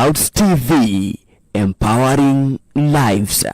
Clouds TV, empowering lives.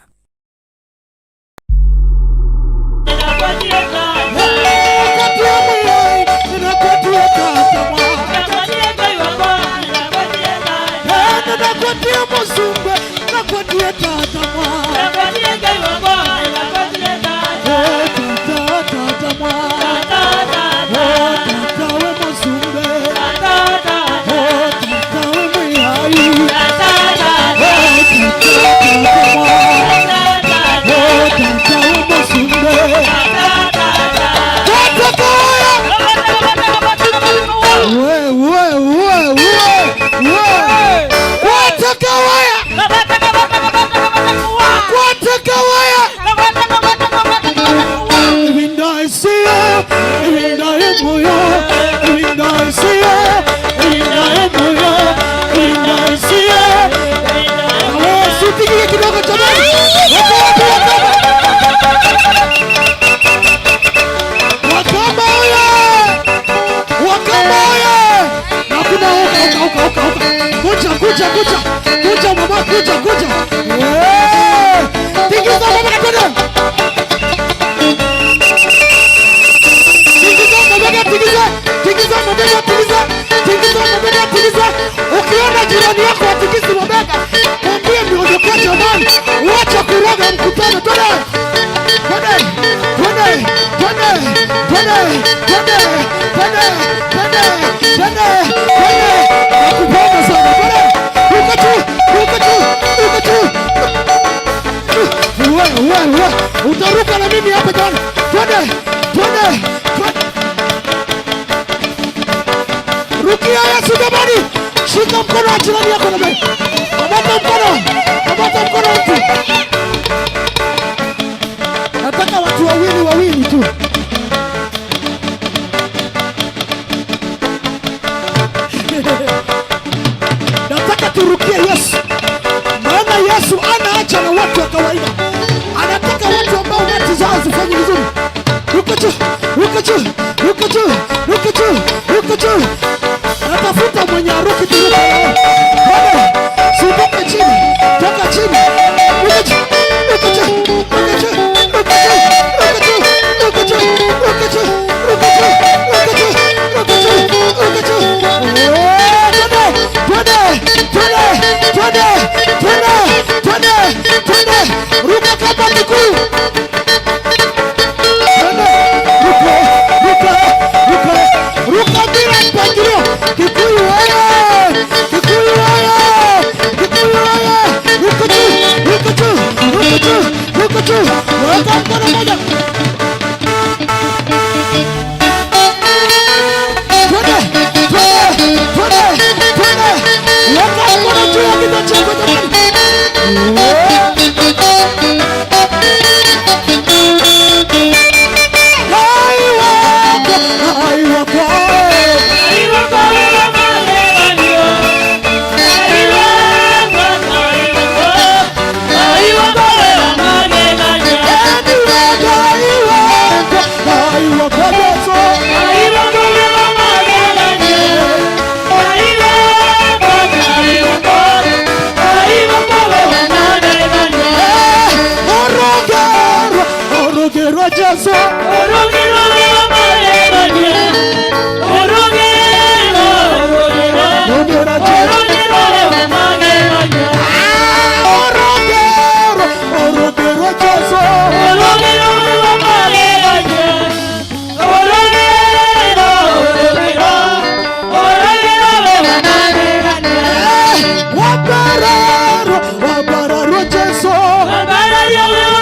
Kuja, kuja, kuja mama, kuja, kuja. Tingiza mabega twende. Tingiza mabega, tingiza, tingiza mabega, tingiza, tingiza mabega, tingiza. Ukiona jirani yako atingizi mabega, mwambie miondoka jamani, wacha kuroga mkutano. Twende. Twende, twende, twende, twende, twende, twende, twende, twende, twende. Nakupenda sana. Twende. Ruka juu, ruka juu, ruka juu. Wewe, wewe, wewe. Utaruka na mimi hapa jamani. Twende, twende, twende. Rukia Yesu jamani. Shika mkono wa jirani yako na mimi. Kamata mkono. Kamata mkono mtu. Nataka watu wawili wawili tu. Nataka turukie Yesu. Maana Yesu anaacha na watu wa kawaida. Anataka watu ambao mati zao zifanye vizuri. Ruka juu, ruka juu, ruka juu, ruka juu, ruka juu. Natafuta mwenye aruki turuke naye. Twende, sitoke chini, toka chini. Ruka juu, ruka juu, ruka juu, ruka juu, ruka juu, ruka juu, ruka juu, ruka juu, ruka juu, ruka juu, ruka juu. Twende, twende, twende, twende, twende, twende. Ruka kama miguu. Twende, ruka, ruka, ruka, ruka bila mpangilio. Kikuyu oye! Kikuyu oye! Kikuyu oye! Ruka juu, ruka juu, ruka juu, ruka juu. Weka mkono moja. Twende, twende, twende, twende. Weka mkono juu ya kichwa chako jamani. Jesu. Orogero, orogero Jesu. Wabararo, wabararo Jesu. Wabararo, wabararo.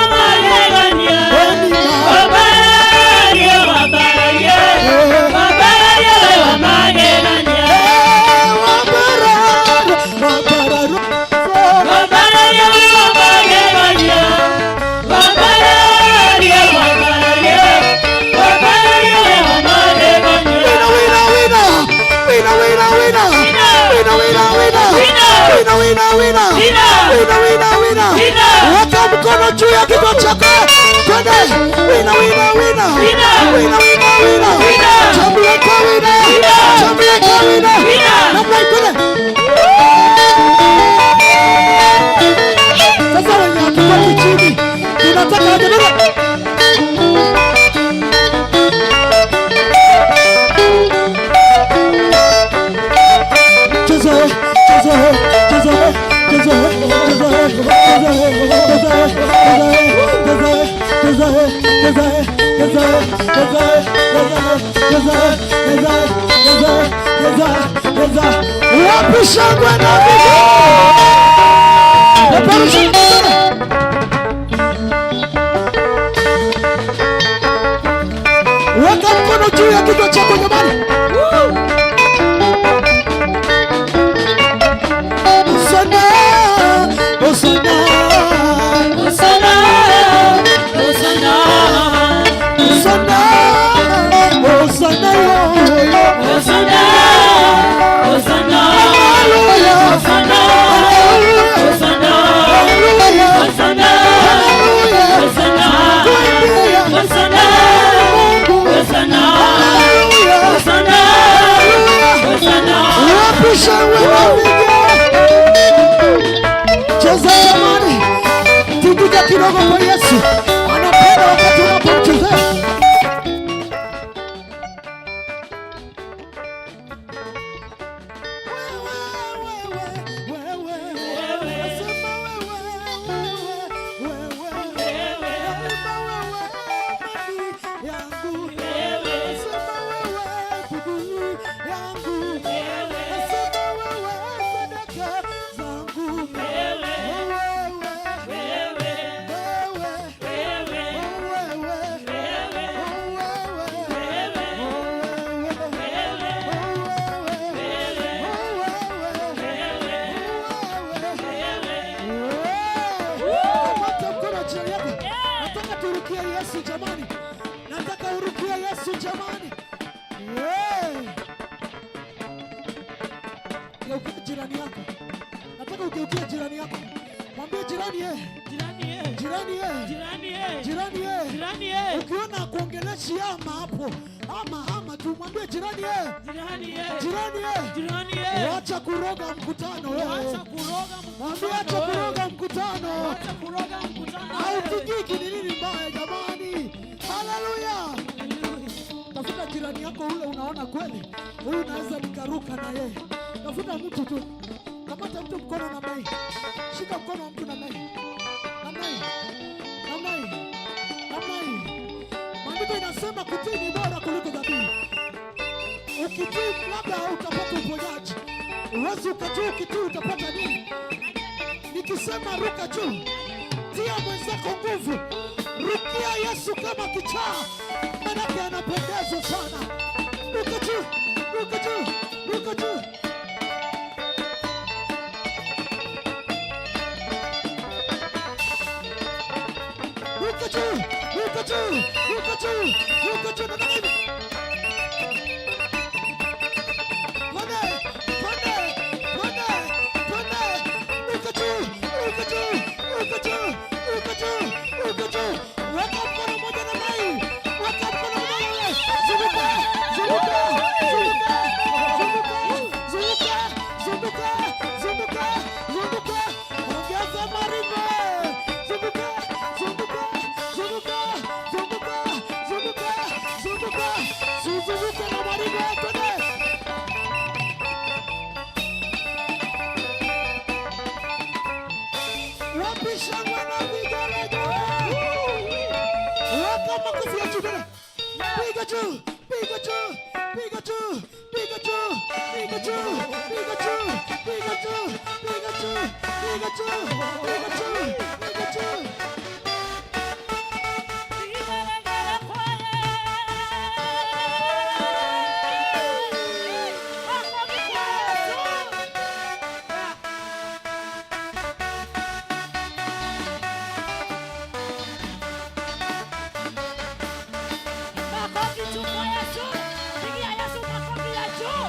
Wina, wina, wina. Wina, wina, wina. Wina, wina, wina. Wina, wina, wina. Wina, wina, wina. Weka mkono juu ya kichwa chako. Twende. Wina, wina, wina. Wina, wina, wina. Chamleka wina. Chamleka wina. Namna hii, twende. cheza, cheza, cheza, cheza, cheza, cheza, cheza. Wapi shangwe na vigelegele? Peperusha mkono. Weka mkono juu ya kichwa chako jamani. Hosana, Hosana, Hosana, Hosana, Hosana, Hosana, yo, yo. Hosana, Hosana, Hallelujah, Hosana, hallelujah, Hosana, hallelujah, Hosana, hallelujah. Hosana, Kuimbia Hosana, Mungu. Hosana, Hallelujah, Hosana, hallelujah. Hosana. Wapi shangwe na vigelegele? Cheza jamani, tingika kidogo kwa Yesu. Anapenda wakati unapomchezea. Kamata mkono wa jirani yako. Nataka turukie Yesu jamani. Nataka urukie Yesu jamani. Hey. Geukia jirani yako. Nataka ugeukie jirani yako. Mwambie jirani ye. Jirani ye, Jirani ye. jirani ye, Jirani ye. jirani ye, Ukiona kuongeleshi ama hapo ama tu mwambie jirani ye. jirani ye, Jirani ye. jirani ye. Wacha kuroga mkutano wewe. Wacha kuroga Mwambie acha mkutano wewe. kuroga mkutano. Wacha kuroga mkutano wewe. Hautikiki ni nini mbaya jamani? Haleluya! Tafuta jirani yako ule unaona kweli huyu naweza nikaruka na yeye. Tafuta mtu tu, kamata mtu mkono namna hii, shika mkono wa mtu namna hii, namna hii, namna hii, namna hii. Maandiko inasema kutii ni bora kuliko dhabihu. Ukitii labda utapata uponyaji. Huwezi ukajua ukitii utapata nini. Nikisema ruka juu, tia mwenzako nguvu, rukia Yesu kama kichaa, manake anapendezwa sana. Ruka juu, ruka juu, ruka juu. Ruka juu, ruka juu, ruka juu, ruka juu. Nataka hivi. Twende, twende, twende, twende. Ruka juu, ruka juu, ruka juu, ruka juu, ruka juu. Weka mkono mmoja namna hii. Weka mkono mmoja namna hii. Zunguka, zunguka, zunguka, zunguka, zunguka, zunguka, zunguka, zunguka. Ongeza maringo. Zunguka, zunguka, zunguka, zunguka, zunguka, zunguka. Zunguka na maringo, twende. Wapi shangwe na vigelegele? Weka makofi ya juu tena. Piga juu, piga juu, piga juu, piga juu, piga juu, piga juu, piga juu, piga juu, piga juu, piga juu, piga juu. Vigelegele kwa Yesu. Makofi kwa Yesu. Makofi tu kwa Yesu. Pigia Yesu makofi ya juu.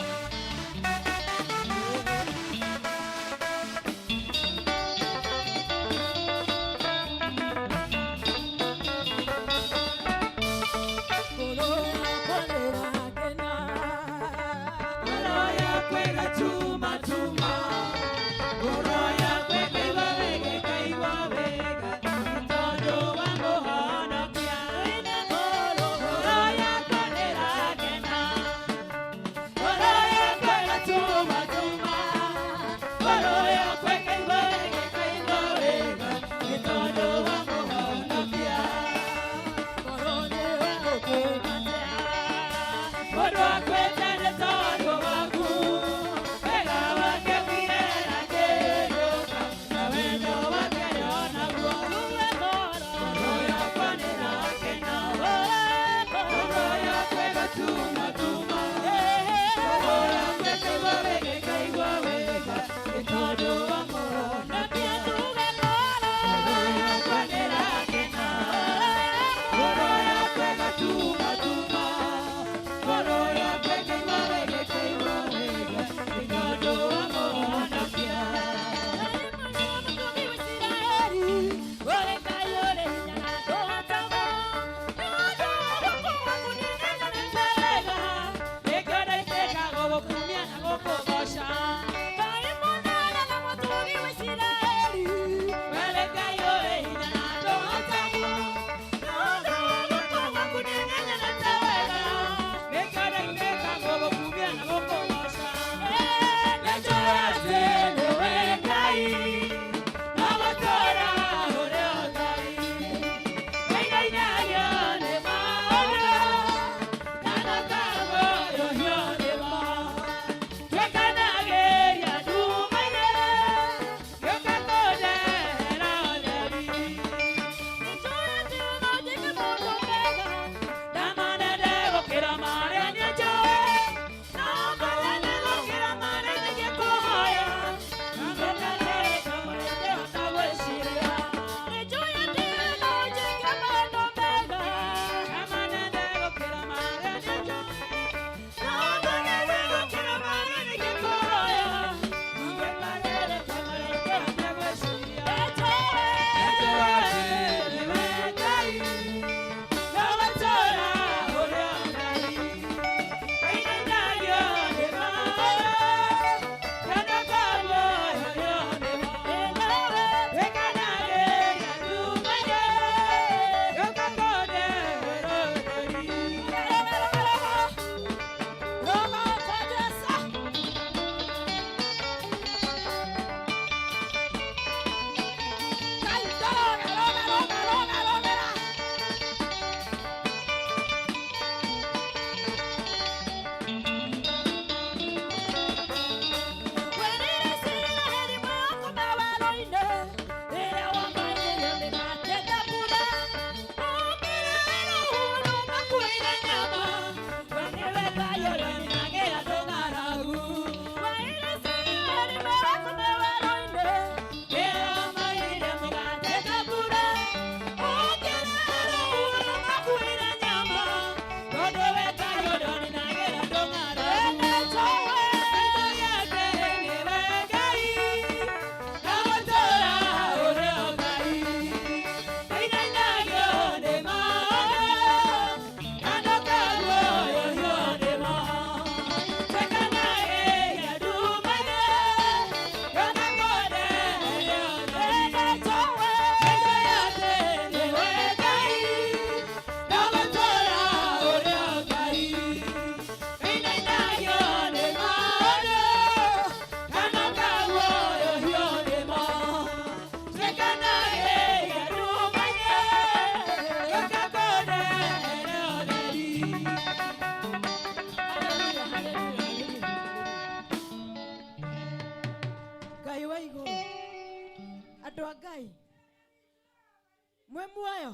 Mwĩ muoyo,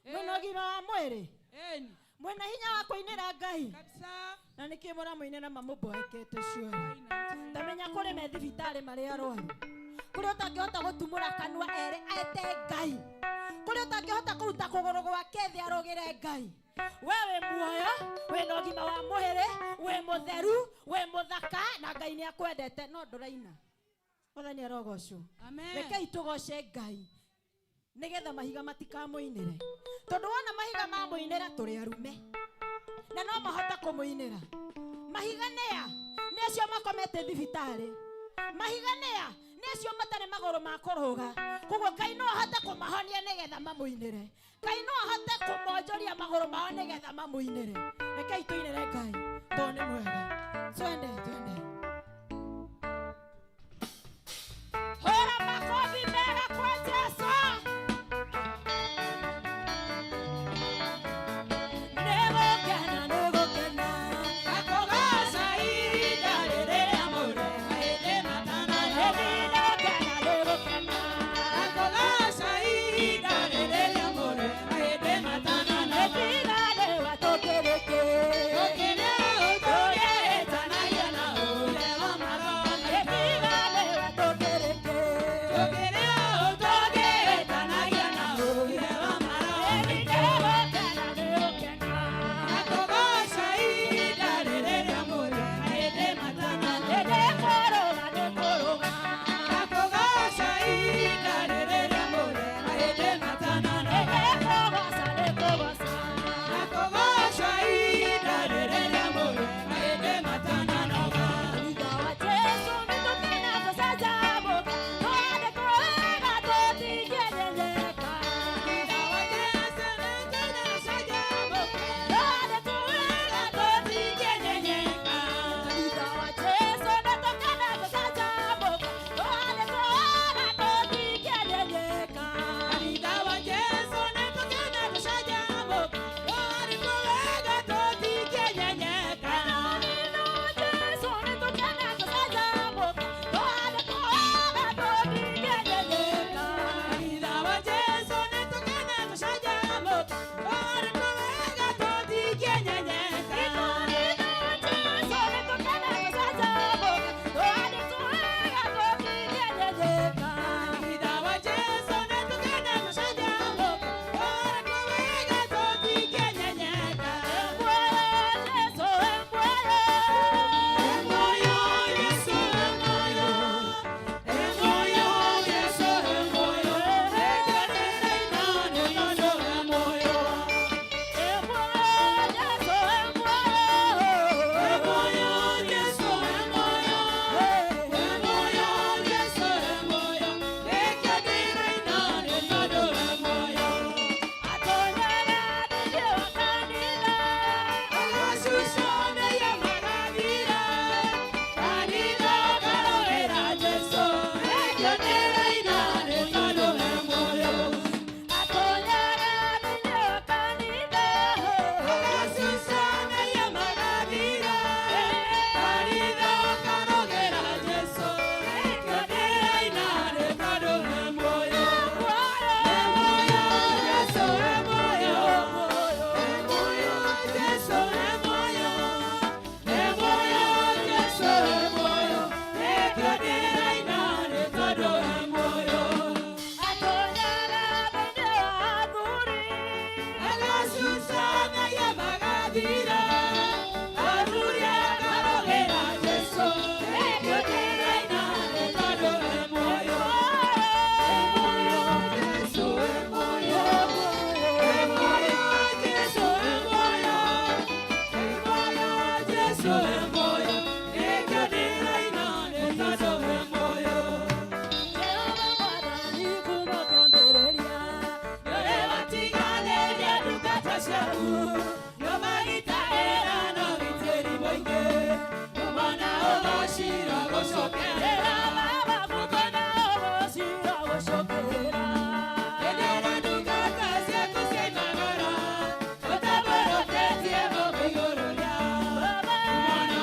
mwĩna ũgima wa mwĩrĩ, Eni. Mwĩna hinya wa kũinĩra Ngai. Kabisa. Na nĩkĩ mũramũinĩra mamũmboekete cuori? Tamenya kũrĩ me thibitarĩ marĩ arwaru, kũrĩa ũtangĩhota gũtumũra kanua ere ete Ngai, kũrĩa ũtangĩhota kũruta kũgũrũ gwake thĩ arũgĩre Ngai. We wĩ muoyo, wĩna ũgima wa mwĩrĩ, wĩ mũtheru, wĩ mũthaka, na Ngai nĩ akwendete, no ndũraina. Mwathani arogocwo. Amen. Rekei tũgoce Ngai nĩgetha mahiga matikamũinĩre, tondũ wona mahiga mamũinĩra tũrĩ arume na no mahota kũmũinĩra. Mahiga nĩa? Nĩ acio makomete thibitarĩ. Mahiga nĩa? Nĩ acio matarĩ magũrũ ma kũrũga. Koguo Ngai no ahote kũmahonia nĩgetha mamũinĩre. Ngai no ahote kũmonjoria magũrũ mao nĩgetha mamũinĩre. Rekei tũinĩre Ngai tondũ nĩ mwega. Twende, twende. Hũra makobi mega kwa Jesũ. Nĩgũkena, nĩgũkena. Akũgoca ihinda rĩrĩa mũrĩ hĩndĩ matananoga. Nĩgũkena, nĩgũkena. Akũgoca ihinda rĩrĩa mũrĩ hĩndĩ matananoga. Nĩtiganĩwa tũkĩrĩkĩ. Tũkĩrĩ ũtũgĩtanagia na ũrĩa wa marona. Nĩtiganĩwa tũkĩrĩkĩ. Tũkĩrĩ ũtũgĩtanagia na ũrĩa wa marona. Nĩgũkena, nĩgũkena. Akũgoca ihinda rĩrĩa mũrĩ hĩndĩ matananoga. Nĩkũrũga, nĩkũrũga. Akũgoca ihinda rĩrĩa mũrĩ hĩndĩ matananoga. Nĩkũgoca, nĩkũgoca. Akũgoca ihinda rĩrĩa mũrĩ hĩndĩ matananoga. Thutha wa Jesũ nĩtũkena tũcanjamũke, twende twega tũtingĩnyenyeka. Thutha wa Jesũ nĩtũkena tũcanjamũke, Twende twega tũtingĩnyenyeka. Thutha wa Jesũ nĩtũkena tũcanjamũke, twende twega tũtingĩnyenyeka. Thutha wa Jesũ nĩtũkena tũcanjamũke, twende twega tũtingĩnyenyeka. Thutha wa Jesũ nĩtũkena tũcanjamũke, twende twega tũtingĩnyenyeka. Thutha wa Jesũ nĩtũkena tũcanjamũke, twende twega tũtingĩnyenyeka. Thutha wa Jesũ nĩtũkena tũcanjamũke, twende twega tũtingĩnyenyeka. Emoyo Yesu emoyo, emoyo Yesu emoyo, ekerere inane yondo emoyo. Emoyo Yesu emoyo, emoyo Yesu emoyo, ekerere inane yondo emoyo. Agasushone ya magadira, kanitha karorera Jesu, ekerere inane yondo emoyo. Agasushone ya magadira, kanitha karorera Jesu, ekerere inane yondo emoyo. Emoyo Yesu emoyo, emoyo Yesu emoyo, emoyo Yesu emoyo, ekerere inane yondo emoyo. Agasushana ya magadira, aruria karogera Jesu, ekerere inane yondo emoyo. Emoyo Yesu emoyo, emoyo Yesu emoyo, emoyo Yesu emoyo, ekerere inane yondo emoyo. Nĩwatiganĩria ndungata ciaku, nĩũmagitagĩra na ũgitĩri mũingĩ, ũmona ũgocira gũcokerera. Hĩndĩ ĩrĩa ndungata ciaku ciaimagara, ũtambũrũkĩtie moko igũrũ rĩao, ũmona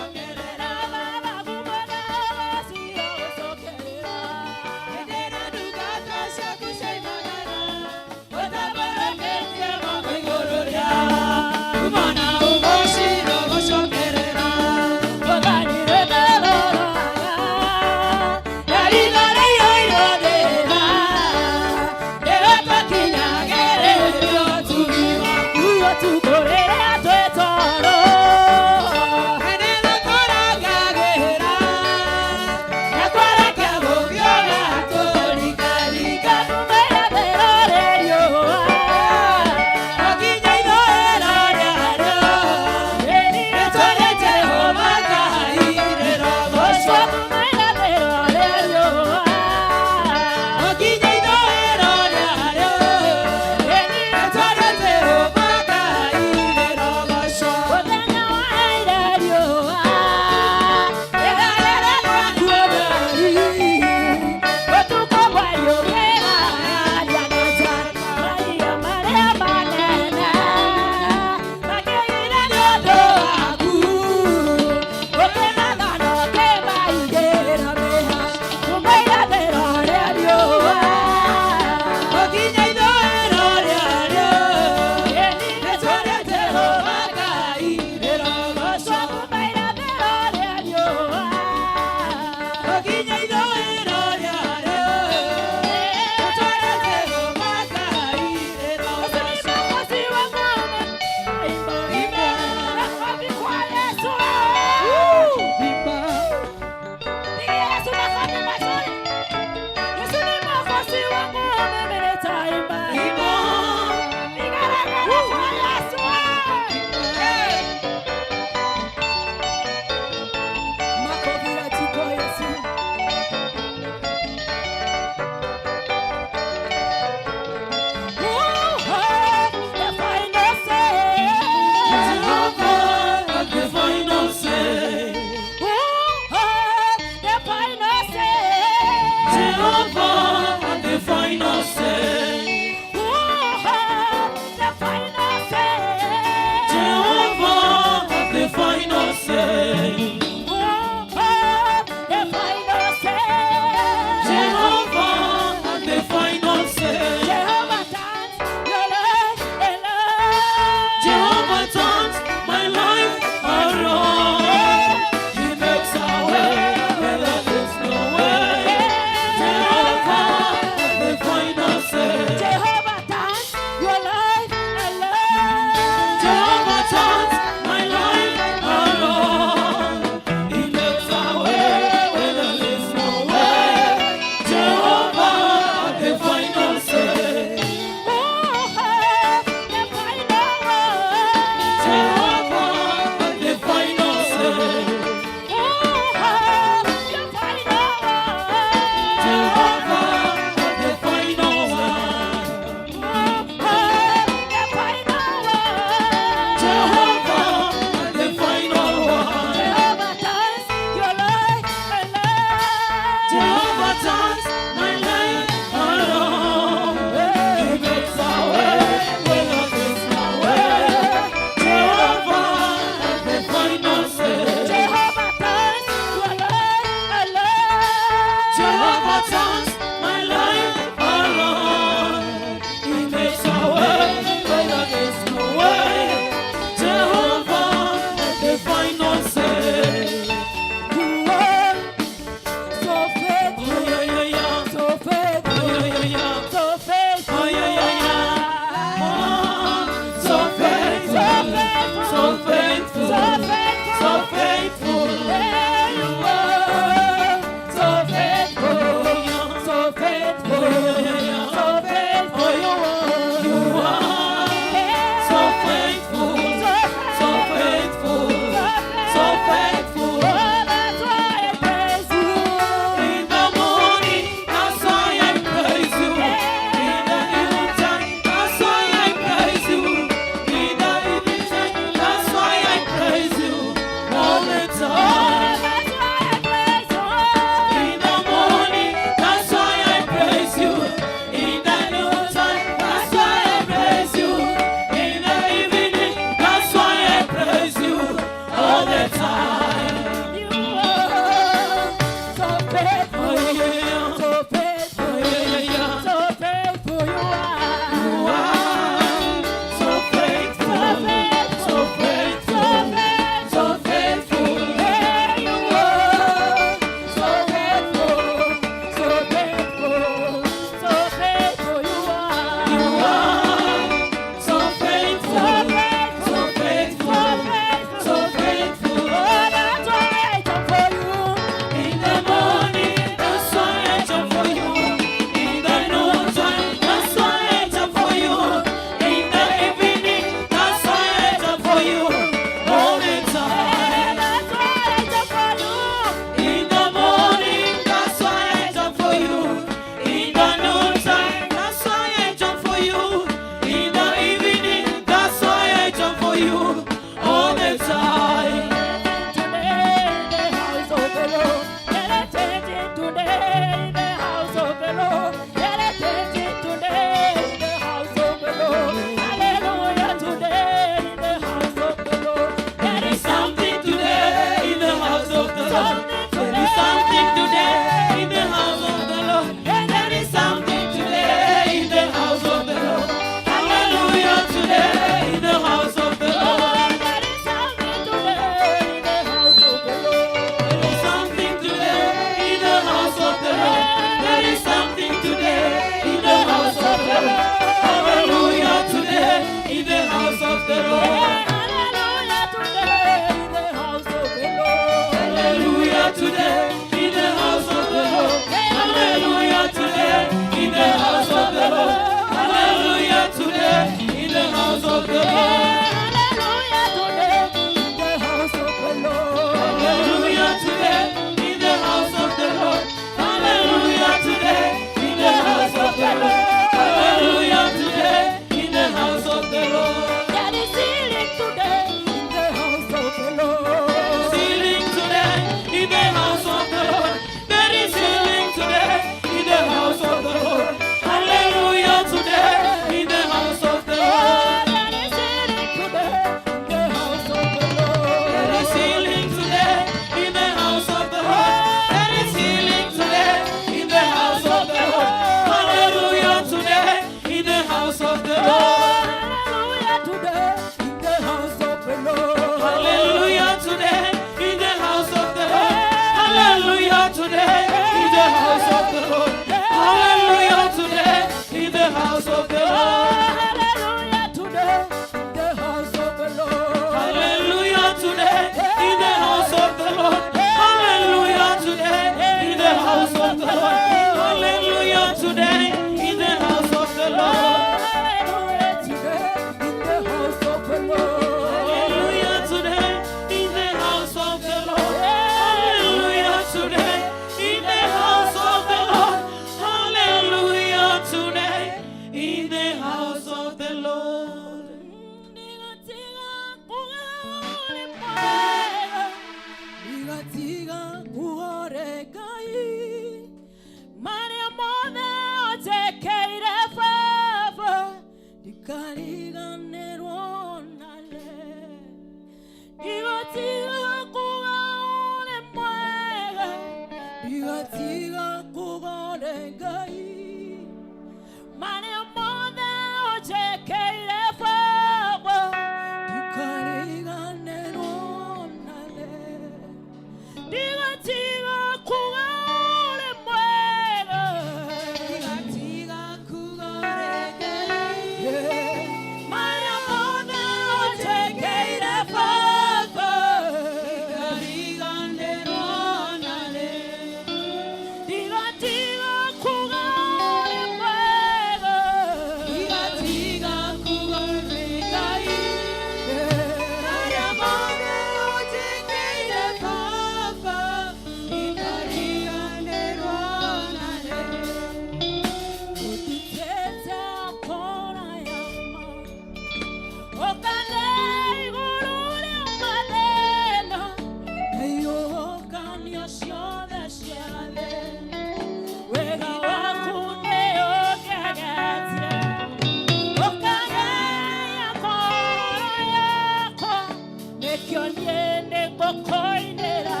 Ngũkũinĩra.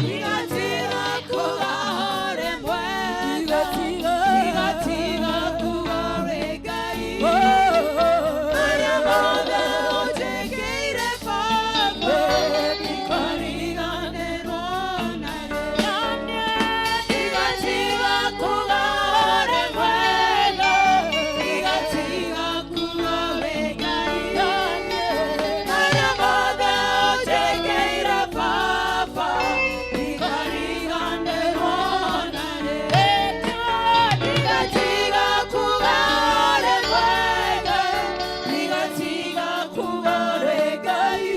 Ndigatiga kuga ũrĩ mwega, ndigatiga kuga ũrĩ Ngai. Marĩa mothe ũnjĩkĩire Baba, ndikariganĩrwo narĩ. Ndigatiga kuga ũrĩ mwega, ndigatiga kuga ũrĩ Ngai. Marĩa mothe ũnjĩkĩire Baba, ndikariganĩrwo narĩ. Ndigatiga kuga ũrĩ mwega, ndigatiga kuga ũrĩ Ngai.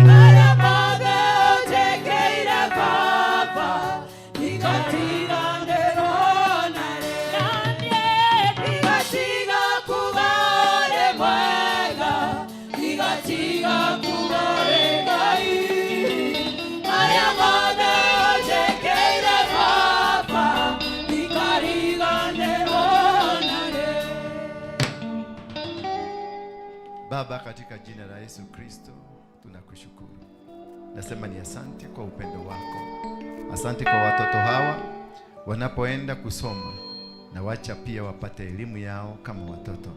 Marĩa mothe ũnjĩkĩire Baba, ndikariganĩrwo narĩ. Ndigatiga kuga ũrĩ mwega, ndigatiga kuga ũrĩ Ngai. Marĩa mothe ũnjĩkĩire Baba, ndikariganĩrwo narĩ. Baba, katika jina la Yesu Kristo tunakushukuru. Nasema ni asante kwa upendo wako, asante kwa watoto hawa wanapoenda kusoma, na wacha pia wapate elimu yao kama watoto,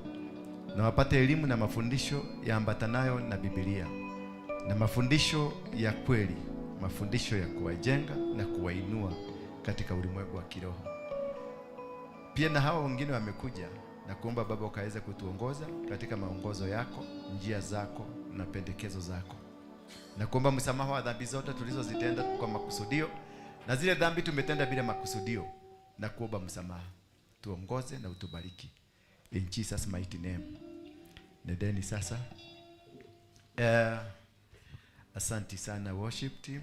na wapate elimu na mafundisho yaambatanayo na Biblia na mafundisho ya kweli, mafundisho ya kuwajenga na kuwainua katika ulimwengu wa kiroho. Pia na hawa wengine wamekuja na kuomba Baba ukaweze kutuongoza katika maongozo yako, njia zako na pendekezo zako, na kuomba msamaha wa dhambi zote tulizozitenda kwa makusudio na zile dhambi tumetenda bila makusudio, na kuomba msamaha. Tuongoze na utubariki, in Jesus mighty name. Nendeni sasa. Asanti sana worship team.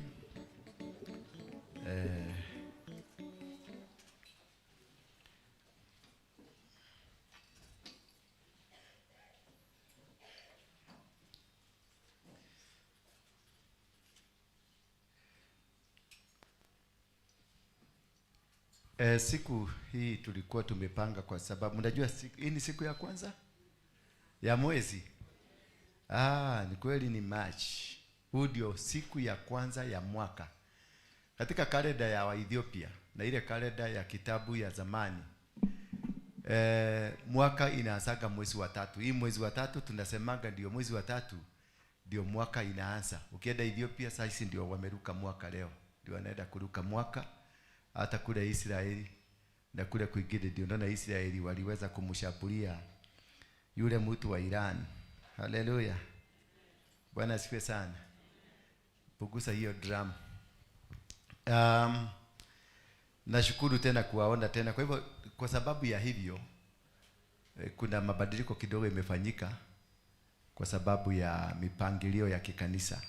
Siku hii tulikuwa tumepanga kwa sababu unajua hii ni siku ya kwanza ya mwezi. Ni kweli ni March. Huu ndio siku ya kwanza ya mwaka. Katika kalenda ya Ethiopia na ile kalenda ya kitabu ya zamani, mwaka inaanzaga mwezi wa tatu. Hii mwezi wa tatu tunasemaga ndio mwezi wa tatu ndio mwaka inaanza. Ukienda Ethiopia sasa ndio wameruka mwaka leo. Ndio wanaenda kuruka mwaka. Hata kule Israeli na kule kwingine ndio naona Israeli waliweza kumshambulia yule mtu wa Iran. Haleluya. Bwana asifiwe sana. Punguza hiyo drum. Nashukuru tena kuwaona tena. Kwa hivyo kwa sababu ya hivyo, kuna mabadiliko kidogo imefanyika kwa sababu ya mipangilio ya kikanisa.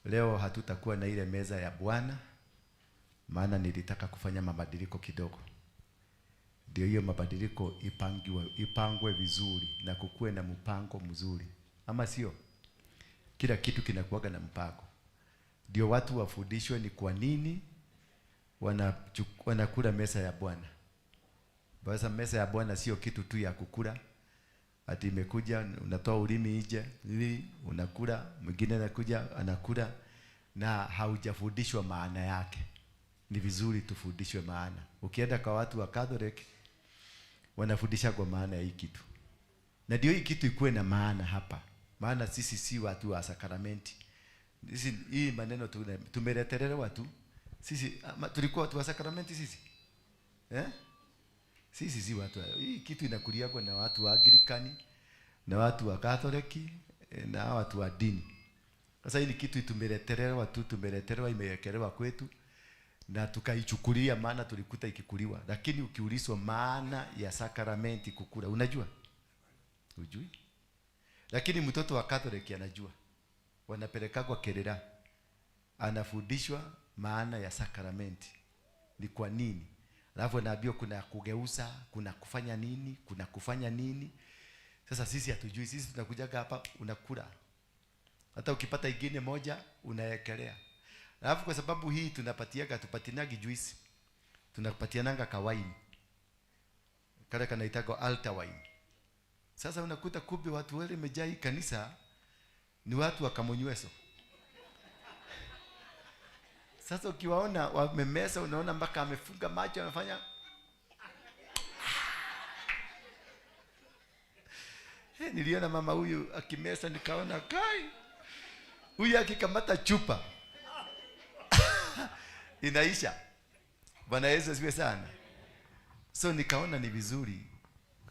Leo hatutakuwa na ile meza ya Bwana, maana nilitaka kufanya mabadiliko kidogo. Ndio hiyo mabadiliko ipangwe vizuri na kukuwe na mpango mzuri. Ama sio? Kila kitu kinakuwaga na mpango. Ndio watu wafundishwe ni kwa nini wanakula meza ya Bwana. Basi meza ya Bwana sio kitu tu ya kukula. Ati imekuja unatoa ulimi nje, ili unakula, mwingine anakuja anakula na haujafundishwa maana yake. Ni vizuri tufundishwe maana. Ukienda kwa watu wa Catholic wanafundisha kwa maana ya hii kitu. Na ndio hii kitu ikuwe na maana hapa. Maana sisi si watu wa sakramenti. Sisi hii maneno tumeletelelewa tu. Sisi tulikuwa watu wa sakramenti sisi. Sisi si watu. Hii kitu inakuliagwa na watu wa Anglikani na watu wa Catholic na watu wa dini. Sasa hii ni kitu tumeletelelewa tu, tumeletelelewa, imewekelewa kwetu na tukaichukulia maana tulikuta ikikuliwa. Lakini ukiulizwa maana ya sakramenti kukula, unajua? Hujui? Lakini mtoto wa Catholic anajua. Wanapelekagwa Kerera. Anafundishwa maana ya sakramenti. Ni kwa nini? Alafu anaambiwa kuna kugeuza, kuna kufanya nini, kuna kufanya nini. Sasa sisi hatujui. Sisi tunakujaga hapa unakula. Hata ukipata ingine moja unaekelea. Alafu kwa sababu hii tunapatiaga, tupatinagi juice. Tunapatiananga kawaini. Kale kanaitagwa altar wine. Sasa unakuta kumbe watu wale wamejaa hii kanisa Ni watu wa kamunyweso. Sasa ukiwaona wamemesa, unaona mpaka amefunga macho, amefanya. Hey, niliona mama huyu akimesa nikaona kai. Huyu akikamata chupa inaisha. Bwana Yesu asifiwe sana. So nikaona ni vizuri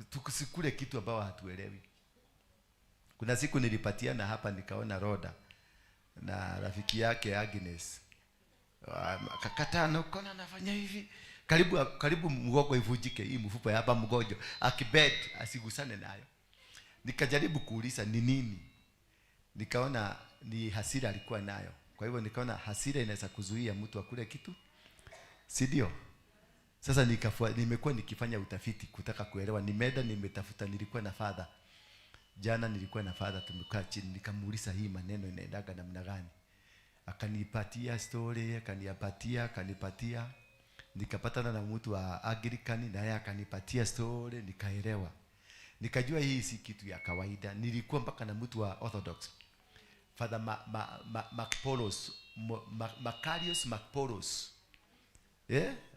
tusikule kitu ambao hatuelewi. Kuna siku nilipatiana hapa nikaona Roda na rafiki yake Agnes. Akakataa na ukaona anafanya hivi. Karibu mgongo ivunjike, hii mfupa ya hapa mgonjo. Akibed asigusane nayo. Nikajaribu kuuliza ni nini. Nikaona ni hasira alikuwa nayo. Kwa hivyo nikaona hasira inaweza kuzuia mtu akule kitu, si ndio? Sasa nimekuwa nikifanya utafiti kutaka kuelewa. Nimeenda nimetafuta, nilikuwa na father. Jana nilikuwa na father, tumekaa chini nikamuuliza hii maneno inaendaga namna gani. Akanipatia story, akanipatia. Nikapatana na mtu wa Anglican naye akanipatia story, nikaelewa. Nikajua hii si kitu ya kawaida. Nilikuwa mpaka na mtu wa Orthodox. Father Macpolos, Macarius Macpolos.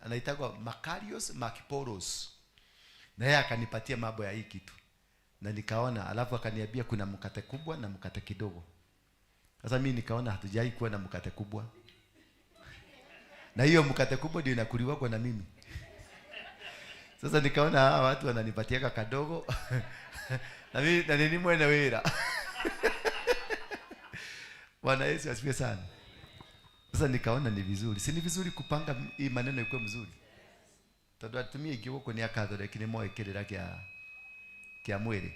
Anaitwa Macarius Macpolos. Na yeye akanipatia mambo ya hii kitu. Na nikaona, alafu akaniambia kuna mkate kubwa na mkate kidogo. Sasa mimi nikaona hatujai kuwa na mkate kubwa. Na hiyo mkate kubwa ndio inakuliwa kwa na mimi. Sasa nikaona hawa watu wananipatiaka kadogo. Na mimi na nini mwene wira. Bwana Yesu asifiwe sana. Sasa nikaona ni vizuri. Si ni vizuri kupanga hii maneno ikuwe mzuri. Tondu atumia ingĩ gũkũ nĩ a Catholic nĩ moĩ kĩrĩra kĩa mwĩrĩ.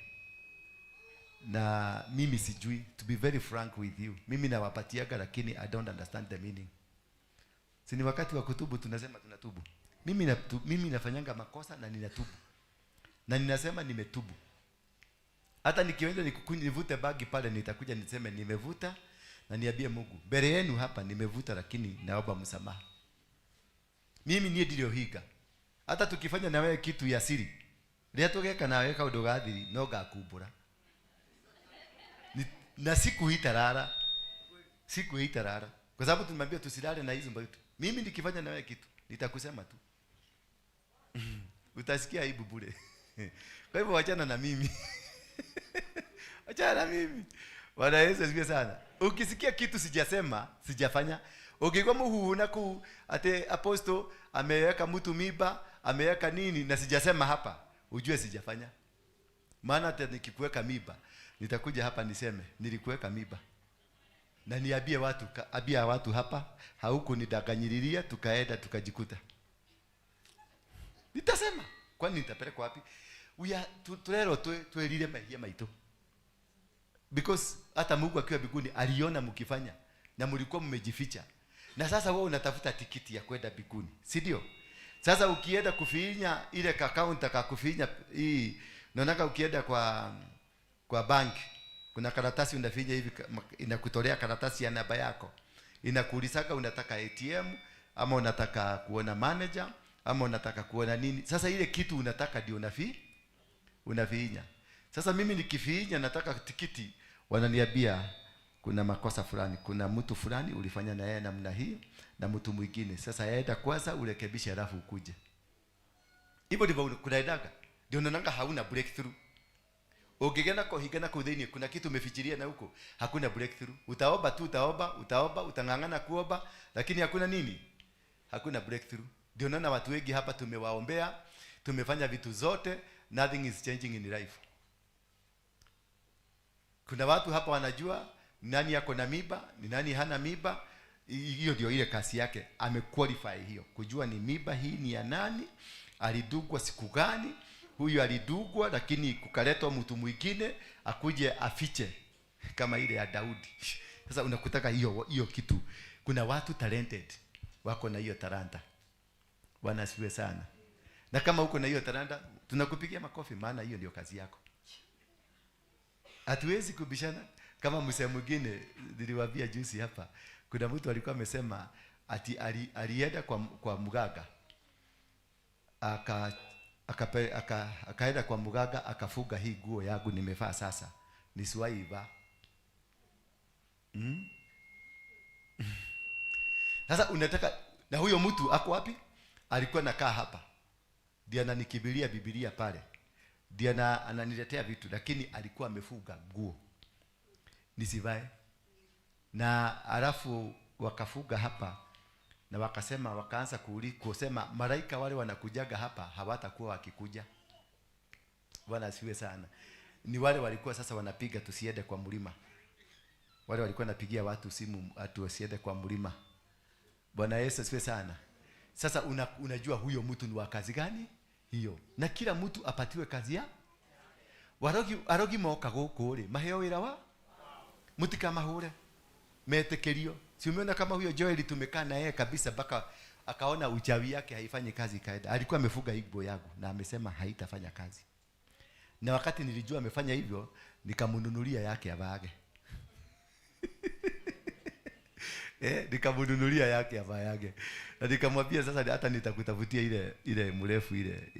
Na mimi sijui, to be very frank with you, mimi nawapatiaga lakini I don't understand the meaning. Si ni wakati wa kutubu tunasema tunatubu. Mimi nafanyanga makosa na ninatubu. Na ninasema nimetubu. Hata nikienda nivute bagi pale nitakuja niseme nimevuta na niambie Mungu, mbele yenu hapa nimevuta lakini naomba msamaha. Mimi niye ndio higa. Hata tukifanya na wewe kitu ya siri, rĩrĩa tũgeka nawe kaũndũ ga thiri no ngakumbũra. Na siku hitarara. Siku hitarara. Kwa sababu tumemwambia tusilale na hizo mbaitu. Mimi nikifanya na wewe kitu nitakusema tu. Utasikia aibu bure. Kwa hivyo wachana na mimi. Wachana na mimi. Bwana Yesu asifiwe sana. Ukisikia kitu sijasema, sijafanya. Ukigwa muhu na ku ate apostle ameweka mtu miba, ameweka nini na sijasema hapa, ujue sijafanya. Maana hata nikikuweka miba, nitakuja hapa niseme nilikuweka miba. Na niambie watu, abia watu hapa, haukunidanganyiriria tukaenda tukajikuta. Nitasema, kwani nitapelekwa wapi? We are turero twelire mahia maitu. Because hata Mungu akiwa mbinguni aliona mkifanya na mlikuwa mmejificha. Na sasa wewe unatafuta tikiti ya kwenda mbinguni, si ndio? Sasa ukienda kufinya ile account akakufinya hii, naonaka ukienda kwa bank kuna karatasi unafinya hivi inakutolea karatasi ya namba yako. Inakuulizaga unataka ATM ama unataka kuona manager ama unataka kuona nini. Sasa ile kitu unataka ndio unafinya. Sasa mimi nikifinya nataka tikiti, wananiambia kuna makosa fulani, kuna mtu fulani ulifanya na yeye namna hii na mtu mwingine. Sasa yaenda kwanza urekebishe alafu ukuje. Hivyo ndivyo kunaendaga. Ndio unaonanga hauna breakthrough. Ukigenda kuhigana kwa thĩinĩ kuna kitu umefikiria na huko, hakuna breakthrough. Utaomba tu, utaomba, utang'ang'ana kuomba, lakini hakuna nini? Hakuna breakthrough. Ndio unaona watu wengi hapa tumewaombea, tumefanya vitu zote, nothing is changing in life. Kuna watu hapa wanajua nani yako na miba, ni nani hana miba. Hiyo ndio ile kasi yake, amequalify hiyo. Kujua ni miba hii ni ya nani, alidugwa siku gani, huyu alidugwa lakini kukaletwa mtu mwingine akuje afiche kama ile ya Daudi. Sasa unakutaka hiyo kitu. Kuna watu talented wako na hiyo talanta. Bwana asifiwe sana. Na kama uko na hiyo talanta tunakupigia makofi, maana hiyo ndio kazi yako. Hatuwezi kubishana. Kama msemo mwingine niliwaambia juzi hapa, kuna mtu alikuwa amesema ati alienda kwa mganga. Akaenda kwa mganga akafuga hii nguo yangu nimevaa sasa. Nisiwahi ivaa. Sasa unataka, na huyo mtu ako wapi? Alikuwa nakaa hapa, ndiye ananikibilia Biblia pale, ndiye ananiletea vitu, lakini alikuwa amefuga nguo nisivae. Na alafu wakafuga hapa na wakasema, wakaanza kusema malaika wale wanakujaga hapa hawatakuwa wakikuja. Bwana asifiwe sana. Ni wale walikuwa sasa wanapiga tusiende kwa mlima. Wale walikuwa wanapigia watu simu atu wasiende kwa mlima. Bwana Yesu asifiwe sana. Sasa unajua huyo mtu ni wa kazi gani hiyo? Na kila mtu apatiwe kazi ya warogi. Arogi moka guku ri maheo wira wa mutikamahure metekerio. Si umeona kama huyo Joel tumekaa na yeye kabisa mpaka akaona uchawi yake haifanyi kazi kaida. Alikuwa amefuga igbo yangu na amesema haitafanya kazi. Na wakati nilijua amefanya hivyo, nikamnunulia yake avage. Nikamnunulia yake avage. Na nikamwambia sasa hata nitakutafutia ile mrefu ile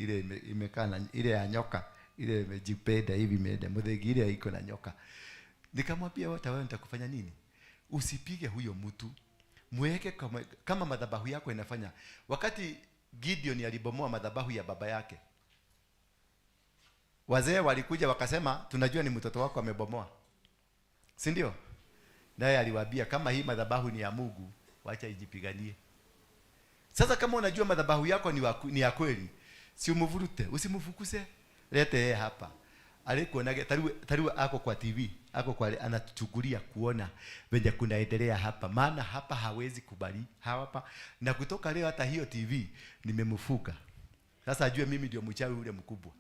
imekaa na ile ya nyoka, ile imejipenda hivi imeenda muthegi ile iko na nyoka. Nikamwambia wote wewe nitakufanya nini? Usipige huyo mtu. Mweke kama madhabahu yako inafanya. Wakati Gideon alibomoa madhabahu ya baba yake, wazee walikuja wakasema tunajua ni mtoto wako amebomoa, si ndio? Naye aliwaambia kama hii madhabahu ni ya Mungu, wacha ijipiganie. Sasa kama unajua madhabahu yako ni ya kweli, si umvurute, usimfukuse, lete yeye hapa. Alikuonage tariwe ako kwa TV, ako kwa anatuchukulia kuona venye kunaendelea hapa, maana hapa hawezi kubali hapa. Na kutoka leo hata hiyo TV nimemfuka. Sasa ajue mimi ndio mchawi ule mkubwa.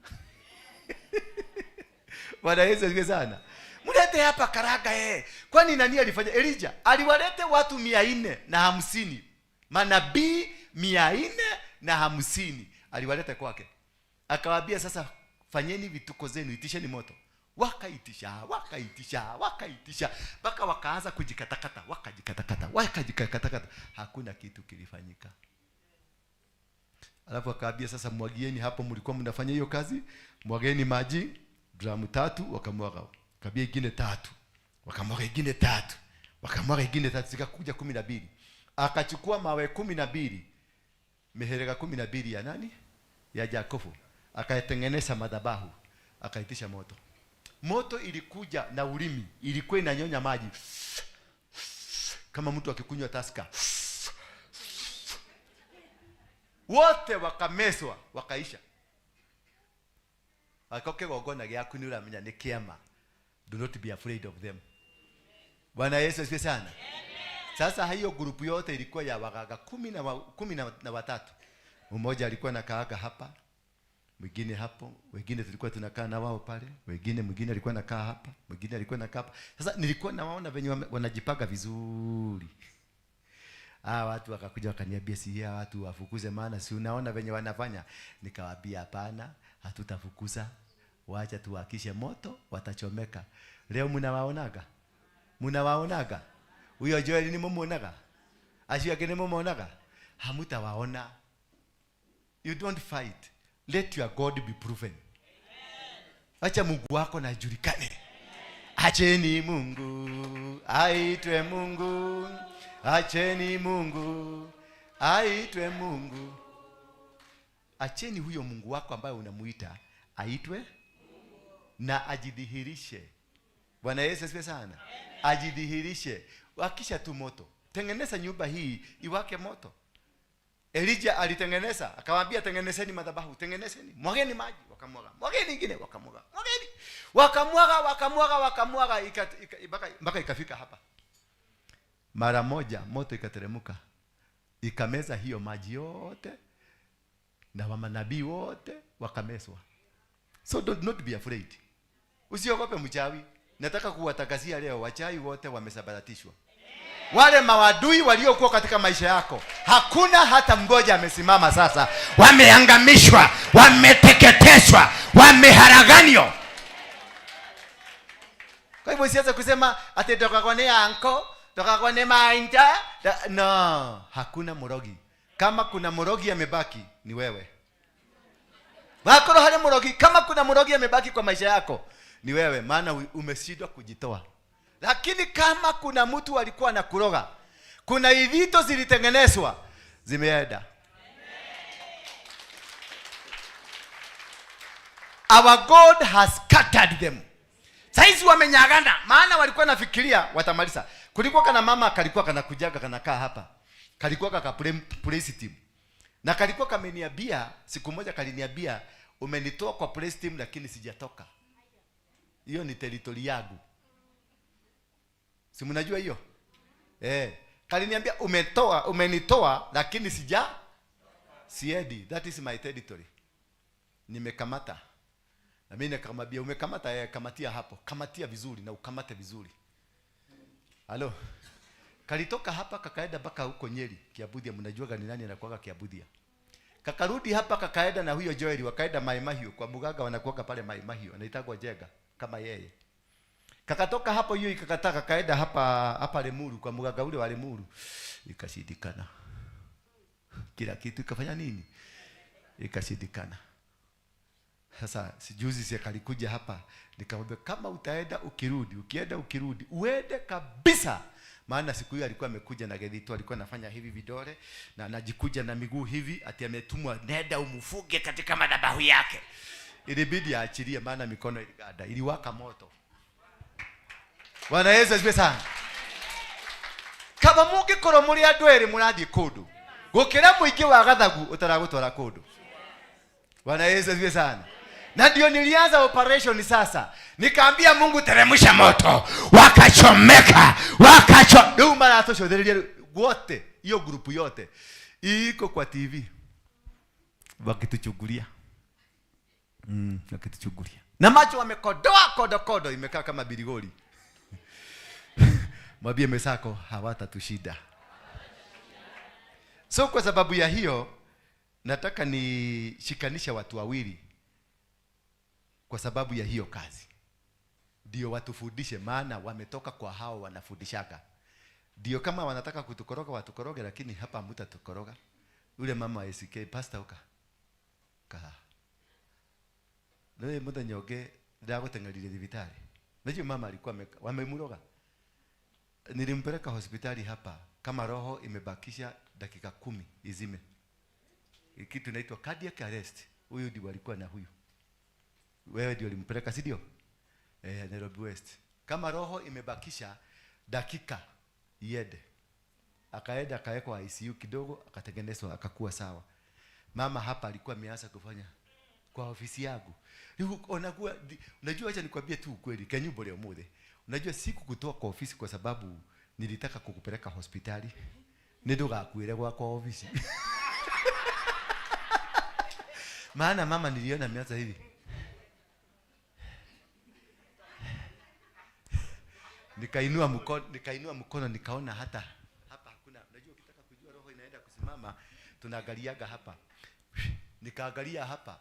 Bwana Yesu asifiwe sana. Mlete hapa karanga. Kwani nani alifanya? Elijah aliwalete watu 450, manabii 450 aliwalete kwake. Akawaambia sasa fanyeni vituko zenu, itisheni moto. Wakaitisha, wakaitisha, wakaitisha mpaka wakaanza kujikatakata, wakajikatakata, wakajikatakata. Hakuna kitu kilifanyika. Alafu akawaambia sasa mwagieni hapo mlikuwa mnafanya hiyo kazi, mwagieni maji dramu 3, wakamwaga. Kabia ingine 3, wakamwaga ingine 3, wakamwaga ingine 3, zikakuja 12. Akachukua mawe 12, meherega 12 ya nani? Ya Yakobo. Akaitengeneza madhabahu, akaitisha moto. Moto ilikuja na ulimi, ilikuwa inanyonya maji kama mtu akikunywa Tusker. Wote wakameswa, wakaisha. Akoke gogona gyaku ni uramenya ni kiama. Do not be afraid of them. Bwana Yesu asifiwe sana. Sasa hiyo grupu yote ilikuwa ya wagaga 13. Mmoja alikuwa anakaaga hapa, mwingine hapo, wengine tulikuwa tunakaa na wao pale, wengine mwingine alikuwa anakaa hapa, mwingine alikuwa anakaa hapa. Sasa nilikuwa nawaona venye wanajipanga vizuri. Watu wakakuja wakaniambia si hawa watu wafukuze, maana si unaona venye wanafanya. Nikawaambia hapana, hatutafukuza. Wacha tuwakishe moto, watachomeka. Leo mnawaonaga? Mnawaonaga? Huyo Joel ni mumuonaga? Acio yake ni mumuonaga? Hamutawaona. You don't fight. Let your God be proven. Acha Mungu wako na ajulikane. Acheni Mungu aitwe Mungu. Acheni Mungu aitwe Mungu. Acheni huyo Mungu wako ambaye unamuita aitwe na ajidhihirishe. Bwana Yesu asifiwe sana. Ajidhihirishe. Wakisha tu moto. Tengeneza nyumba hii iwake moto. Elijah alitengeneza, akawaambia tengenezeni madhabahu, tengenezeni, mwageni maji, wakamwaga. Mwageni ingine, wakamwaga. Mwageni. Wakamwaga, wakamwaga, wakamwaga, mpaka ikafika hapa. Mara moja moto ikateremka, ikameza hiyo maji yote na wa manabii wote wakamezwa. So don't not be afraid. Usiogope mchawi. Nataka kuwatangazia leo wachawi wote wamesabaratishwa. Wale mawadui waliokuwa katika maisha yako, hakuna hata mmoja amesimama sasa. Wameangamishwa, wameteketezwa, wameharaganio. Kwa hivyo usianze kusema ati toka kwa ni anko, toka kwa ni mainta. No, hakuna mrogi. Kama kuna mrogi amebaki ni wewe. Wakoro hali mrogi, kama kuna mrogi amebaki kwa maisha yako ni wewe, maana umeshindwa kujitoa. Lakini kama kuna mtu alikuwa anakuroga, kuna ivito zilitengenezwa, zimeenda. Our God has scattered them. Saizi wamenyagana, maana walikuwa nafikiria watamaliza. Kulikuwa kana mama kalikuwa kanakujaga kanakaa hapa. Kalikuwa kaka praise team. Na kalikuwa kameniambia, siku moja kaliniambia, umenitoa kwa praise team lakini sijatoka. Hiyo ni territory yangu. Si mnajua hiyo? Kaliniambia umenitoa lakini siendi. That is my territory. Nimekamata. Na mimi nikamwambia umekamata, kamatia hapo. Kamatia vizuri na ukamate vizuri. Halo. Kalitoka hapa kakaenda mpaka huko Nyeri, Kiabudia. Mnajua ni nani anakuaga Kiabudia. Kakarudi hapa kakaenda na huyo Joel, wakaenda Mai Mahiu kwa muganga wanakuaga pale Mai Mahiu, anaitagwa Jega kama yeye. Kakatoka hapo hiyo ikakataa, kakaenda hapa Lemuru kwa muganga ule wa Lemuru. Ikashindikana. Kila kitu ikafanya nini? Ikashindikana. Sasa sijuzi si kalikuja hapa, nikamwambia kama utaenda ukirudi, ukienda ukirudi, uende kabisa. Maana siku hiyo alikuwa amekuja na gedhito, alikuwa anafanya hivi vidole na anajikuja na miguu hivi, ati ametumwa nenda umfuge katika madhabahu yake. Ilibidi aachilie, maana mikono iliganda, iliwaka moto. Bwana Yesu asifiwe sana. Kama mungikorwo muri andu eri murathie kundu, gukira muingi wa gathagu utaragutwara kundu. Bwana Yesu asifiwe sana. Na ndio nilianza operation sasa. Nikaambia Mungu teremsha moto. Wakachomeka, Ndio mara toshothereria wote, hiyo grupu yote iko kwa TV. Wakituchugulia. Wakituchugulia. Na macho wamekodoa kodo kodo, imekaa kama birigoli. Mwambie mesako hawatatushida. So kwa sababu ya hiyo nataka nishikanisha watu wawili kwa sababu ya hiyo kazi. Ndio watufundishe, maana wametoka kwa hao wanafundishaga. Ndio kama wanataka kutukoroga watukoroge, lakini hapa hamtatukoroga. Yule mama wa ACK pastor uka. Ka. Ndio muthenya ũngĩ ndagũteng'erire thibitarĩ. Najua mama alikuwa wamemuroga. Nilimpeleka hospitali hapa kama roho imebakisha dakika 10 izime. Kitu inaitwa cardiac arrest. Huyu ndio alikuwa na huyu. Wewe ndio ulimpeleka, si ndio? Nairobi West. Kama roho imebakisha dakika iende. Akaenda akawekwa ICU kidogo, akatengenezwa akakuwa sawa. Mama hapa alikuwa ameanza kufanya kwa ofisi yangu. Unakuwa, unajua, acha nikwambie tu ukweli, Kenyumbo leo muthe. Unajua siku kutoa kwa ofisi kwa sababu nilitaka kukupeleka hospitali. Nĩndũgakuĩre gwakwa ofisi. Maana mama niliona ameanza hivi. Nikainua mkono nikaona hata hapa hakuna. Unajua ukitaka kujua roho inaenda kusimama, tunaangaliaga hapa. Nikaangalia hapa.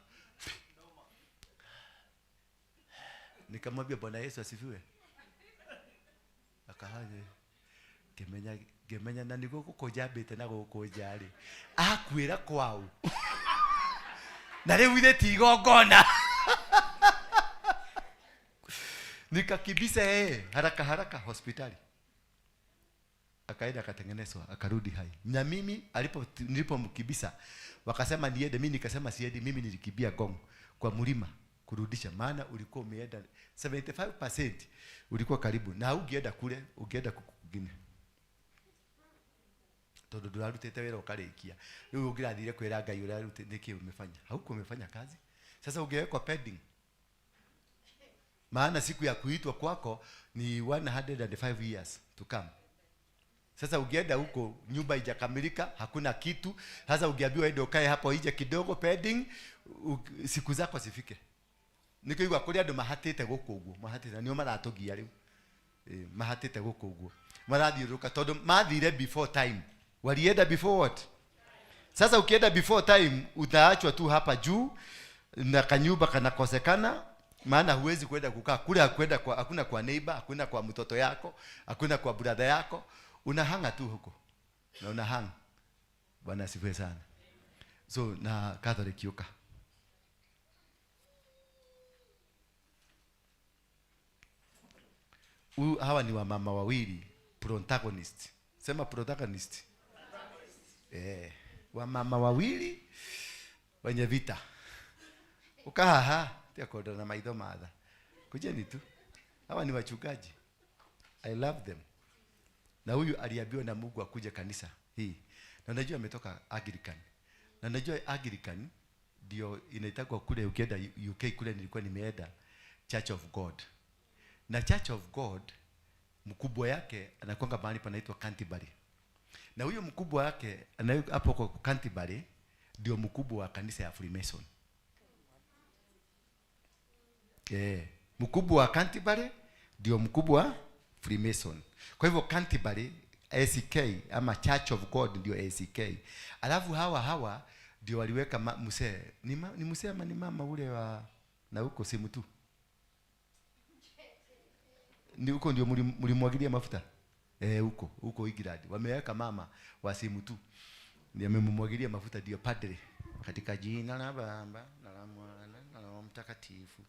Nikamwambia Bwana Yesu asifiwe. Akahaje. Ngemenya na niguo gukunjambite na gukunja ri. Akwira kwao. Na riu ithe ti igongona. Nikakibisa yeye haraka haraka hospitali. Akaenda akatengenezwa, akarudi hai. Na mimi nilipomkibisa wakasema niende, mimi nikasema siendi, mimi nilikibia Gong kwa mlima kurudisha, maana ulikuwa umeenda 75% ulikuwa karibu na ungeenda kule, ungeenda kugine. Tondu ndurarutite wira ukarikia. Riu ungirathire kwira Ngai urarutite niki umefanya. Hauko umefanya kazi. Sasa ungewekwa pending. Maana siku ya kuitwa kwako ni 105 years to come. Sasa ukienda huko nyumba haijakamilika, hakuna kitu. Sasa ukiambiwa ende ukae hapo nje kidogo pending, siku zako zifike. Nikuigua kuri andu mahatite guku uguo, mahatite nio maratugia riu. Mahatite guku uguo. Marathiuruka tondu mathire before time. Walienda before what? Sasa ukienda before time utaachwa tu hapa juu na kanyumba kanakosekana. Maana huwezi kwenda kukaa kule, hakwenda kwa, hakuna kwa neighbor, hakuna kwa mtoto yako, hakuna kwa brother yako. Unahanga tu huko. Na unahanga. Bwana asifiwe sana. So na Catholic yoka. Hawa ni wamama wawili protagonist. Sema protagonist. Wamama wawili wenye vita. Ukahaha tia kodo na maitho matha. Kujeni tu. Hawa ni wachungaji. I love them. Na huyu aliambiwa na Mungu akuje kanisa hii. Na unajua ametoka Anglican. Na unajua Anglican ndio inaitwa kule, ukienda UK kule nilikuwa nimeenda, Church of God. Na Church of God mkubwa yake anakuanga mahali panaitwa Canterbury. Na huyo mkubwa wake hapo kwa Canterbury ndio mkubwa wa kanisa ya Freemason. Mkubwa wa Canterbury ndio mkubwa wa Freemason. Kwa hivyo Canterbury ACK ama Church of God ndio ACK. Alafu hawa ndio waliweka mzee. Ni mzee ama ni mama ule wa na huko simu tu. Ni huko ndio mlimwagilia mafuta. Huko England wameweka mama wa simu tu. Ndiye amemwagilia mafuta, ndio padre. Katika jina la Baba na la Mwana na la Roho Mtakatifu.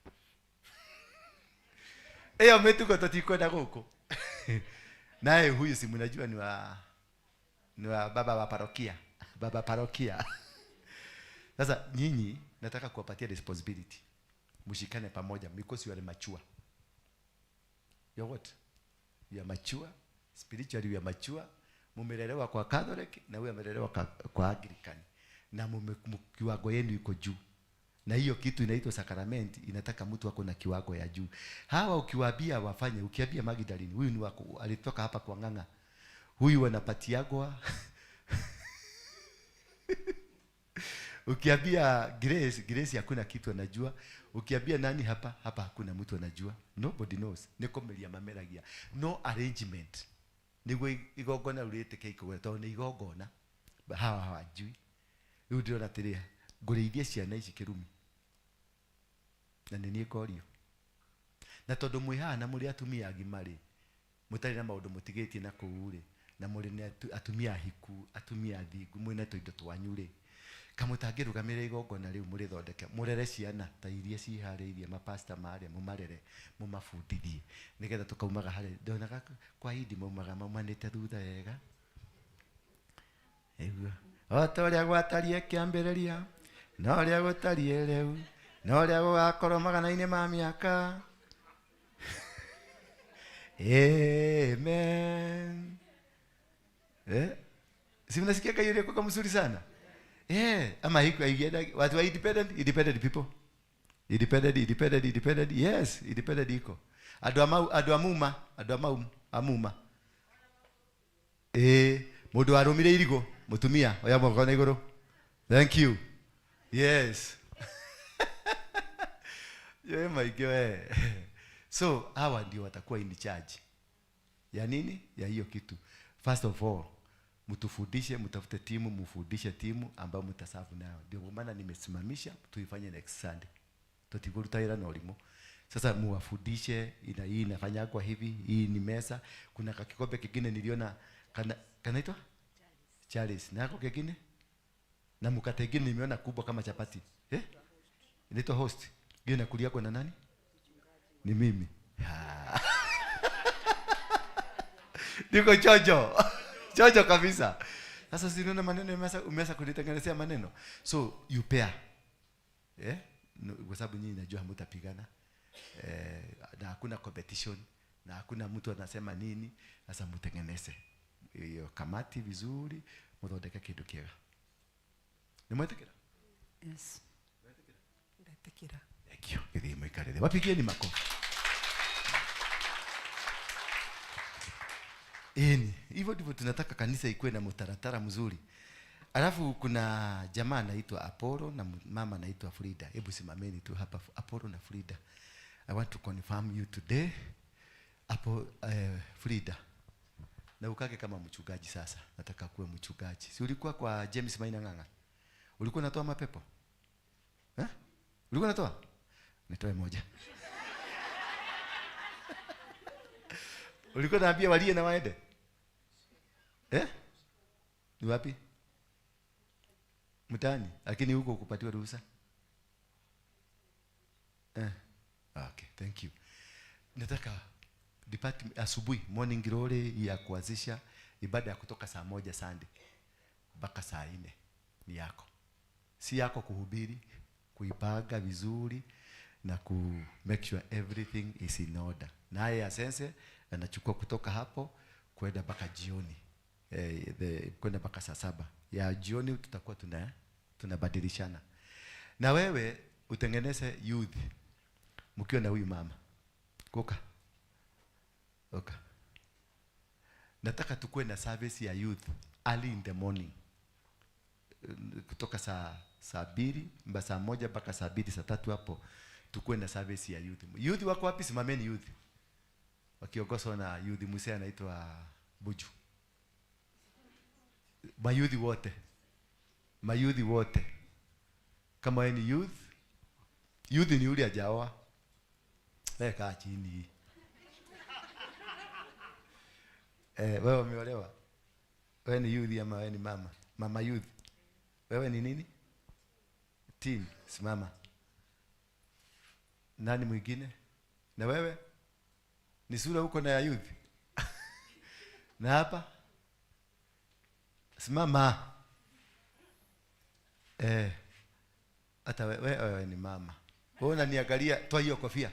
Ametuko tatikwenda huko. Naye huyu si mnajua ni wa baba wa parokia. Baba parokia. Sasa nyinyi nataka kuwapatia responsibility. Mshikane pamoja because you are mature. You are what? You are mature. Spiritually you are mature. Mumelelewa kwa Catholic na huyu amelelewa kwa Anglican. Na kiwango yenu iko juu. Na hiyo kitu inaitwa sakramenti inataka mtu wako na kiwango ya juu. Hawa ukiwaambia wafanye, ukiambia Magdalene huyu ni wako, alitoka hapa kwa Ng'ang'a. Huyu anapatiagwa. Ukiambia Grace hakuna kitu anajua. Ukiambia nani hapa hakuna mtu anajua. Nobody knows. Niko meria mameragia. No arrangement. Niguo igongona rurite iko to ni igongona. Hawa hawajui. Riu ndirona atiria ngũrĩithie ciana ici kĩrumi. Na nĩ niĩ ngorio. Na tondũ mwĩ haha na mũrĩ atumia agima rĩ, mũtarĩ na maũndũ mũtigĩtie na kũu rĩ, na mũrĩ nĩ atumia ahiku, atumia athingu, mwĩna tũindo twanyu rĩ, kamũtangĩrũgamĩrĩra igongona rĩu mũrĩthondeke, mũrere ciana ta iria ciharĩirie mapasta marĩa, mũmarere, mũmabundithie, nĩgetha tũkaumaga harĩ. Ndonaga kwa hindi maumaga maumanĩte thutha wega. Ĩguo. O ta ũrĩa gwatariĩ kĩambĩrĩria, na ũrĩa gũtariĩ rĩu, na ũrĩa gũgakorwo magana-inĩ ma mĩaka. Amen. Si mnasikia kayo ile kwa mzuri sana? Ama hiko haienda watu wa independent people. Independent. Yes, independent iko. Adu amuma. Mundu arumire irigo, mutumia oya moko na iguru. Thank you. Yes. Yo my God. So hawa ndio watakuwa in charge. Ya nini? Ya hiyo kitu. First of all, mtufundishe, mtafute timu, mfundishe timu ambayo mtasafu nayo. Ndio maana nimesimamisha tuifanye next Sunday. Tutiguruta ila na ulimo. Sasa muwafundishe ina hii inafanya kwa hivi, hii ni mesa. Kuna kakikombe kingine niliona kanaitwa Charles. Na hako kingine? Na mkate kingine nimeona kubwa kama chapati. Inaitwa host. Hiyo inakulia kwa na nani? Ni mimi. Niko chojo. Chojo kabisa. Sasa si unaona maneno umeanza kunitengenezea maneno. So you pair. Kwa sababu nyinyi najua hamtapigana. Na hakuna competition, na hakuna mtu anasema nini. Sasa mtengeneze hiyo kamati vizuri, mthondeke kindu kiega. Ni mwetekera? Yes. Mwetekera. Thank you. Githii muikarire. Wapigieni makofi. Hivyo ndivyo tunataka kanisa ikuwe na mtaratara mzuri. Alafu kuna jamaa anaitwa Apollo na mama anaitwa Frida. Hebu simameni tu hapa, Apollo na Frida. I want to confirm you today. Frida. Na ukake kama mchungaji sasa. Nataka kuwe mchungaji. Si ulikuwa kwa James Maina Ng'ang'a? Ulikuwa unatoa mapepo? Ulikuwa unatoa? Nitoe moja. Ulikuwa unaambia walie na waende? Ni wapi? Mtaani, lakini huko ukupatiwa ruhusa. Okay, thank you. Nataka Department asubuhi, morning glory ya kuanzisha ibada ya kutoka saa 1 Sunday mpaka saa 4 ni yako. Si yako kuhubiri, kuipanga vizuri na ku make sure everything is in order. Naye Asense anachukua kutoka hapo kwenda mpaka jioni. Kwenda mpaka saa 7 ya jioni tutakuwa tunabadilishana. Na wewe utengeneze youth mkiwa na huyu mama. Kuka. Okay. Nataka tukue na service ya youth early in the morning. Kutoka saa 2, saa 1 mpaka saa 2, saa 3 hapo tukue na service ya youth. Youth wako wapi? Simameni youth. Wakiongozwa na youth mzee anaitwa Buju. Mayouth wote. Mayouth wote. Kama wewe ni youth, youth ni yule hajaoa. Wewe kaa chini. Wewe umeolewa? Wewe ni youth ama wewe ni mama? Mama youth. Wewe ni nini? Teen, simama. Nani mwingine? Na wewe? Ni sura huko na ya youth. Na hapa? Simama. Hata wewe ni mama. Wewe unaniangalia, toa hiyo kofia.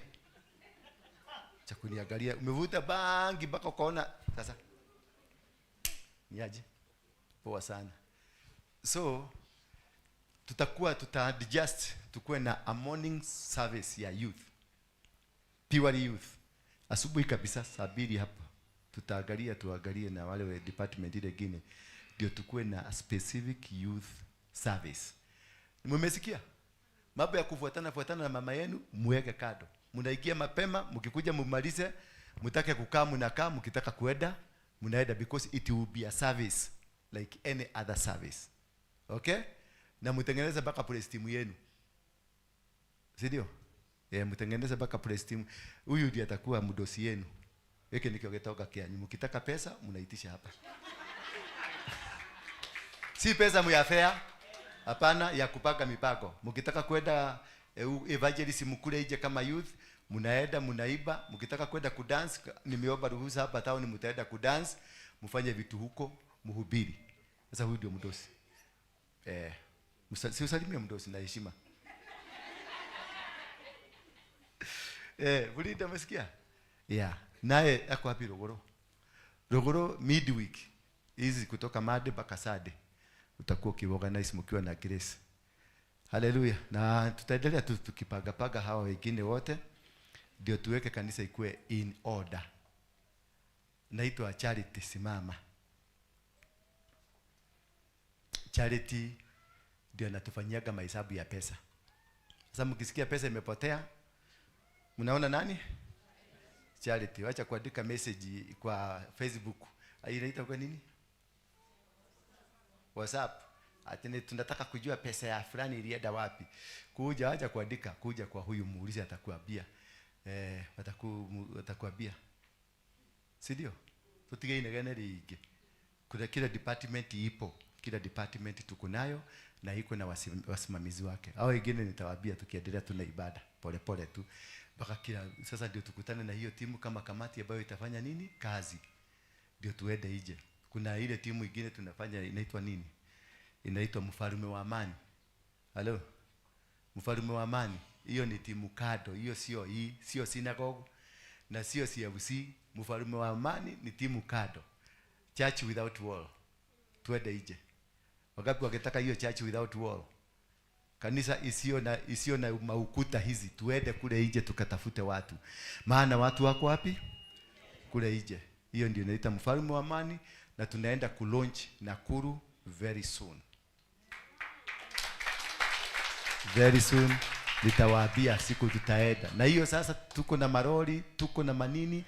Cha kuniangalia, umevuta bangi mpaka ukaona sasa. Niaje? Poa sana. So tuta adjust tukue na a morning service ya youth. Pure youth. Asubuhi kabisa saa 2 hapa. Tutaangalia, tuangalie na wale wa department ile nyingine ndio tukue na a specific youth service. Mmesikia? Mambo ya kufuatana fuatana na mama yenu muweke kando. Mnaingia mapema, mkikuja mumalize, mtake kukaa mnakaa, mkitaka kuenda mnaenda, because it will be a service like any other service. Okay? Na mtengeneze mpaka praise team yenu. Si ndio? Mtengeneze mpaka praise team. Huyu ndiye atakuwa mdosi yenu. Hiki ndikio gitoka kianyu. Mkitaka pesa mnaitisha hapa. Si pesa muyafea. Hapana, ya kupanga mipango. Mkitaka kwenda evangelism mkule nje kama youth, mnaenda mnaiba. Mkitaka kwenda kudance, nimeomba ruhusa hapa town, mtaenda kudance, mfanye vitu huko, mhubiri. Sasa huyu ndio mdosi. Si usalimie mdosi na heshima. Bulinda umesikia? Yeah. Naye ako wapi Rogoro? Rogoro midweek. Hizi kutoka Monday mpaka Sunday. Utakuwa ukiorganize mkiwa na Grace. Haleluya. Na tutaendelea tu tukipagapaga hawa wengine wote ndio tuweke kanisa ikue in order. Naitwa Charity, simama. Charity ndio anatufanyiaga mahesabu ya pesa. Sasa mkisikia pesa imepotea, mnaona nani? Charity. Wacha kuandika message kwa Facebook. Inaitwa kwa nini? WhatsApp. Ati tunataka kujua pesa ya fulani ilienda wapi. Kuja, acha kuandika, kuja kwa huyu muulize, atakuambia. Atakuambia. Si ndio? Tutige inegene ringi. Kuna kila department ipo. Kila department tuko nayo na iko na wasimamizi wake. Hao wengine nitawaambia tukiendelea tuna ibada pole pole tu. Mpaka kila sasa ndio tukutane na hiyo timu kama kamati ambayo itafanya nini? Kazi. Ndio tuende nje. Kuna ile timu nyingine tunafanya inaitwa nini? Inaitwa Mfalme wa Amani. Halo? Mfalme wa Amani. Hiyo ni timu kado, hiyo sio hii, sio synagogue na sio CFC. Mfalme wa Amani ni timu kado. Church without wall. Tuende nje. Wangapi wakitaka hiyo church without wall? Kanisa isiyo na maukuta hizi, tuende kule nje tukatafute watu. Maana watu wako wapi? Kule nje. Hiyo ndio inaita Mfalme wa Amani, na tunaenda kulaunch Nakuru very soon. Very soon nitawaambia siku tutaenda. Na hiyo sasa tuko na maroli, tuko na manini,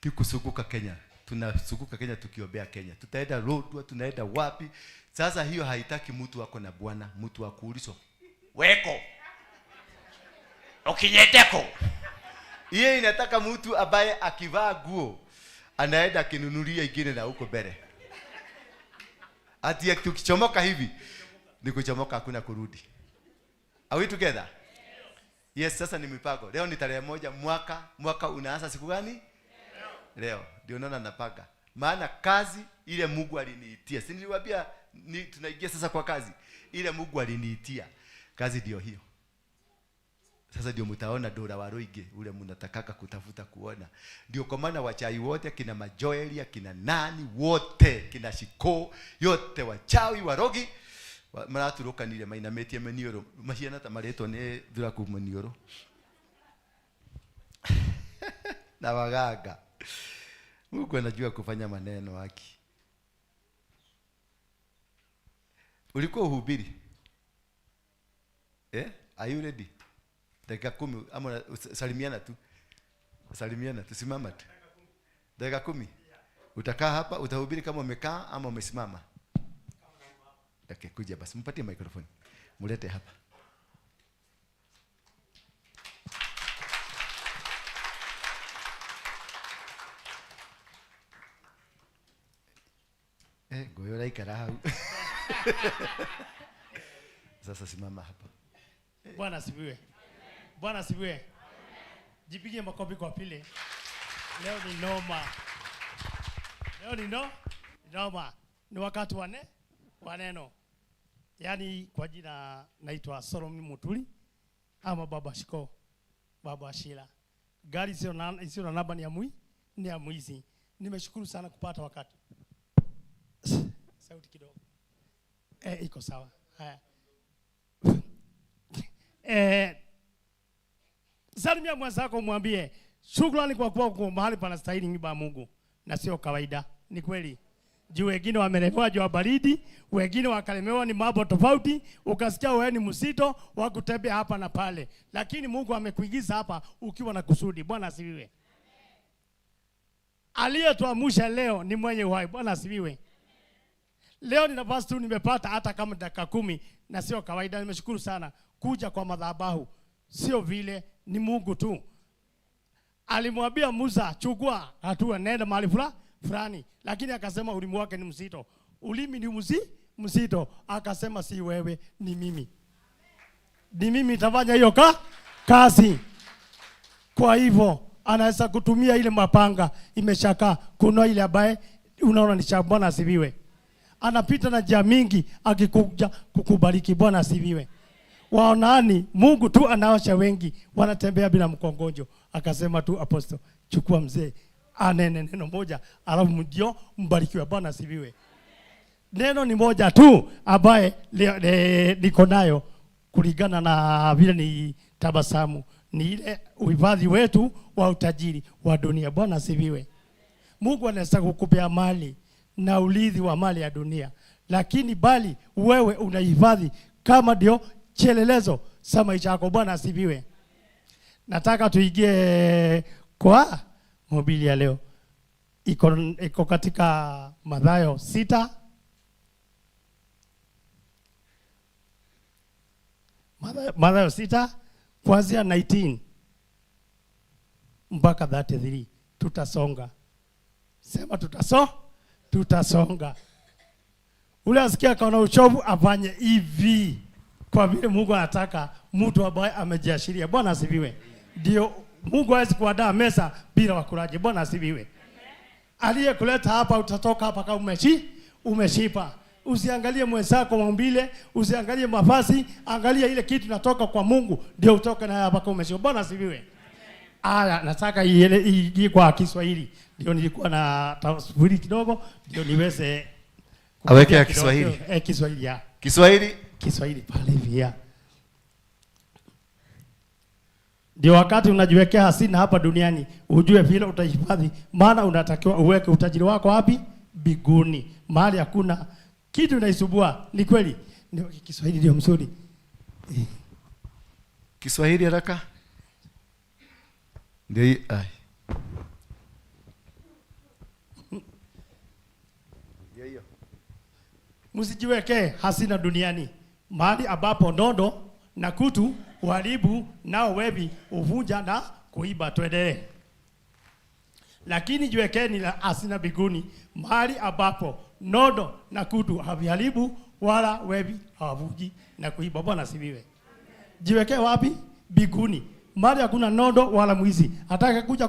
tukusuguka Kenya. Tunasuguka Kenya tukiombea Kenya. Tutaenda Lodwar, tunaenda wapi? Sasa hiyo haitaki mtu wako na bwana, mtu wa kuulizwa. Weko. Ukinyeteko. Hiyo inataka mtu ambaye akivaa nguo anaenda akinunulia ingine na huko mbele. Ati tukichomoka hivi ni kuchomoka, hakuna kurudi. Are we together? Yes, sasa ni mipango. Leo ni tarehe 1 mwaka unaanza siku gani? Leo ndio naona napaka. Maana kazi ile Mungu aliniitia. Si niliwaambia ni tunaingia sasa kwa kazi. Ile Mungu aliniitia. Kazi ndio hiyo. Sasa ndio mtaona Dora Waruinge ule mnatakaka kutafuta kuona. Ndio kwa maana wachawi wote kina Majoeli, kina nani wote, kina Shiko, yote wachawi warogi maraturukanire mainametie menioro mahiana ta maretwo ni thuraku menioro na waganga. Mungu anajua kufanya maneno haki. Ulikuwa uhubiri? Are you ready? Dakika 10 ama salimiana tu. Salimiana tu, simama tu. Dakika 10. Utakaa hapa utahubiri kama umekaa ama umesimama. Okay, kuja basi mpatie microphone. Mulete hapa. Goyo laikara hau. Sasa simama hapa. Bwana asifiwe. Bwana asifiwe. Jipigie makofi kwa pile. Leo ni noma. Leo ni noma. Ni wakati wa neno. Yaani kwa jina naitwa Solomon Mutuli ama Baba Shiko, Baba Shila. Gari sio na namba ni ya mwizi. Nimeshukuru sana kupata wakati. Sauti kidogo. Iko sawa. Haya. Salimia mwenzako mwambie shukrani kwa kuwa uko mahali panastahili nyumba ya Mungu na sio kawaida. Ni kweli. Juu wengine wamelemewa juu ya baridi, wengine wakalemewa ni mambo tofauti, ukasikia wewe ni msito wa kutembea hapa na pale. Lakini Mungu amekuingiza hapa ukiwa na kusudi. Bwana asifiwe. Aliyetuamsha leo ni mwenye uhai. Bwana asifiwe. Leo ni nafasi tu nimepata hata kama dakika 10 na sio kawaida. Nimeshukuru sana kuja kwa madhabahu. Sio vile, ni Mungu tu. Alimwambia Musa chukua hatua nenda mahali fulani, lakini akasema ulimi wake ni mzito. Ulimi ni mzito. Akasema si wewe, ni mimi. Ni mimi nitafanya hiyo kazi. Kwa hivyo anaweza kutumia ile mapanga imeshakaa, kuna ile ambaye unaona ni cha. Bwana asifiwe. Anapita na njia mingi akikuja kukubariki. Bwana asifiwe. Waonani Mungu tu anaosha wengi wanatembea bila mkongojo. Akasema tu apostle, chukua mzee anene neno moja alafu ndio mbarikiwe. Bwana asifiwe. Neno ni moja tu ambaye niko nayo kulingana na vile ni tabasamu, ni ile uhifadhi wetu wa utajiri wa dunia. Bwana asifiwe. Mungu anaweza kukupea mali na urithi wa mali ya dunia, lakini bali wewe unahifadhi kama ndio chelelezo sa maisha yako. Bwana asifiwe. Nataka tuingie kwa mhubiri ya leo. Iko katika Mathayo 6. Mathayo 6 kuanzia 19 mpaka 33. Tutasonga. Sema tutasonga. Ule asikia kaona uchovu afanye hivi. Kwa vile Mungu anataka mtu ambaye amejiashiria. Bwana asifiwe. Ndio Mungu hawezi kuandaa meza bila wakulaji. Bwana asifiwe. Aliyekuleta hapa utatoka hapa kama umeshipa. Usiangalie mwenzako maumbile, usiangalie mavazi, angalia ile kitu natoka kwa Mungu ndio utoke nayo hapa kama umeshipa. Bwana asifiwe. Aya, nataka iingie kwa Kiswahili. Ndio nilikuwa na tafsiri kidogo ndio niweze aweke ya Kiswahili. Kiswahili ya. Kiswahili. Kiswahili pale hivi ya. Ndio wakati unajiwekea hazina hapa duniani, ujue vile utahifadhi, maana unatakiwa uweke utajiri wako wapi? Biguni. Mahali hakuna kitu inaisubua. Ni kweli. Ndio Kiswahili ndio mzuri. Kiswahili haraka. Ndio ai. Ndio hiyo. Msijiwekee hazina duniani, mahali ambapo ndondo na kutu uharibu, nao wevi uvunja na kuiba. Tuendelee. Lakini jiwekeni hazina mbinguni, mahali ambapo nondo na kutu haviharibu wala wevi hawavuji na kuiba. Bwana asifiwe. Jiwekee wapi? Mbinguni, mahali hakuna nondo wala mwizi atakaye kuja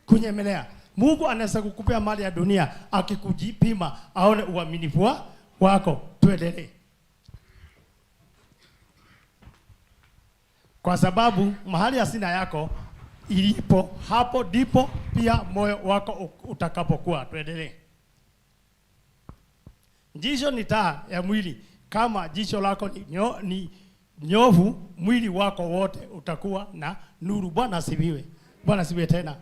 kunyemelea. Mungu anaweza kukupea mali ya dunia akikujipima aone uaminifu wako. Tuendelee. Kwa sababu mahali hazina yako ilipo, hapo ndipo pia moyo wako utakapokuwa. Tuendelee. Jicho ni taa ya mwili. Kama jicho lako ni nyovu, mwili wako wote utakuwa na nuru. Bwana asifiwe. Bwana asifiwe tena.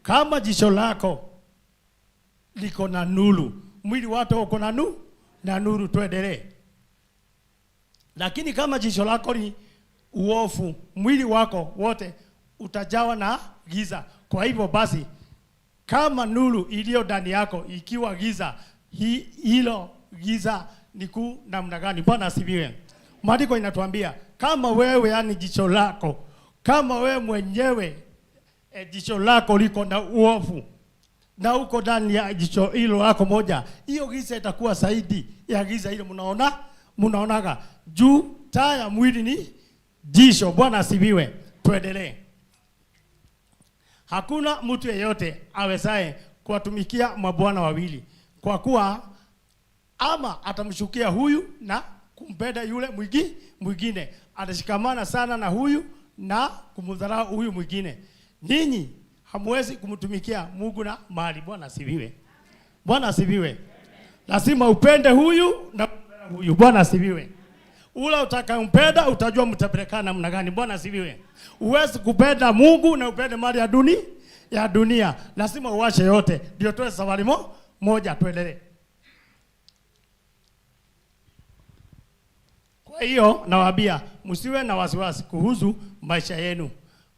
Kama jicho lako liko na nuru, mwili wako uko na na nuru. Tuendelee. Lakini kama jicho lako ni uofu, mwili wako wote utajawa na giza. Kwa hivyo basi, kama nuru iliyo ndani yako ikiwa giza, hilo giza ni kuu namna gani? Bwana asifiwe. Maandiko inatuambia kama wewe, yani jicho lako, kama wewe mwenyewe jicho lako liko na uofu na uko ndani ya jicho hilo lako moja, hiyo giza itakuwa zaidi ya giza ile mnaonaga. Juu taa ya mwili ni jicho. Bwana asifiwe. Tuendelee. Hakuna mtu yeyote awezaye kuwatumikia mabwana wawili, kwa kuwa ama atamshukia huyu na kumpenda yule mwingine, atashikamana sana na huyu na kumdharau huyu mwingine. Ninyi hamwezi kumtumikia Mungu na mali. Bwana asifiwe. Bwana asifiwe. Lazima upende huyu na huyu. Bwana asifiwe. Ule utakayompenda utajua mtapelekana namna gani. Bwana asifiwe. Huwezi kupenda Mungu na upende mali ya dunia. Lazima uache yote ndio toe safari moja. Tuendelee. Kwa hiyo nawaambia, msiwe na wasiwasi kuhusu maisha yenu,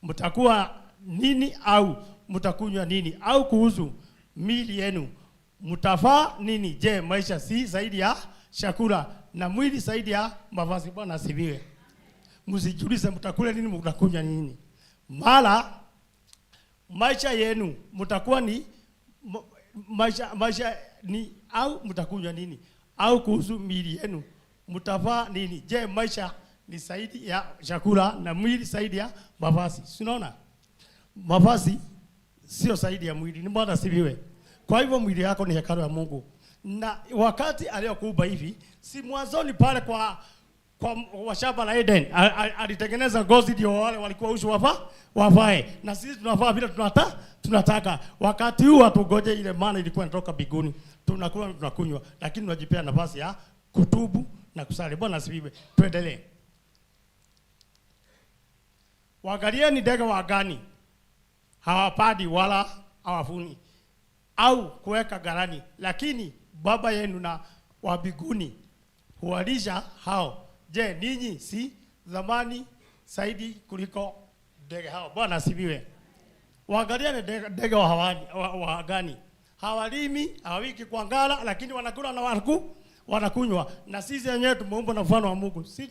mtakuwa nini au mtakunywa nini, au kuhusu miili yenu mtavaa nini. Je, maisha si zaidi ya chakula na mwili zaidi ya mavazi? Bwana asifiwe. Msijiulize mtakula nini, mtakunywa nini. Mara maisha yenu mtakuwa ni maisha ni au mtakunywa nini, au kuhusu miili yenu mtavaa nini. Je, maisha ni zaidi ya chakula na mwili zaidi ya mavazi? Si unaona? Mavazi sio zaidi ya mwili. Ni Bwana asifiwe. Kwa hivyo mwili yako ni hekalu ya Mungu. Na wakati aliyokuumba hivi, si mwanzoni pale kwa shamba la Eden alitengeneza ngozi ndio wale walikuwa ushi wavae. Na sisi tunavaa vile tunataka. Wakati huu hatugoje ile maana ilikuwa inatoka mbinguni. Tunakula tunakunywa, lakini tunajipea nafasi ya kutubu na kusali. Bwana asifiwe. Tuendelee. Waangalieni ndege wa angani, hawapandi wala hawavuni au kuweka ghalani, lakini Baba yenu na wa mbinguni huwalisha hao. Je, ninyi si thamani zaidi kuliko ndege hao? Bwana asifiwe. Waangalieni ndege wa angani, hawalimi, hawawiki kwa ngala, lakini wanakula na wanakunywa. Na sisi wenyewe tumeumbwa na mfano wa Mungu, sisi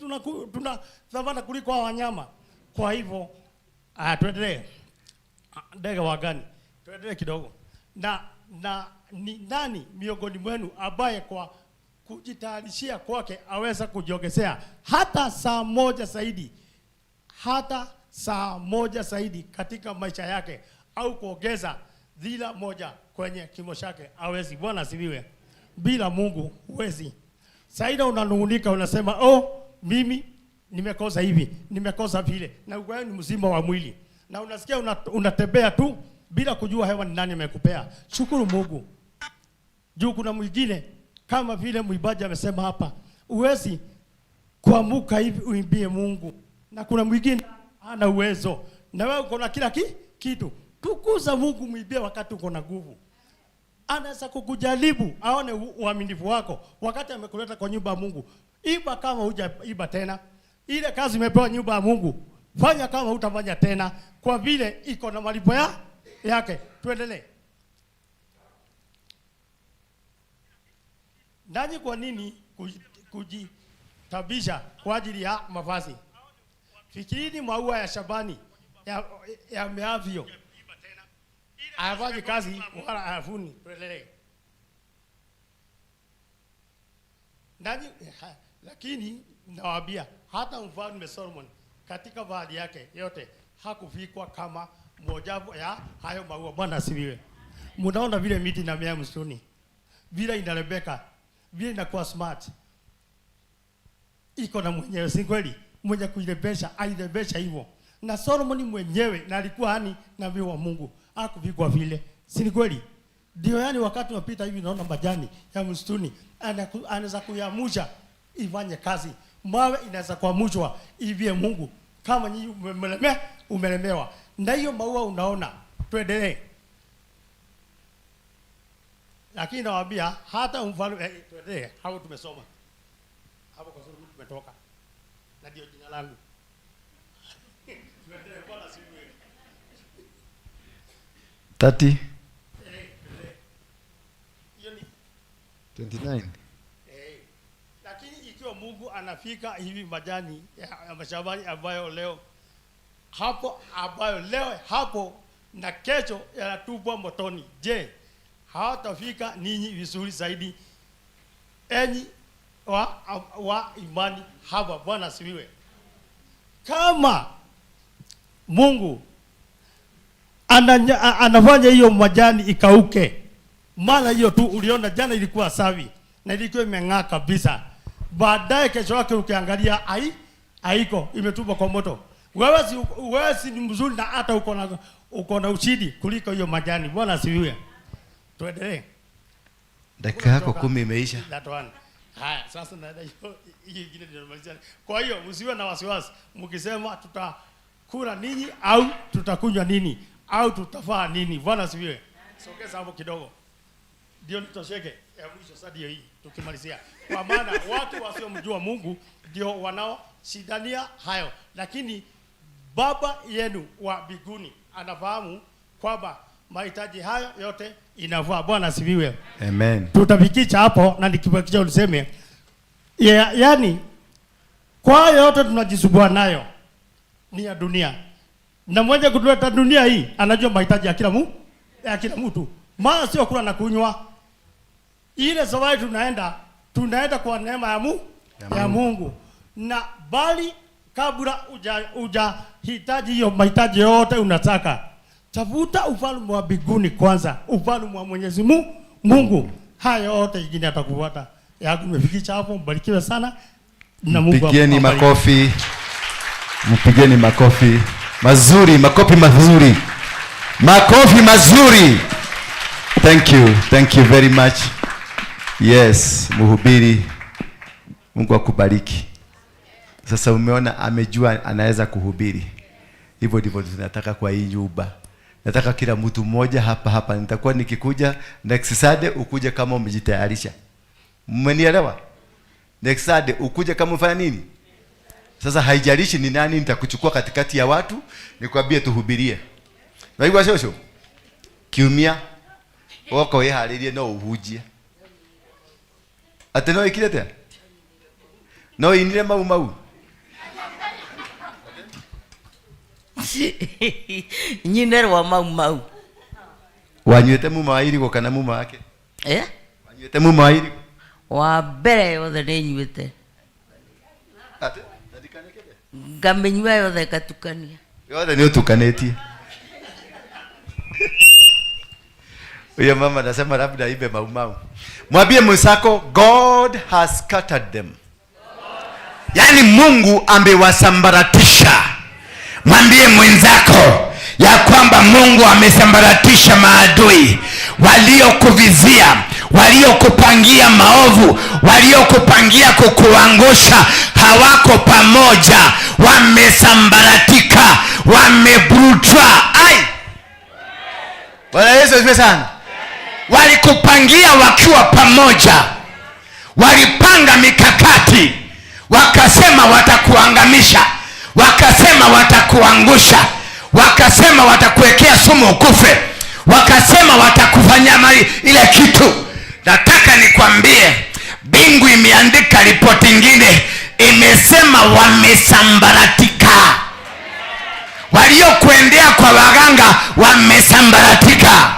tuna thamani kuliko hao wanyama. Kwa hivyo tuendelee. Ndege wa angani, tuendelee kidogo. Na ni nani miongoni mwenu ambaye kwa kujitayarishia kwake aweza kujiongezea hata saa moja zaidi, hata saa moja zaidi katika maisha yake, au kuongeza dhila moja kwenye kimo chake? Hawezi. Bwana asifiwe. Bila Mungu huwezi. Saida unanungunika, unasema oh, mimi nimekosa hivi, nimekosa vile, na wewe ni mzima wa mwili, na unasikia unatembea tu bila kujua hewa ni nani amekupea. Shukuru Mungu. Juu kuna mwingine kama vile mwimbaji amesema hapa, huwezi kuamuka hivi uimbie Mungu, na kuna mwingine hana uwezo, na wewe uko na kila kitu. Tukuza Mungu, mwimbie wakati uko na nguvu. Anaweza kukujaribu aone uaminifu wako wakati amekuleta kwa nyumba ya Mungu. Iba kama hujaiba tena. Ile kazi umepewa nyumba ya Mungu, fanya kama hutafanya tena, kwa vile iko na malipo yake. Tuendelee. Nanyi kwa nini kujitabisha kwa ajili ya mavazi? Fikirini maua ya shambani ya meavyo, hayafanyi kazi wala hayavuni. Tuendelee. Nanyi, lakini nawaambia hata mfalme Solomon katika fahari yake yote hakufikwa kama mojawapo ya hayo maua. Bwana asifiwe. Mnaona vile miti inamea msituni, vile inarebeka, vile inakuwa smart, iko na mwenyewe, si kweli? Mwenye kuirebesha airebesha hivyo. Na Solomon mwenyewe na alikuwa hani nabii wa Mungu, hakuvikwa vile, si ni kweli? Ndio, yani wakati unapita hivi naona majani ya msituni, anaweza kuyamusha ifanye kazi. Mawe inaweza kuamushwa ivie Mungu kama nyinyi umelemewa. Na hiyo maua unaona, tuendelee. Lakini nawaambia hata mfalme, tuendelee, hapo tumesoma. Hapo kwa sababu tumetoka. Na ndio jina langu. Tuendelee, Bwana asifiwe. 30. Hiyo ni 29. Lakini ikiwa Mungu anafika hivi majani ya mashambani ambayo leo hapo, ambayo leo hapo na kesho yanatupwa motoni, je, hawatafika ninyi vizuri zaidi enyi wa imani haba? Bwana asifiwe. Kama Mungu anafanya hiyo majani ikauke, mara hiyo tu uliona jana ilikuwa safi na ilikuwa imeng'aa kabisa, baadaye kesho yake ukiangalia haiko, imetupwa kwa moto. Wewe si ni mzuri na hata uko na ushindi kuliko hiyo majani. Bwana asifiwe. Tuendelee. Dakika yako 10 imeisha. Natoana. Haya, sasa naenda hiyo ingine ndio namalizia. Kwa hiyo msiwe na wasiwasi mkisema tutakula nini au tutakunywa nini au tutafaa nini. Bwana asifiwe. Sogeza hapo kidogo. Ndio nitosheke. Ya mwisho sasa ndio hii tukimalizia. Kwa maana watu wasiomjua Mungu ndio wanaoshindania hayo, lakini Baba yenu wa mbinguni anafahamu kwamba mahitaji hayo yote inafaa. Bwana asifiwe. Amen. Tutafikisha hapo na nikifikisha uliseme. Yani kwa yote tunajisumbua nayo ni ya dunia. Na mwenye kutuleta dunia hii anajua mahitaji ya kila mtu. Maana sio kula na kunywa. Ile safari tunaenda kwa neema ya Mungu. Na bali kabla hujahitaji hiyo mahitaji yote unataka, tafuta ufalme wa mbinguni kwanza, ufalme wa Mwenyezi Mungu. Haya yote ingine atakufuata. Yangu nimefikisha hapo, mbarikiwe sana na Mungu Mpigieni awabariki. makofi. Mpigieni makofi mazuri, makofi mazuri. Makofi mazuri. Thank you. Thank you very much. Yes, mhubiri. Mungu akubariki. Sasa umeona amejua anaweza kuhubiri. Hivyo ndivyo tunataka kwa hii nyumba. Nataka kila mtu mmoja hapa hapa. Nitakuwa nikikuja next Sunday ukuje kama umejitayarisha. Mmenielewa? Next Sunday ukuje kama umefanya nini? Sasa haijalishi ni nani, nitakuchukua katikati ya watu nikwambie tuhubirie. Naigua shosho? Kiumia woka wiharirie no uhunjie. Ate no ikire atia? No inire mau mau. Nyine rwa mau mau. Wanyuĩte muma wa irigũ kana muma wake? Wanyuĩte muma wa irigũ? Wa mbere yothe nĩnyuĩte. Ate? Ngamĩnyua yothe ngatukania. Yothe nĩ ũtukanĩtie. Huyo mama anasema labda ibe mau mau. Mwambie mwenzako God has scattered them. Yaani Mungu amewasambaratisha. Mwambie mwenzako ya kwamba Mungu amesambaratisha maadui waliokuvizia, waliokupangia maovu, waliokupangia kukuangusha. Hawako pamoja, wamesambaratika, wameburutwa. Ai! Bwana Yesu asifiwe sana. Walikupangia wakiwa pamoja, walipanga mikakati, wakasema watakuangamisha, wakasema watakuangusha, wakasema watakuwekea sumu ukufe, wakasema watakufanyia mali ile kitu. Nataka nikwambie, mbingu imeandika ripoti nyingine, imesema wamesambaratika. Waliokuendea kwa waganga wamesambaratika,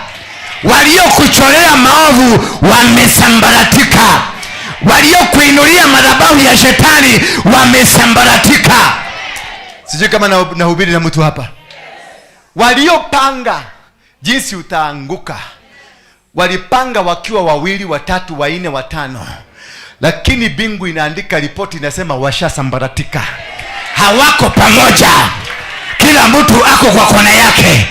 waliokuchorea maovu wamesambaratika, waliokuinulia madhabahu ya shetani wamesambaratika. Sijui kama nahubiri na mtu hapa. Waliopanga jinsi utaanguka, Walipanga wakiwa wawili, watatu, wanne, watano, lakini mbingu inaandika ripoti inasema washasambaratika. Hawako pamoja, kila mtu ako kwa kona yake,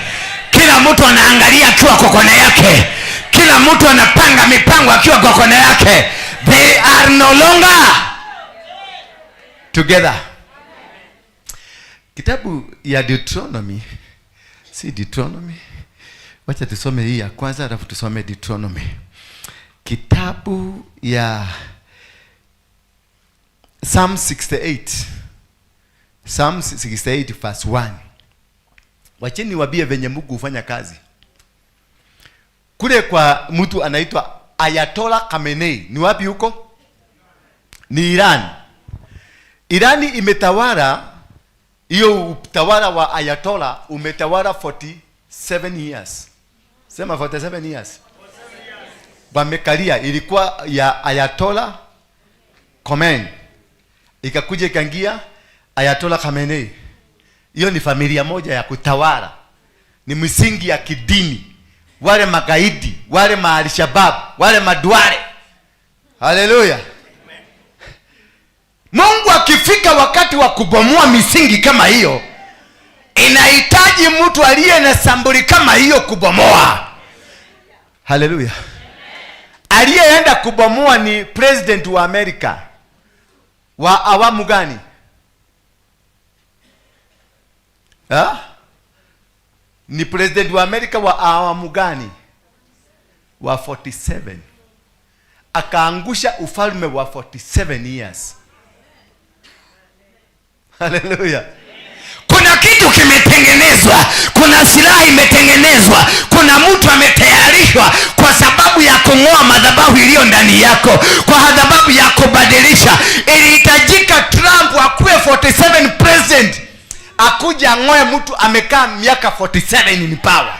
kila mtu anaangalia akiwa kwa kona yake, kila mtu anapanga mipango akiwa kwa kona yake. They are no longer together. Kitabu ya Deuteronomy, si Deuteronomy, wacha tusome hii ya kwanza alafu tusome Deuteronomy. Kitabu ya Psalm 68, Psalm 68 verse 1. Wacheni wabie venye Mungu hufanya kazi. Kule kwa mtu anaitwa Ayatollah Khamenei, ni wapi huko? Ni Iran. Irani imetawala, hiyo utawala wa Ayatollah umetawala 47 years. Sema 47 years. Wamekalia, ilikuwa ya Ayatollah Khomeini, ikakuja ikaingia Ayatollah Khamenei. Hiyo ni familia moja ya kutawala, ni misingi ya kidini. Wale magaidi, wale maalshabab, wale maduare. Haleluya! Mungu akifika wakati wa kubomoa misingi kama hiyo, inahitaji mtu aliye na sambuli kama hiyo kubomoa. Haleluya! Aliyeenda kubomoa ni president wa Amerika wa awamu gani? Ha? Ni president wa Amerika wa awamu gani? Wa 47. Akaangusha ufalme wa 47 years. Haleluya. Kuna kitu kimetengenezwa, kuna silaha imetengenezwa, kuna mtu ametayarishwa kwa sababu ya kung'oa madhabahu iliyo ndani yako, kwa sababu ya kubadilisha. Ilihitajika Trump akuwe 47 president, akuja ang'oe mtu amekaa miaka 47 in power.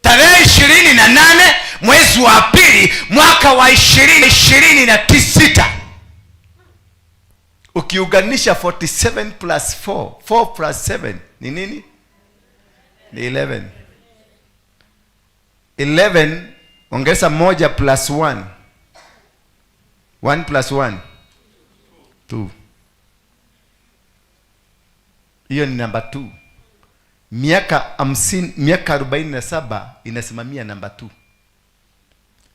Tarehe 28 mwezi wa pili mwaka wa 2026. Ukiunganisha 47 plus 4, 4 plus 7 ni nini? Ni 11. 11 ongeza 1 plus 1. 1 plus 1 2. Hiyo ni namba 2. Miaka 50, miaka 47 inasimamia namba 2.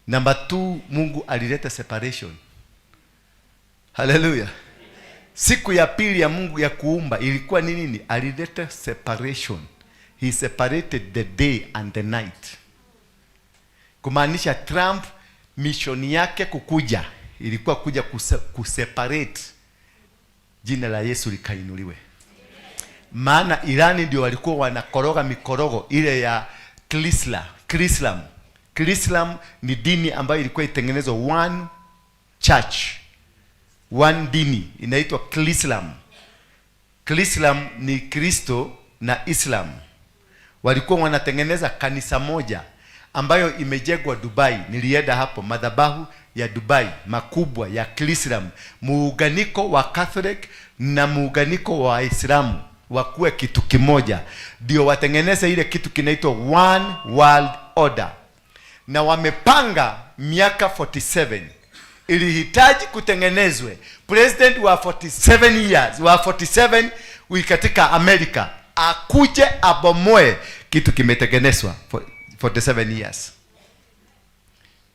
Namba 2, Mungu alileta separation. Haleluya. Siku ya pili ya Mungu ya kuumba ilikuwa ni nini? Alileta separation. He separated the day and the night. Kumaanisha Trump mission yake kukuja ilikuwa kuja kuseparate jina la Yesu likainuliwe. Maana Irani ndio walikuwa wanakoroga mikorogo ile ya Krislam. Krislam ni dini ambayo ilikuwa itengenezwa one church, one dini inaitwa Krislam. Krislam ni Kristo na Islam. Walikuwa wanatengeneza kanisa moja ambayo imejengwa Dubai. Nilienda hapo madhabahu ya Dubai makubwa ya Krislam, muunganiko wa Catholic na muunganiko wa Waislamu wakuwe kitu kimoja, ndio watengeneze ile kitu kinaitwa One World Order. Na wamepanga miaka 47 ilihitaji kutengenezwe. President wa 47 years, wa 47 katika Amerika akuje abomoe kitu kimetengenezwa 47 years.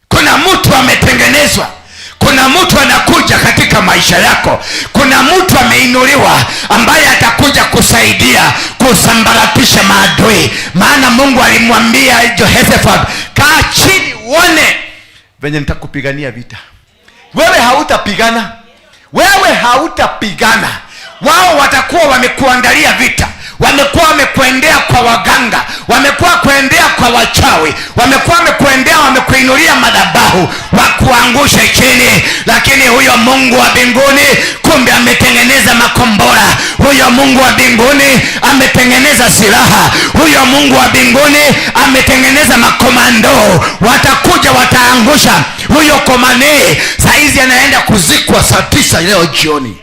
Kuna mtu ametengenezwa, kuna mtu anakuja katika maisha yako, kuna mtu ameinuliwa ambaye atakuja kusaidia kusambaratisha maadui. Maana Mungu alimwambia Jehoshaphat, kaa chini uone venye nitakupigania vita. Wewe hautapigana, wewe hautapigana. Wao watakuwa wamekuandalia vita, wamekuwa wamekuendea kwa waganga, wamekuwa kuendea kwa wachawi, wamekuwa wamekuendea, wamekuinulia madhabahu wakuangushe chini. Lakini huyo Mungu wa mbinguni kumbe ametengeneza makombora, huyo Mungu wa mbinguni ametengeneza silaha, huyo Mungu wa mbinguni ametengeneza makomando. Watakuja wataangusha huyo komane. Saizi anaenda kuzikwa saa 9 leo jioni.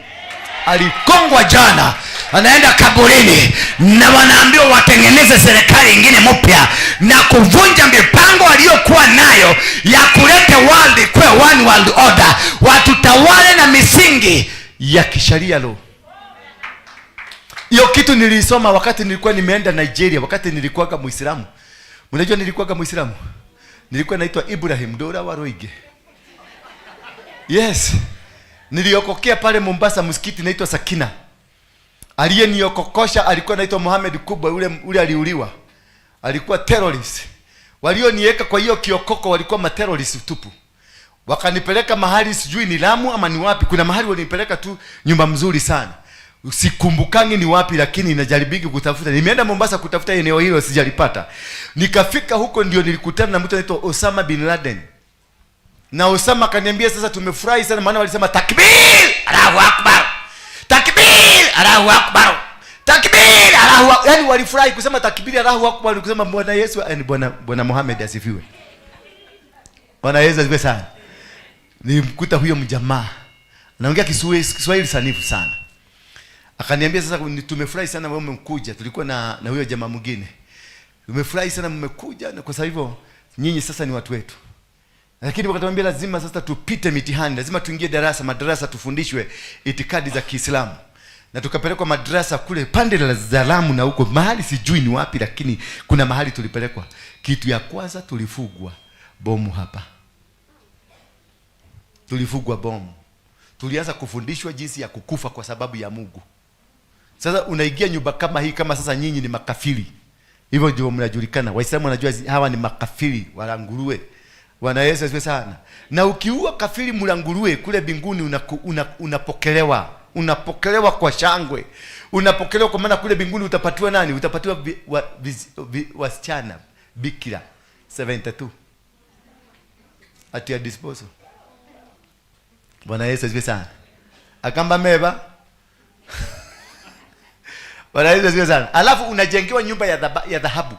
Alikongwa jana. Wanaenda kaburini na wanaambiwa watengeneze serikali ingine mpya na kuvunja mipango waliokuwa nayo ya kuleta world kwa one world order, watutawale na misingi ya kisharia law. Hiyo kitu nilisoma wakati nilikuwa nimeenda Nigeria, wakati nilikuwa Muislamu. Mnajua nilikuwa Muislamu? Nilikuwa naitwa Ibrahim Dora Waroige. Yes. Niliokokea pale Mombasa, msikiti naitwa Sakina. Aliyeniokokosha alikuwa anaitwa Mohamed Kubwa, ule aliuliwa. Alikuwa terrorist. Walioniweka kwa hiyo kiokoko walikuwa materrorist tupu. Wakanipeleka mahali sijui ni Lamu ama ni wapi. Kuna mahali walinipeleka tu, nyumba mzuri sana. Sikumbukangi ni wapi, lakini najaribiki kutafuta. Nimeenda Mombasa kutafuta eneo hilo, sijalipata. Nikafika huko ndio nilikutana na mtu anaitwa Osama bin Laden. Na Osama akaniambia sasa tumefurahi sana, maana walisema takbir, Allahu Akbar. Takbir, Allahu Akbar. Takbir, Allahu Akbar. Yaani walifurahi kusema takbir, Allahu Akbar, kusema Bwana Yesu, yaani Bwana Muhammad asifiwe. Bwana Yesu asifiwe sana. Nilimkuta huyo mjamaa anaongea Kiswahili sanifu sana. Akaniambia sasa tumefurahi sana wewe umekuja. Tulikuwa na huyo jamaa mwingine. Tumefurahi sana mmekuja, na kwa sababu hivyo nyinyi sasa ni watu wetu. Lakini wakatuambia lazima sasa tupite mitihani, lazima tuingie darasa, madarasa tufundishwe itikadi za Kiislamu. Na tukapelekwa madrasa kule pande la Zalamu na huko mahali sijui ni wapi, lakini kuna mahali tulipelekwa. Kitu ya kwanza tulifugwa bomu hapa. Tulifugwa bomu. Tulianza kufundishwa jinsi ya kukufa kwa sababu ya Mungu. Sasa unaingia nyumba kama hii, kama sasa nyinyi ni makafiri. Hivyo ndio mnajulikana. Waislamu wanajua hawa ni makafiri, wala nguruwe. Bwana Yesu asifiwe sana. Na ukiua kafiri mla nguruwe kule mbinguni unapokelewa. Unapokelewa kwa shangwe. Unapokelewa kwa maana kule mbinguni utapatiwa nani? Utapatiwa wasichana bikira 72 at your disposal. Bwana Yesu asifiwe sana. Akamba meba. Bwana Yesu asifiwe sana. Alafu unajengewa nyumba ya dhahabu.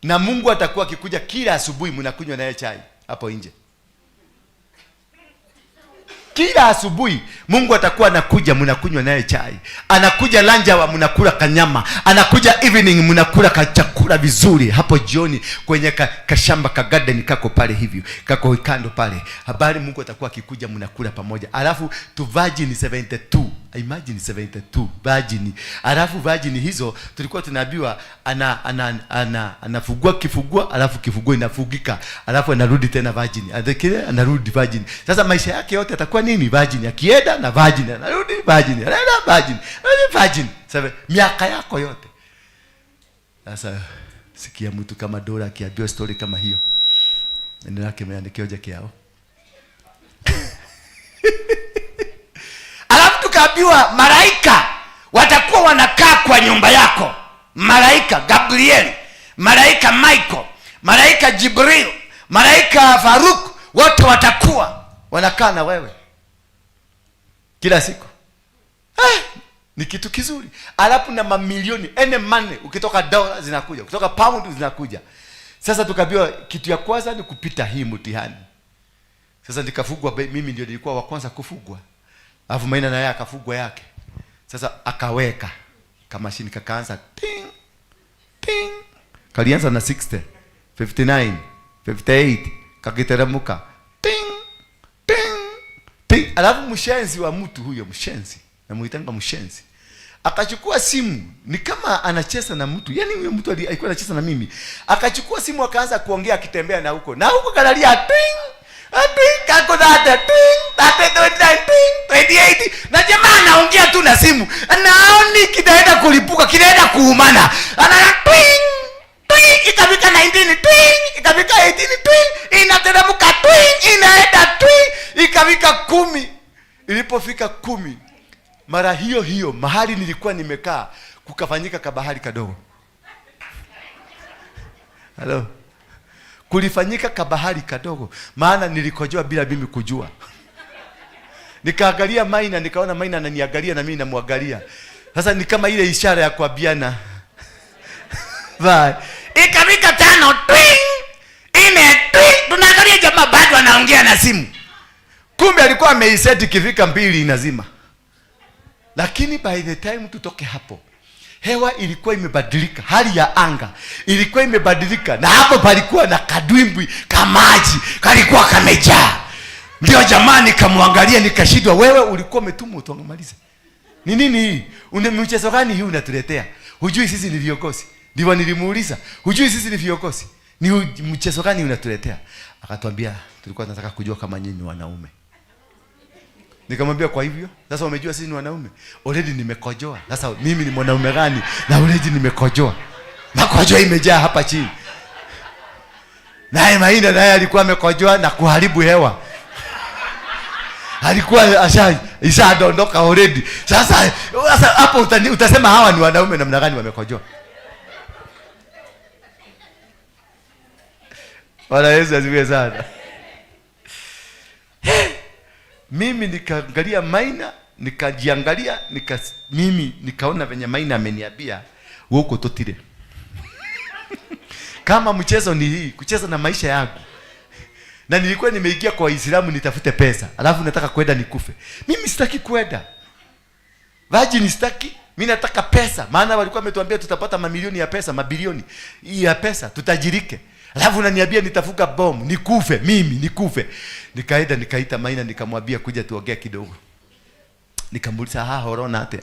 Na Mungu atakuwa akikuja kila asubuhi, mnakunywa naye chai hapo nje. Kila asubuhi Mungu atakuwa anakuja, mnakunywa naye chai. Anakuja lunch hour, mnakula kanyama. Anakuja evening, mnakula kachakula vizuri. Hapo jioni kwenye kashamba ka garden kako pale hivyo, kako kando pale. Habari, Mungu atakuwa akikuja, mnakula pamoja. Alafu tu virgin 72. Imagine 72 virgin. Alafu virgin hizo tulikuwa tunaambiwa anafungua kifungua, alafu kifungua inafungika, alafu anarudi tena virgin. Adekile anarudi virgin. Sasa maisha yake yote atakuwa nini? Virgin. Akienda na virgin, anarudi virgin, anaenda virgin, anarudi virgin. Sasa miaka yako yote. Sasa sikia mtu kama Dora akiambiwa story kama hiyo. Neno lake imeandikiwa je kiao. Alafu tukaambiwa malaika watakuwa wanakaa kwa nyumba yako. Malaika Gabriel, malaika Michael, malaika Jibril, malaika Faruk, wote watakuwa wanakaa na wewe kila siku. Ni kitu kizuri. Alafu na mamilioni, any money, ukitoka dola zinakuja, ukitoka pound zinakuja. Sasa tukaambiwa kitu ya kwanza ni kupita hii mtihani. Sasa nikafugwa, mimi ndio nilikuwa wa kwanza kufugwa. Alafu Maina naye akafugwa yake. Sasa akaweka kamashini kakaanza ting ting. Kalianza na 60, 59, 58, kakiteremka ting ting ting. Alafu mshenzi wa mtu huyo, mshenzi, namuitanga mshenzi, akachukua simu, ni kama anacheza na mtu. Yaani huyo mtu alikuwa anacheza na mimi. Akachukua simu akaanza kuongea akitembea na huko. Na huko kanalia ting ting, kako data ting, data 29 ting, 28. Na jamaa anaongea tu na simu. Naoni kinaenda kulipuka, kinaenda kuumana. Ana ting ting, ikafika 19 ting, ikafika 18 ting, inateremka ting, inaenda ting, ikafika 10. Ilipofika 10, mara hiyo hiyo mahali nilikuwa nimekaa kukafanyika kabahari kadogo. Hello. Kulifanyika kabahari kadogo, maana nilikojoa bila mimi kujua. Nikaangalia Maina, nikaona Maina ananiangalia na mimi namwangalia. Sasa ni kama ile ishara ya kuambiana. Bye. Ikafika 5 twing, 4 twing, tunaangalia jamaa bado anaongea na simu. Kumbe alikuwa ameiseti ikifika 2 inazima. Lakini by the time tutoke hapo, hewa ilikuwa imebadilika, hali ya anga ilikuwa imebadilika, na hapo palikuwa na kadwimbwi kamaji kalikuwa kamejaa. Ndio jamaa nikamwangalia nikashindwa, wewe ulikuwa umetumwa utuangamalize. Ni nini hii? Una mchezo gani hii unatuletea? Hujui sisi ni viongozi? Ndivyo nilimuuliza. Hujui sisi ni viongozi? Ni mchezo gani unatuletea? Akatuambia tulikuwa tunataka kujua kama nyinyi ni wanaume. Nikamwambia kwa hivyo, sasa umejua sisi ni wanaume? Already nimekojoa. Sasa mimi ni mwanaume gani? Na already nimekojoa. Makojoa imejaa hapa chini. Naye Maina naye alikuwa amekojoa na kuharibu hewa. Alikuwa ishadondoka already. Sasa hapo utasema hawa ni wanaume namna gani wamekojoa? Bwana Yesu asifiwe sana. Mimi nikaangalia Maina, nikajiangalia, mimi nikaona venye Maina ameniambia huko totire. Kama mchezo ni hii, kucheza na maisha yangu. Na nilikuwa nimeingia kwa Waislamu nitafute pesa, alafu nataka kwenda nikufe. Mimi sitaki kwenda. Virgin sitaki, mimi nataka pesa. Maana walikuwa wametuambia tutapata mamilioni ya pesa, mabilioni ya pesa, tutajirike. Alafu unaniambia nitafuka bomu, nikufe, mimi nikufe. Nikaenda nikaita Maina nikamwambia kuja tuongee kidogo. Nikamuuliza ha horona ate.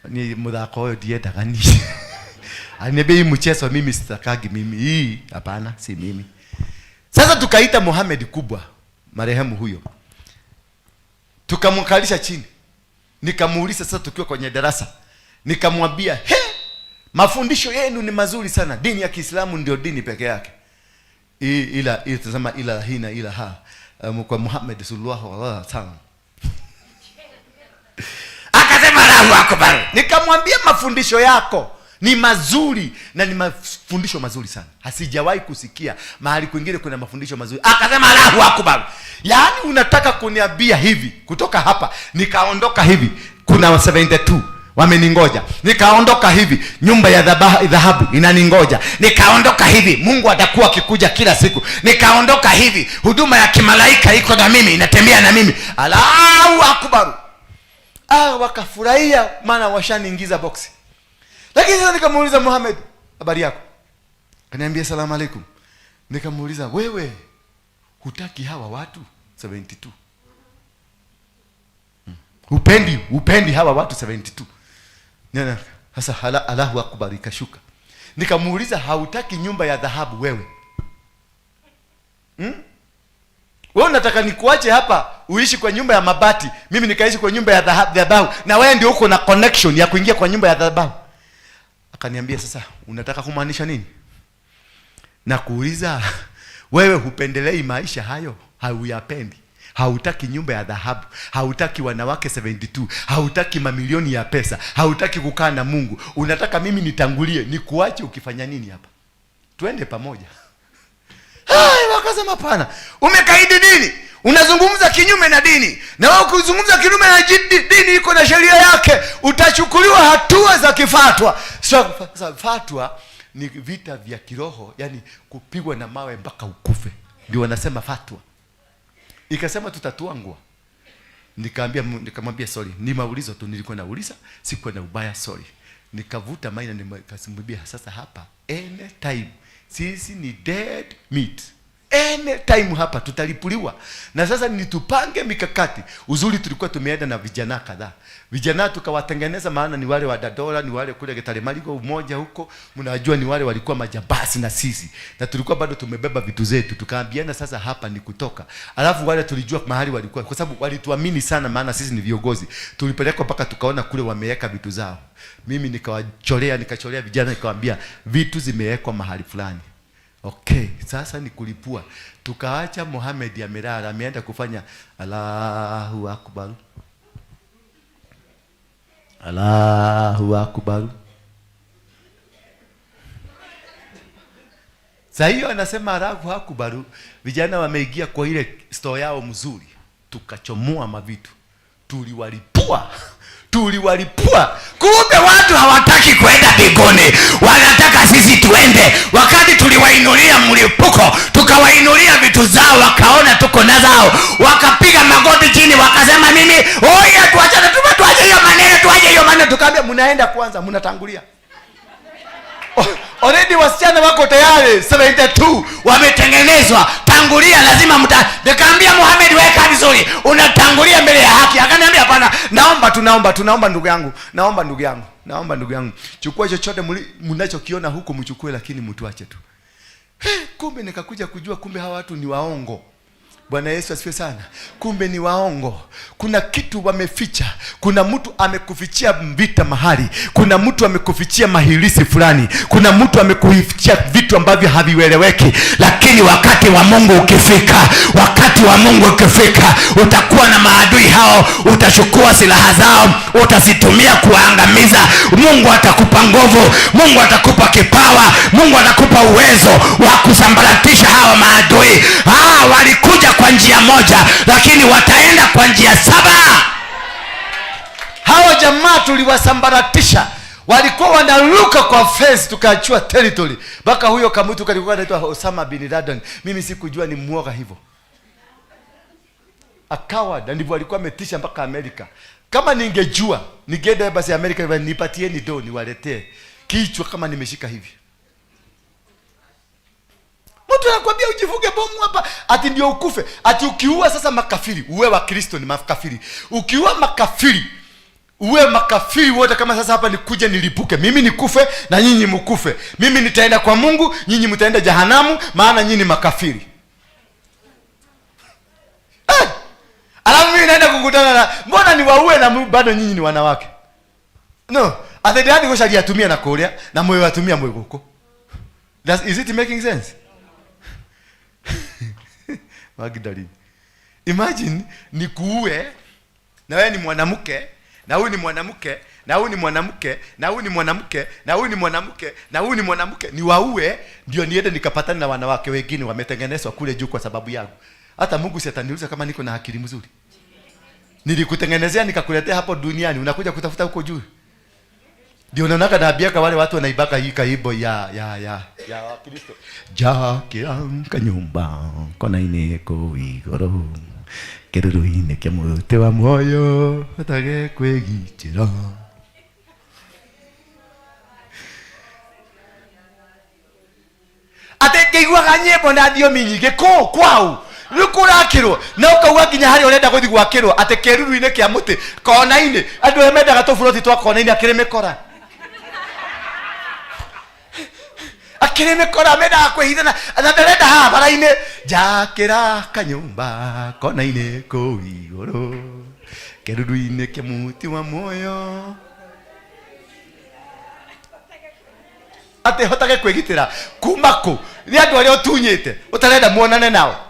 Ni muthako uyu ndiendaga ni. Aliniambia hii mchezo mimi sitakagi mimi. Hii hapana, si mimi. Sasa tukaita Mohamed Kubwa, marehemu huyo. Tukamkalisha chini. Nikamuuliza sasa tukiwa kwenye darasa. Nikamwambia, "He, mafundisho yenu ni mazuri sana. Dini ya Kiislamu ndio dini peke yake. Ila tazama ila hina ila ha. Kwa Muhammad sallallahu alaihi wasallam." Akasema Allahu Akbar. Nikamwambia mafundisho yako ni mazuri na ni mafundisho mazuri sana. Hasijawahi kusikia mahali kwingine kuna mafundisho mazuri. Akasema Allahu Akbar. Yaani unataka kuniambia hivi kutoka hapa nikaondoka hivi kuna 72 wameningoja. Nikaondoka hivi nyumba ya dhahabu inaningoja. Nikaondoka hivi Mungu atakuwa akikuja kila siku. Nikaondoka hivi huduma ya kimalaika iko na mimi, inatembea na mimi. Allahu Akbar. Wakafurahia maana washaniingiza box. Lakini sasa nikamuuliza Muhammad, habari yako? Akaniambia salamu alaikum. Nikamuuliza wewe hutaki hawa watu 72? Hupendi hawa watu 72? Nina sasa Allahu Akbar ikashuka. Nikamuuliza hautaki nyumba ya dhahabu wewe? Wewe unataka nikuache hapa uishi kwa nyumba ya mabati, mimi nikaishi kwa nyumba ya dhahabu, na wewe ndio uko na connection ya kuingia kwa nyumba ya dhahabu. Akaniambia sasa unataka kumaanisha nini? Na kuuliza wewe hupendelei maisha hayo, hauyapendi. Hautaki nyumba ya dhahabu, hautaki wanawake 72, hautaki mamilioni ya pesa, hautaki kukaa na Mungu. Unataka mimi nitangulie, nikuache ukifanya nini hapa? Twende pamoja. Hai, wakasema hapana. Umekaidi dini. Unazungumza kinyume na dini. Na wewe ukizungumza kinyume na dini iko na sheria yake, utachukuliwa hatua za kifatwa. So, fatwa ni vita vya kiroho, yani kupigwa na mawe mpaka ukufe. Ndio wanasema fatwa. Ikasema tutatuangwa. Nikamwambia sorry, ni maulizo tu nilikuwa nauliza, sikuwa na ubaya, sorry. Nikavuta maina nikamwambia sasa hapa anytime sisi ni dead meat. Anytime hapa tutalipuliwa. Na sasa ni tupange mikakati. Uzuri tulikuwa tumeenda na vijana kadhaa. Vijana tukawatengeneza, maana ni wale wa Dadora, ni wale kule Getare Marigo umoja huko, mnajua ni wale walikuwa majabasi na sisi. Na tulikuwa bado tumebeba vitu zetu. Tukaambiana sasa hapa ni kutoka. Alafu wale tulijua mahali walikuwa, kwa sababu walituamini sana maana sisi ni viongozi. Tulipelekwa mpaka tukaona kule wameweka vitu zao. Mimi nikacholea vijana nikawaambia vitu zimewekwa mahali fulani. Okay, sasa ni kulipua. Tukaacha Mohamed amelala, ameenda kufanya Allahu Akbar. Allahu Akbar. Sasa hiyo anasema Allahu Akbar, vijana wameingia kwa ile store yao mzuri. Tukachomoa mavitu. Tuliwalipua. Tuliwalipua. Kumbe watu hawataki kwenda mbinguni, wanataka sisi tuende. Wakati tuliwainulia mlipuko, tukawainulia vitu zao, wakaona tuko na zao, wakapiga magoti chini, wakasema nini? Oya, tuachane, tuache hiyo Mnaenda kwanza, mnatangulia. Already wasichana wako tayari 72 wametengenezwa. Tangulia lazima mta. Nikaambia Muhammad, weka vizuri, unatangulia mbele ya haki. Akaniambia hapana, naomba tunaomba tunaomba ndugu yangu, naomba ndugu yangu, naomba ndugu yangu, chukua chochote mnachokiona huku mchukue, lakini mtuache tu. Kumbe nikakuja kujua kumbe hawa watu ni waongo. Bwana Yesu asifiwe sana. Kumbe ni waongo. Kuna kitu wameficha. Kuna mtu amekufichia vita mahali. Kuna mtu amekufichia mahilisi fulani. Kuna mtu amekufichia vitu ambavyo havieleweki. Lakini wakati wa Mungu ukifika, wakati wa Mungu ukifika, utakuwa na maadui hao, utachukua silaha zao, utazitumia kuwaangamiza. Mungu atakupa nguvu, Mungu atakupa kipawa, Mungu atakupa uwezo wa kusambaratisha hawa maadui. Walikuja kwa njia moja, lakini wataenda kwa njia saba. Hawa jamaa tuliwasambaratisha, walikuwa wanaruka kwa fence, tukaachua territory. Mpaka huyo kamutu kalikuwa anaitwa Osama bin Laden, mimi sikujua ni muoga hivyo, akawa na ndivyo alikuwa ametisha mpaka Amerika. Kama ningejua ningeenda basi Amerika, nipatieni do niwaletee kichwa kama nimeshika hivi. Mtu anakuambia ujifunge bomu hapa ati ndio ukufe, ati ukiua sasa makafiri, uwe wa Kristo ni makafiri. Ukiua makafiri, uwe makafiri wote. Kama sasa hapa nikuje nilipuke, mimi nikufe na nyinyi mkufe. Mimi nitaenda kwa Mungu, nyinyi mtaenda jehanamu, maana nyinyi ni makafiri. Alafu mimi naenda kukutana na, mbona niwaue na bado nyinyi ni wanawake? No, atendani gũcaria atumia na kũrĩa na mwĩ atumia mwĩ gũkũ. Is it making sense? Magdalene. Imagine nikuue na wewe ni mwanamke, na huyu ni mwanamke, na huyu ni mwanamke, na huyu ni mwanamke, na huyu ni mwanamke, na huyu ni mwanamke, niwaue ndio niende nikapatane na wanawake wengine wametengenezwa kule juu kwa sababu yangu. Hata Mungu si ataniuliza kama niko na akili mzuri. Nilikutengenezea nikakuletea hapo duniani, unakuja kutafuta huko juu. Ndio unaona naambiaka wale watu wanaibaka hii kaibo ya Wakristo. Jakiranka nyumba kona ine ko igoro keruruine kia mute wa moyo atage kwegitira. Ate keiguaga nyimbo na thiomi nyingĩ kũ kwau rĩu kũrakĩrwo na ũkauga nginya harĩa ũrenda gũthiĩ gwakĩrwo atĩ kĩruru-inĩ kĩa mũtĩ kona-inĩ andũ arĩa mendaga tũburoti twa kona-inĩ akĩrĩ mĩkora akĩrĩ mĩkora mendaga kwĩhithana na ndarenda haha bara-inĩ njakĩra kanyũmba kona-inĩ kũu igũrũ kĩruru-inĩ kĩa mũtĩ wa muoyo atĩ hotage kwĩgitĩra kuma kũ nĩ andũ arĩa ũtunyĩte ũtarenda muonane nao.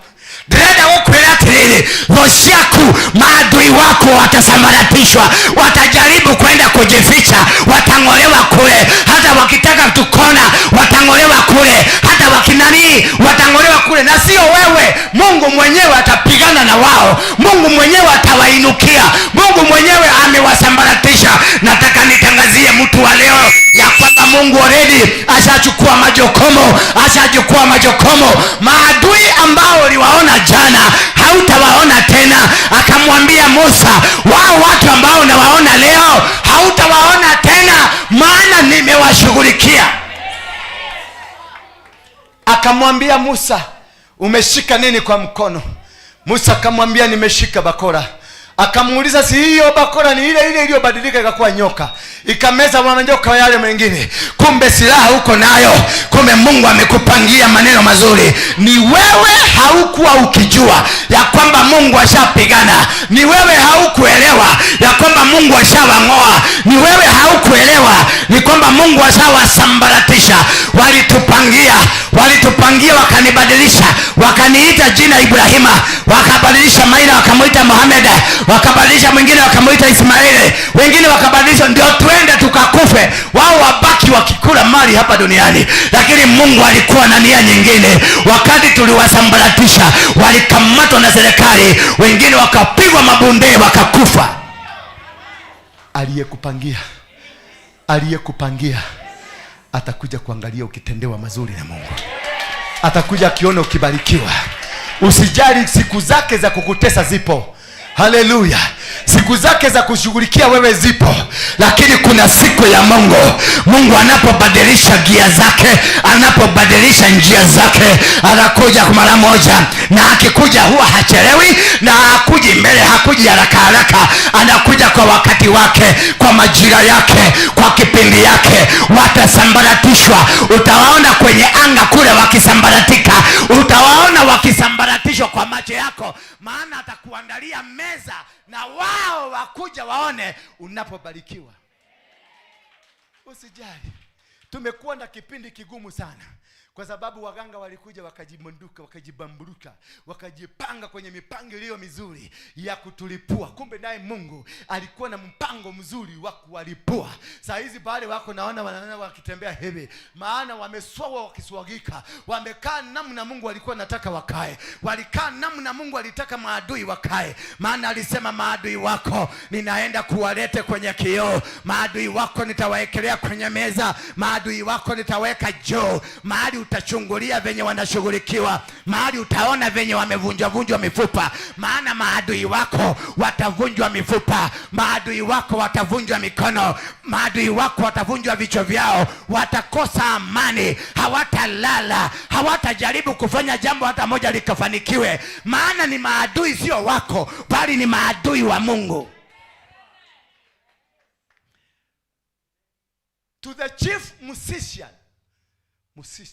Ndĩrenda gũkwĩra atĩrĩrĩ, thũ ciaku maadui wako watasambaratishwa, watajaribu kwenda kujificha, watang'olewa kule, hata wakitaka tukona watang'olewa kule, hata wakinani watang'olewa kule, na sio wewe. Mungu mwenyewe atapigana na wao, Mungu mwenyewe atawainukia, Mungu mwenyewe amewasambaratisha. Nataka nitangazie mtu wa leo ya kwamba Mungu already ashachukua majukumu, ashachukua majukumu. Maadui ambao uliwaona jana hautawaona tena. Akamwambia Musa, wao watu ambao unawaona leo hautawaona tena, maana nimewashughulikia. Akamwambia Musa, umeshika nini kwa mkono? Musa akamwambia nimeshika bakora. Akamuuliza, si hiyo bakora ni ile ile iliyobadilika ikakuwa nyoka, ikameza manyoka yale mengine? Kumbe silaha uko nayo, kumbe Mungu amekupangia maneno mazuri. Ni wewe haukuwa ukijua ya kwamba Mungu ashapigana. Ni wewe haukuelewa ya kwamba Mungu ashawang'oa. Ni wewe haukuelewa ni kwamba Mungu ashawasambaratisha. Walitupangia wakanibadilisha, wakaniita jina Ibrahima, wakabadilisha Maina wakamuita Muhammad, wakabadilisha mwingine wakamuita Ismaili, wengine wakabadilisha ndio tuende tukakufe, wao wabaki wakikula mali hapa duniani. Lakini Mungu alikuwa na nia nyingine. Wakati tuliwasambaratisha, walikamatwa na serikali, wengine wakapigwa mabunde wakakufa. Aliyekupangia atakuja kuangalia ukitendewa mazuri na Mungu, atakuja akiona ukibarikiwa. Usijali, siku zake za kukutesa zipo. Haleluya. Siku zake za kushughulikia wewe zipo, lakini kuna siku ya Mungu. Mungu anapobadilisha gia zake, anapobadilisha njia zake, anakuja mara moja, na akikuja huwa hachelewi na hakuji mbele, hakuji haraka haraka, anakuja kwa wakati wake, kwa majira yake, kwa kipindi yake. Watasambaratishwa, utawaona kwenye anga kule wakisambaratika, utawaona wakisambaratishwa kwa macho yako, maana atakuandalia meza na wao wakuja waone unapobarikiwa. Usijali, tumekuwa na kipindi kigumu sana kwa sababu waganga walikuja wakajimunduka, wakajibamburuka, wakajipanga kwenye mipango iliyo mizuri ya kutulipua. Kumbe naye Mungu alikuwa na mpango mzuri wa kuwalipua. Saa hizi pale wako naona wanaona wakitembea hivi, maana wameswawa wakiswagika, wamekaa namna Mungu alikuwa anataka wakae, walikaa namna Mungu alitaka maadui wakae, maana alisema maadui wako ninaenda kuwalete kwenye kioo, maadui wako nitawaekelea kwenye meza, maadui wako nitaweka juu, mahali utachungulia venye wanashughulikiwa, mahali utaona venye wamevunjwa vunjwa mifupa, maana maadui wako watavunjwa mifupa, maadui wako watavunjwa mikono, maadui wako watavunjwa vichwa vyao, watakosa amani, hawatalala, hawatajaribu kufanya jambo hata moja likafanikiwe, maana ni maadui sio wako, bali ni maadui wa Mungu. To the chief musician,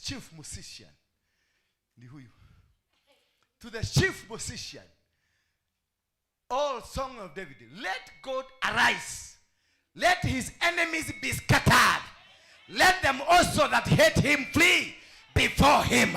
chief musician ni huyu. To the chief musician, all song of David, let God arise, let his enemies be scattered, let them also that hate him flee before him.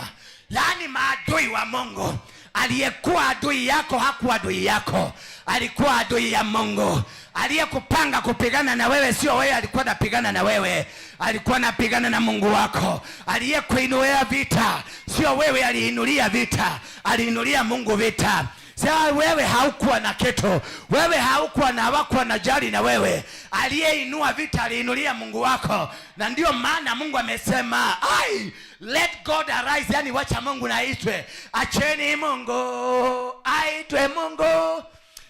Yaani maadui wa Mungu. Aliyekuwa adui yako hakuwa adui yako, alikuwa adui ya Mungu. Aliyekupanga kupigana na wewe sio wewe alikuwa anapigana na wewe, alikuwa anapigana na Mungu wako. Aliyekuinulia vita sio wewe aliinulia vita, aliinulia Mungu vita. Sasa wewe haukuwa na kitu, wewe haukuwa na, hawakuwa na jali na wewe. Aliyeinua vita aliinulia Mungu wako, na ndio maana Mungu amesema ai, let God arise, yani wacha Mungu na aitwe. Acheni Mungu aitwe Mungu,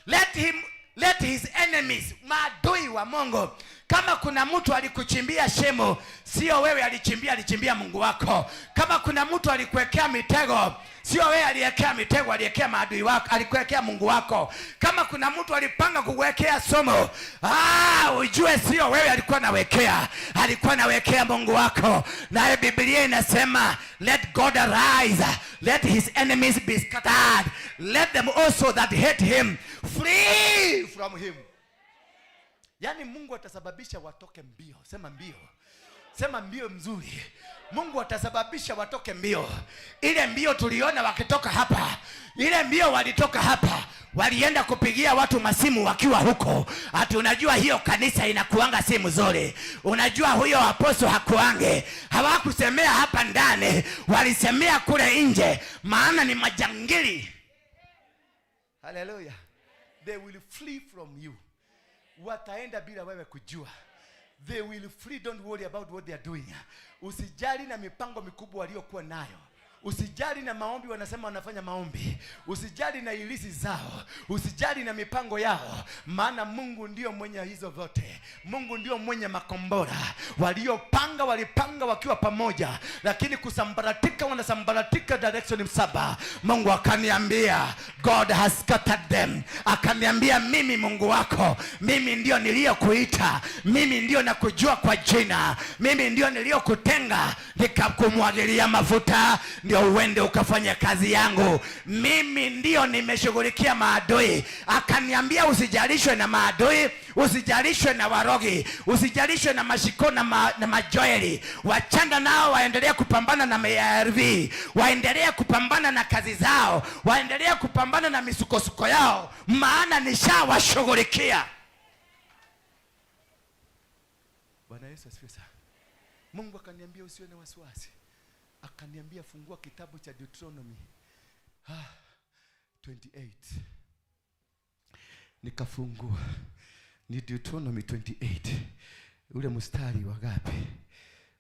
let him, let his enemies, maadui wa Mungu. Kama kuna mtu alikuchimbia shimo, sio wewe alichimbia, alichimbia Mungu wako. Kama kuna mtu alikuwekea mitego, sio wewe aliwekea mitego, aliwekea maadui wako, alikuwekea Mungu wako. Kama kuna mtu alipanga kukuwekea somo, ujue sio wewe alikuwa anawekea, alikuwa anawekea Mungu wako. Naye Biblia inasema let God arise, let his enemies be scattered, let them also that hate him flee from him. Yaani Mungu atasababisha watoke mbio. Sema mbio. Sema mbio mzuri. Mungu atasababisha watoke mbio. Ile mbio tuliona wakitoka hapa, ile mbio walitoka hapa, walienda kupigia watu masimu wakiwa huko. Ati unajua hiyo kanisa inakuanga si mzuri, unajua huyo aposto hakuange. Hawakusemea hapa ndani, walisemea kule nje, maana ni majangili. Hallelujah. They will flee from you. Wataenda bila wewe kujua. They will flee, don't worry about what they are doing. Usijali na mipango mikubwa waliokuwa nayo. Usijali na maombi, wanasema wanafanya maombi. Usijali na ilisi zao, usijali na mipango yao, maana Mungu ndio mwenye hizo vyote. Mungu ndio mwenye makombora. Waliopanga walipanga wakiwa pamoja, lakini kusambaratika wanasambaratika direction saba. Mungu akaniambia God has scattered them. Akaniambia mimi Mungu wako, mimi ndio niliyokuita, mimi ndio nakujua kwa jina, mimi ndio niliyokutenga nikakumwagilia mafuta ndio uende ukafanya kazi yangu. Mimi ndio nimeshughulikia maadui. Akaniambia usijalishwe na maadui, usijalishwe na warogi, usijalishwe na mashiko na majoeli. Wachana nao waendelee kupambana na ARV, waendelee kupambana na kazi zao, waendelee kupambana na misukosuko yao, maana nishawashughulikia. Bwana Yesu asifiwe sana. Mungu akaniambia usiwe na wasiwasi. Akaniambia fungua kitabu cha Deuteronomy 28. Nikafungua. Ni Deuteronomy 28. Ule mstari wa ngapi?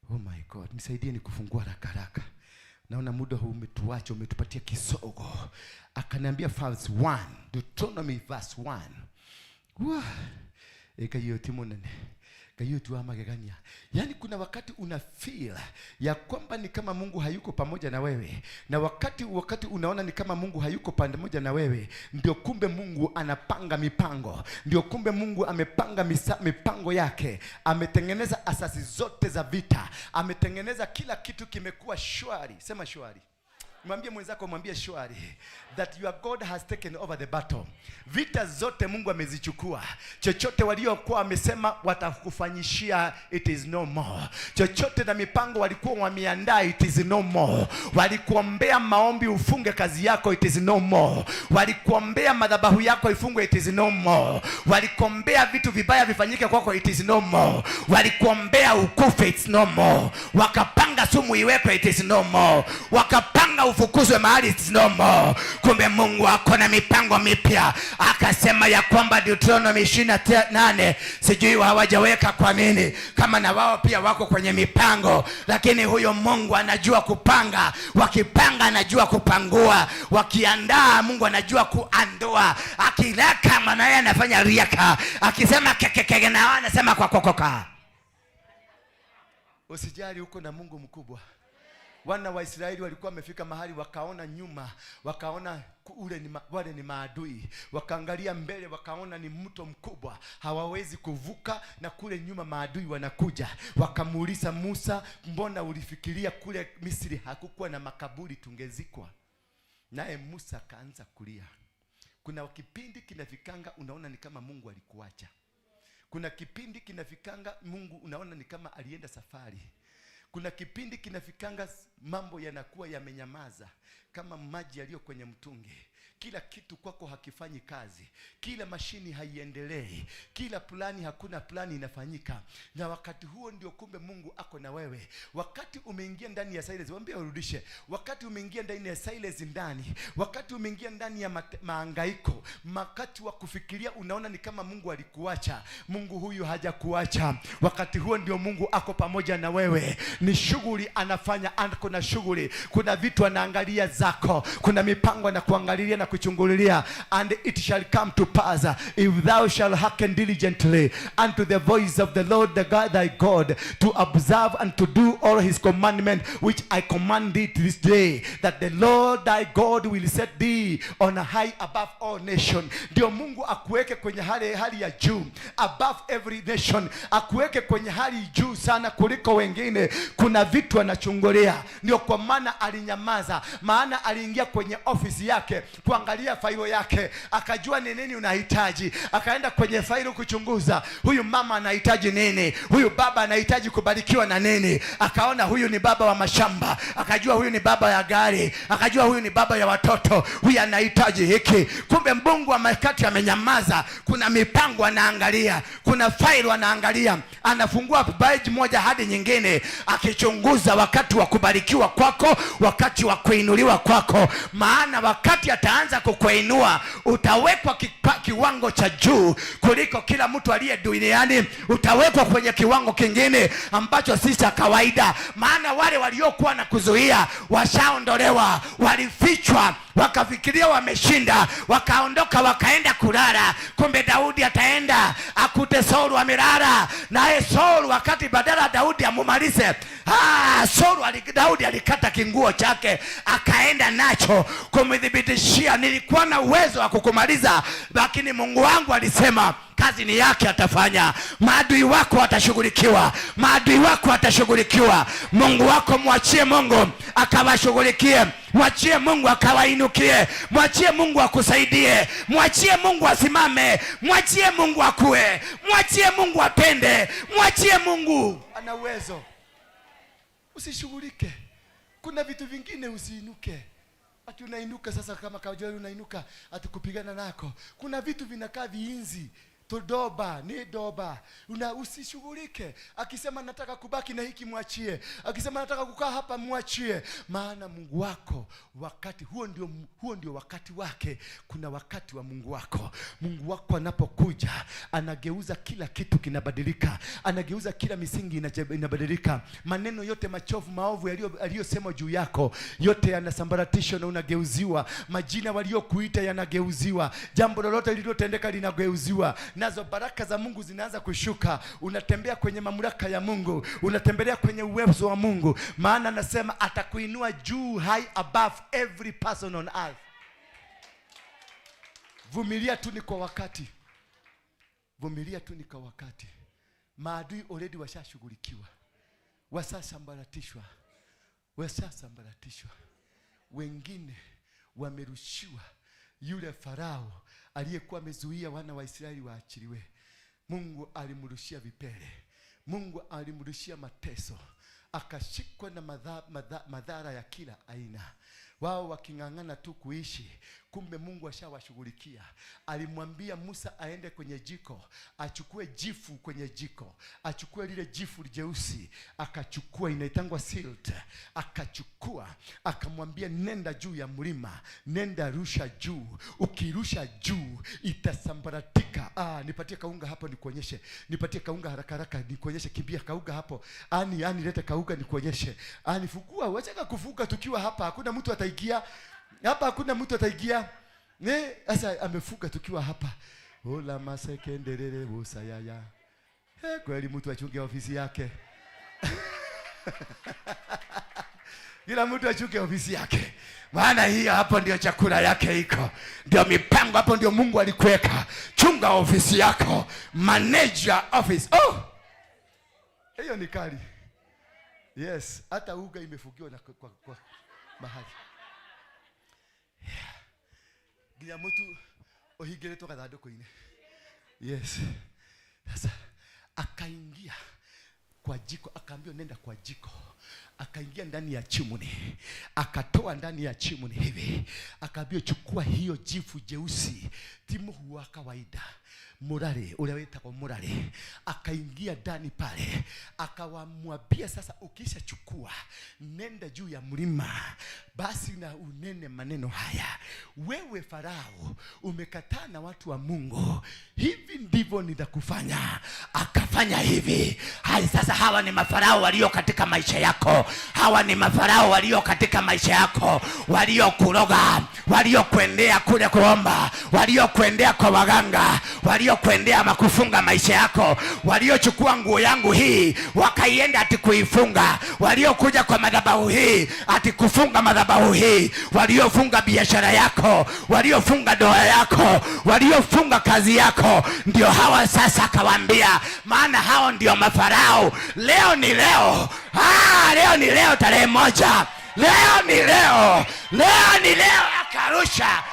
Oh my God, nisaidie ni kufungua haraka haraka. Naona muda huu umetuacha, umetupatia kisogo. Akaniambia verse 1, Deuteronomy verse 1. Wah. Ngai ũyũ ti mũnene, Ngai ũyũ ti wa magegania. Yaani kuna wakati una feel ya kwamba ni kama Mungu hayuko pamoja na wewe, na wakati unaona ni kama Mungu hayuko pamoja na wewe, ndio kumbe Mungu anapanga mipango, ndio kumbe Mungu amepanga mipango yake, ametengeneza asasi zote za vita, ametengeneza kila kitu kimekuwa shwari. Sema shwari. Mwambie mwenzako, mwambie shwari, that your God has taken over the battle. Vita zote Mungu amezichukua. Chochote waliokuwa wamesema watakufanyishia, it is no more. Chochote na mipango walikuwa wameandaa, it is no more. Walikuombea maombi ufunge kazi yako, it is no more. Walikuombea madhabahu yako ifungwe, it is no more. Walikuombea vitu vibaya vifanyike kwako, it is no more. Walikuombea ukufe, it's no more. Wakapanga sumu iwekwe, it is no more. Wakapanga ufukuzwe mahali, it's no more. Kumbe Mungu ako na mipango mipya. Akasema ya kwamba Deuteronomy 28, sijui hawajaweka kwa nini, kama na wao pia wako kwenye mipango, lakini huyo Mungu anajua kupanga. Wakipanga anajua kupangua, wakiandaa Mungu anajua kuandoa. Akilaka maana yeye anafanya riaka, akisema kekekeke na wao anasema kwa kokoka. Usijali, uko na Mungu mkubwa. Wana wa Israeli walikuwa wamefika mahali wakaona nyuma, wakaona wale ni maadui, wakaangalia mbele wakaona ni mto mkubwa, hawawezi kuvuka, na kule nyuma maadui wanakuja. Wakamuuliza Musa, mbona ulifikiria kule Misri hakukuwa na makaburi tungezikwa? Naye Musa akaanza kulia. Kuna kipindi kinafikanga unaona ni kama Mungu alikuacha. Kuna kipindi kinafikanga Mungu unaona ni kama alienda safari. Kuna kipindi kinafikanga mambo yanakuwa yamenyamaza kama maji yaliyo kwenye mtungi. Kila kitu kwako hakifanyi kazi, kila mashini haiendelei, kila plani, hakuna plani inafanyika. Na wakati huo ndio kumbe Mungu ako na wewe. Wakati umeingia ndani ya silence, waambie urudishe. Wakati umeingia ndani ya silence ndani, wakati umeingia ndani ya mahangaiko, wakati wa kufikiria unaona ni kama Mungu alikuacha, Mungu huyu hajakuacha. Wakati huo ndio Mungu ako pamoja na wewe. Ni shughuli anafanya, ako na shughuli. Kuna vitu anaangalia zako, kuna mipango anakuangalilia na kuchungulilia. And it shall come to pass, if thou shalt hearken diligently unto the voice of the Lord the God thy God, to observe and to do all his commandment which I command thee this day, that the Lord thy God will set thee on a high above all nation. Ndio Mungu akuweke kwenye hali ya juu, above every nation, akuweke kwenye hali juu sana kuliko wengine. Kuna vitu anachungulia. Ndio kwa maana alinyamaza, maana aliingia kwenye ofisi yake kuangalia failo yake, akajua ni nini unahitaji. Akaenda kwenye failo kuchunguza, huyu mama anahitaji nini, huyu baba anahitaji kubarikiwa na nini. Akaona huyu ni baba wa mashamba, akajua huyu ni baba ya gari, akajua huyu ni baba ya watoto, huyu anahitaji hiki. Kumbe Mungu wakati amenyamaza, kuna mipango anaangalia, kuna failo anaangalia, anafungua page moja hadi nyingine, akichunguza wakati wa kubarikiwa kwako, wakati wa kuinuliwa kwako. Maana wakati ataanza kukuinua, utawekwa kiwango cha juu kuliko kila mtu aliye duniani. Utawekwa kwenye kiwango kingine ambacho si cha kawaida. Maana wale waliokuwa na kuzuia washaondolewa, walifichwa, wakafikiria wameshinda, wakaondoka wakaenda kulala. Kumbe Daudi ataenda akute Saulu amelala, naye Saulu wakati badala Daudi amumalize, Daudi alikata kinguo chake akaenda nacho kumdhibitishia, nilikuwa na uwezo wa kukumaliza, lakini Mungu wangu alisema kazi ni yake, atafanya. Maadui wako watashughulikiwa, maadui wako watashughulikiwa. Mungu wako mwachie Mungu akawashughulikie, mwachie Mungu akawainukie, mwachie Mungu akusaidie, mwachie Mungu asimame, mwachie Mungu akue, mwachie Mungu atende, mwachie Mungu. Ana uwezo. Usishughulike. Kuna vitu vingine usiinuke. Ati unainuka sasa kama kawaida unainuka ati kupigana nako. Kuna vitu vinakaa viinzi. Todoba, ni doba. Usishughulike. Akisema nataka kubaki na hiki mwachie. Akisema nataka kukaa hapa mwachie. Maana Mungu wako wakati huo ndio wakati wake. Kuna wakati wa Mungu wako. Mungu wako anapokuja anageuza kila kitu, kinabadilika. Anageuza kila misingi inabadilika. Maneno yote machofu maovu yaliyosemwa juu yako yote yanasambaratishwa na unageuziwa. Majina waliokuita yanageuziwa. Jambo lolote lililotendeka linageuziwa. Nazo baraka za Mungu zinaanza kushuka. Unatembea kwenye mamlaka ya Mungu, unatembelea kwenye uwezo wa Mungu, maana anasema atakuinua juu, high above every person on earth. Vumilia tu ni kwa wakati. Vumilia tu ni kwa wakati. Maadui already washashughulikiwa, washasambaratishwa, washasambaratishwa. Wengine wamerushiwa. Yule Farao aliyekuwa amezuia wana wa Israeli waachiliwe, Mungu alimrushia vipele, Mungu alimrushia mateso, akashikwa na madhara ya kila aina. Wao waking'ang'ana tu kuishi, kumbe Mungu ashawashughulikia. Alimwambia Musa aende kwenye jiko, achukue jifu kwenye jiko, achukue lile jifu jeusi, akachukua, inaitangwa silt, akachukua, akamwambia nenda juu ya mlima, nenda rusha juu, ukirusha juu itasambaratika. Nipatie kaunga hapo nikuonyeshe, nipatie kaunga haraka haraka nikuonyeshe, kimbia kaunga hapo, ani leta kaunga nikuonyeshe, ani fukua, wacha kufuka tukiwa hapa, hakuna mtu ataigia hapa, hakuna mtu ataigia. Sasa amefuka tukiwa hapa. Ola masekenderere busayaya. Kweli mtu achunge ofisi yake. Kila mtu achunge ofisi yake. Maana hiyo hapo ndio chakula yake iko. Ndio mipango hapo ndio Mungu alikuweka. Chunga ofisi yako. Manage your office. Oh! Hiyo ni kali. Yes, hata uga imefukiwa na kwa mahali. Nginya mutu uhingiritwo gathandũkũ-inĩ. Yes. Sasa akaingia kwa jiko, akaambiwa nenda kwa jiko. Akaingia ndani ya chimuni, akatoa ndani ya chimuni hivi, akaambiwa chukua hiyo jifu jeusi, timu wa kawaida, murare ule wetagwo murare. Akaingia ndani pale, akawamwambia sasa, ukishachukua nenda juu ya mlima, basi na unene maneno haya: wewe Farao umekataa na watu wa Mungu, hivi ndivyo nitakufanya. Akafanya hivi. Hai, sasa hawa ni mafarao walio katika maisha yako, hawa ni mafarao walio katika maisha yako, waliokuroga, waliokuendea kule kuomba, waliokuendea kwa waganga, waliokuendea makufunga maisha yako, waliochukua nguo yangu hii wakaienda ati kuifunga, waliokuja kwa madhabahu hii ati kufunga madhabahu hii, waliofunga biashara yako, waliofunga ndoa yako, waliofunga kazi yako, ndio hawa sasa. Akawaambia, maana hao ndio mafarao. Leo ni leo. Leo ni leo tarehe 1. Leo ni leo. Leo ni leo. Akarusha.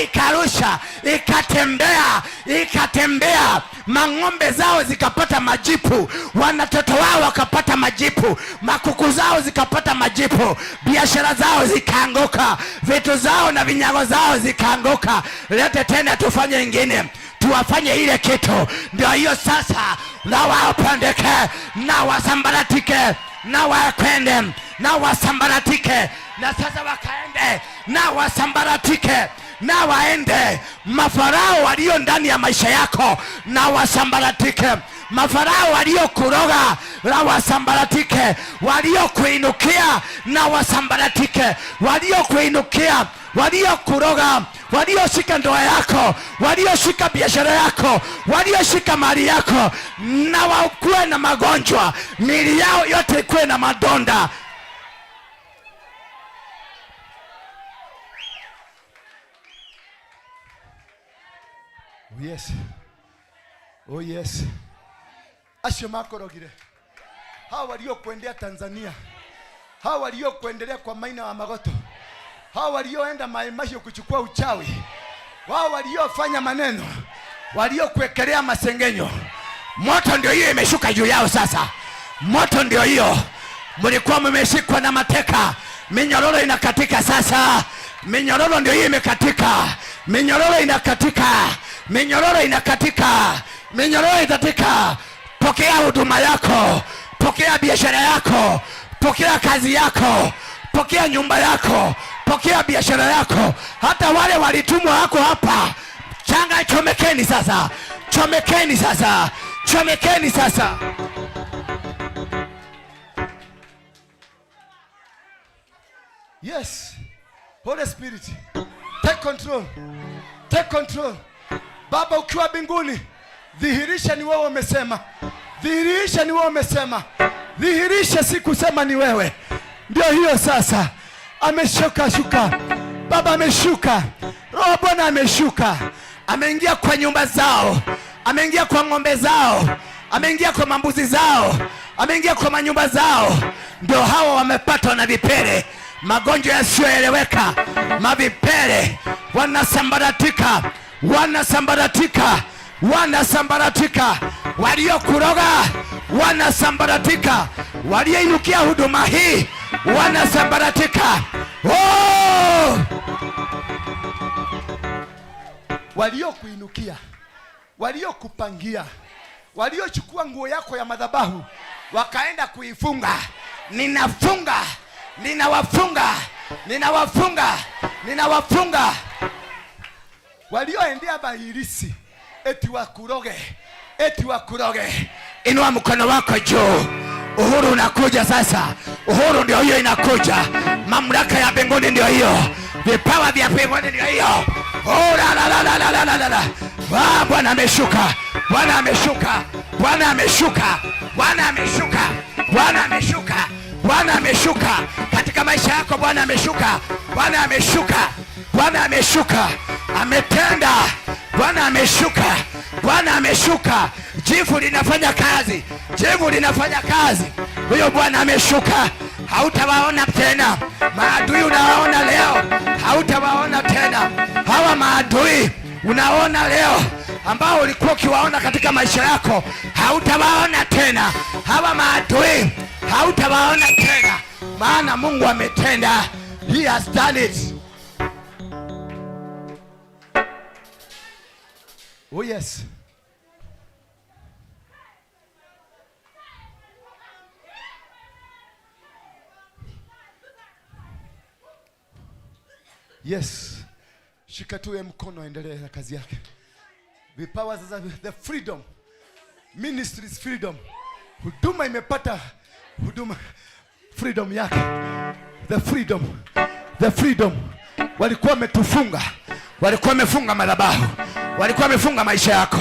Ikarusha, ikatembea, ikatembea. Mang'ombe zao zikapata majipu, wanatoto wao wakapata majipu, makuku zao zikapata majipu, biashara zao zikaanguka, vitu zao na vinyago zao zikaanguka. Lete tena tufanye ingine, tuwafanye ile kitu. Ndio hiyo sasa, na wapandeke, na wasambaratike, na wakwende, na wasambaratike, na sasa wakaende, na wasambaratike, na waende. Mafarao walio ndani ya maisha yako na wasambaratike. Mafarao waliokuroga na wasambaratike. Waliokuinukia na wasambaratike. Waliokuinukia, waliokuroga, walioshika ndoa yako, walioshika biashara yako, walioshika mali yako, na wakuwe na magonjwa, miili yao yote ikuwe na madonda. Oh yes. Oh yes. Acio makorogire. Hawa waliokuendea Tanzania, hawa waliokuendelea kwa Maina wa Magoto, hawa walioenda Mai Mahiu kuchukua uchawi, wao waliofanya maneno, waliokuwekelea masengenyo, moto ndio hiyo imeshuka juu yao sasa. Moto ndio hiyo. Mlikuwa mmeshikwa na mateka, minyororo inakatika sasa. Minyororo ndio hiyo imekatika. Minyororo inakatika. Minyororo inakatika. Minyororo itatika. Pokea huduma yako, pokea biashara yako, pokea kazi yako, pokea nyumba yako, pokea biashara yako. Hata wale walitumwa wako hapa, changa, chomekeni sasa, chomekeni sasa, chomekeni sasa. Yes. Holy Spirit, take control. Take control. Baba ukiwa mbinguni, dhihirisha ni wewe umesema, dhihirisha ni wewe umesema, dhihirisha, si kusema ni wewe. Ndio hiyo sasa, ameshuka shuka, Baba ameshuka, Roho Bwana ameshuka, ameingia kwa nyumba zao, ameingia kwa ng'ombe zao, ameingia kwa mambuzi zao, ameingia kwa manyumba zao. Ndio hawa wamepatwa na vipele, magonjwa yasiyoeleweka, mavipele, wanasambaratika, wanasambaratika, wanasambaratika. Waliokuroga wanasambaratika, walioinukia huduma hii wanasambaratika. Oh! Waliokuinukia, waliokupangia, waliochukua nguo yako ya madhabahu wakaenda kuifunga, ninafunga, ninawafunga, ninawafunga, ninawafunga. Walioendea bahirisi eti wakuroge, eti wakuroge, inua mkono wako juu. Uhuru unakuja sasa, uhuru ndio hiyo inakuja, mamlaka ya mbinguni ndio hiyo, vipawa vya mbinguni ndio hiyo. Oh, la, la, la, la, la, la, la, la. Ah, Bwana ameshuka, Bwana ameshuka, Bwana ameshuka, Bwana ameshuka, Bwana ameshuka, Bwana ameshuka katika maisha yako. Bwana ameshuka, Bwana ameshuka, Bwana ameshuka, ametenda. Bwana ameshuka, Bwana ameshuka. Jivu linafanya kazi, jivu linafanya kazi. Huyo Bwana ameshuka, hautawaona tena maadui unawaona leo, hautawaona tena hawa maadui unaona leo ambao ulikuwa ukiwaona katika maisha yako, hautawaona tena hawa maadui, hautawaona tena, maana Mungu ametenda. He has done it. Oh yes. Yes. Shika tu ye mkono, endelee na kazi yake. Vipawa sasa, the freedom. Ministry is freedom. Huduma imepata huduma freedom yake. The freedom. The freedom. Walikuwa wametufunga. Walikuwa wamefunga madhabahu. Walikuwa wamefunga maisha yako.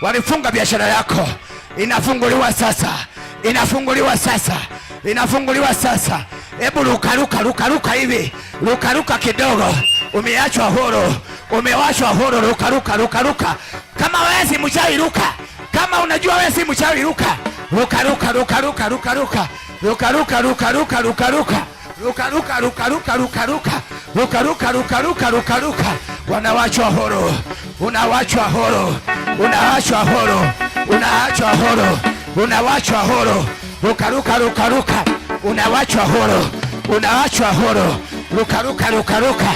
Walifunga biashara yako. Inafunguliwa sasa. Inafunguliwa sasa. Inafunguliwa sasa. Hebu ruka ruka ruka ruka hivi. Ruka ruka kidogo. Umeachwa huru. Umewachwa huru. Ruka ruka ruka ruka. Kama wewe si mchawi ruka. Kama unajua wewe si mchawi ruka. Ruka ruka ruka ruka ruka ruka. Ruka ruka ruka ruka ruka ruka. Ruka ruka ruka ruka ruka ruka. Ruka ruka ruka ruka ruka ruka. Wanawachwa huru. Unawachwa huru. Unawachwa huru. Unawachwa huru. Unawachwa huru. Ruka ruka ruka ruka. Unawachwa huru. Unawachwa huru. Ruka ruka ruka ruka.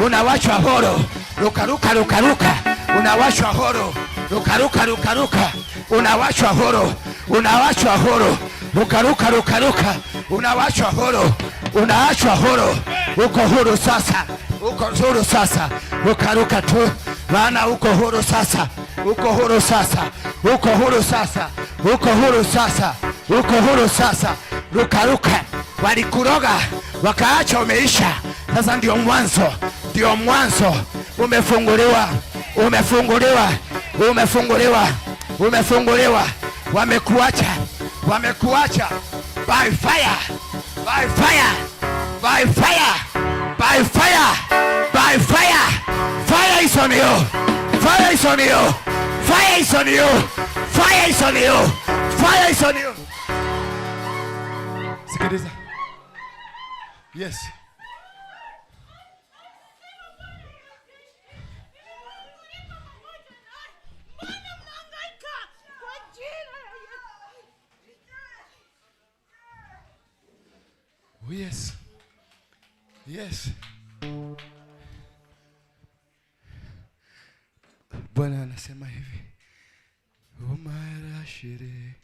Unawachwa huru. Ruka ruka ruka ruka. Unawachwa huru. Ruka ruka ruka ruka. Unawachwa huru. Unawachwa huru. Ruka ruka ruka ruka. Unawachwa huru. Unaachwa huru. Uko huru sasa. Uko huru sasa. Ruka ruka tu. Maana uko huru sasa. Uko huru sasa. Uko huru sasa. Uko huru sasa. Uko huru sasa. Ruka ruka. Walikuroga wakaacha umeisha. Sasa ndio mwanzo. Ndio mwanzo. Umefunguliwa. Umefunguliwa. Umefunguliwa. Umefunguliwa. Wamekuacha. Wamekuacha. By fire. By fire. By fire. By fire. By fire. Fire is on you. Fire is on you. Fire is on you. Fire is on you. Fire is on you. Sikiliza. Yes. Oh yes. Yes. Bwana anasema hivi. Umarashire.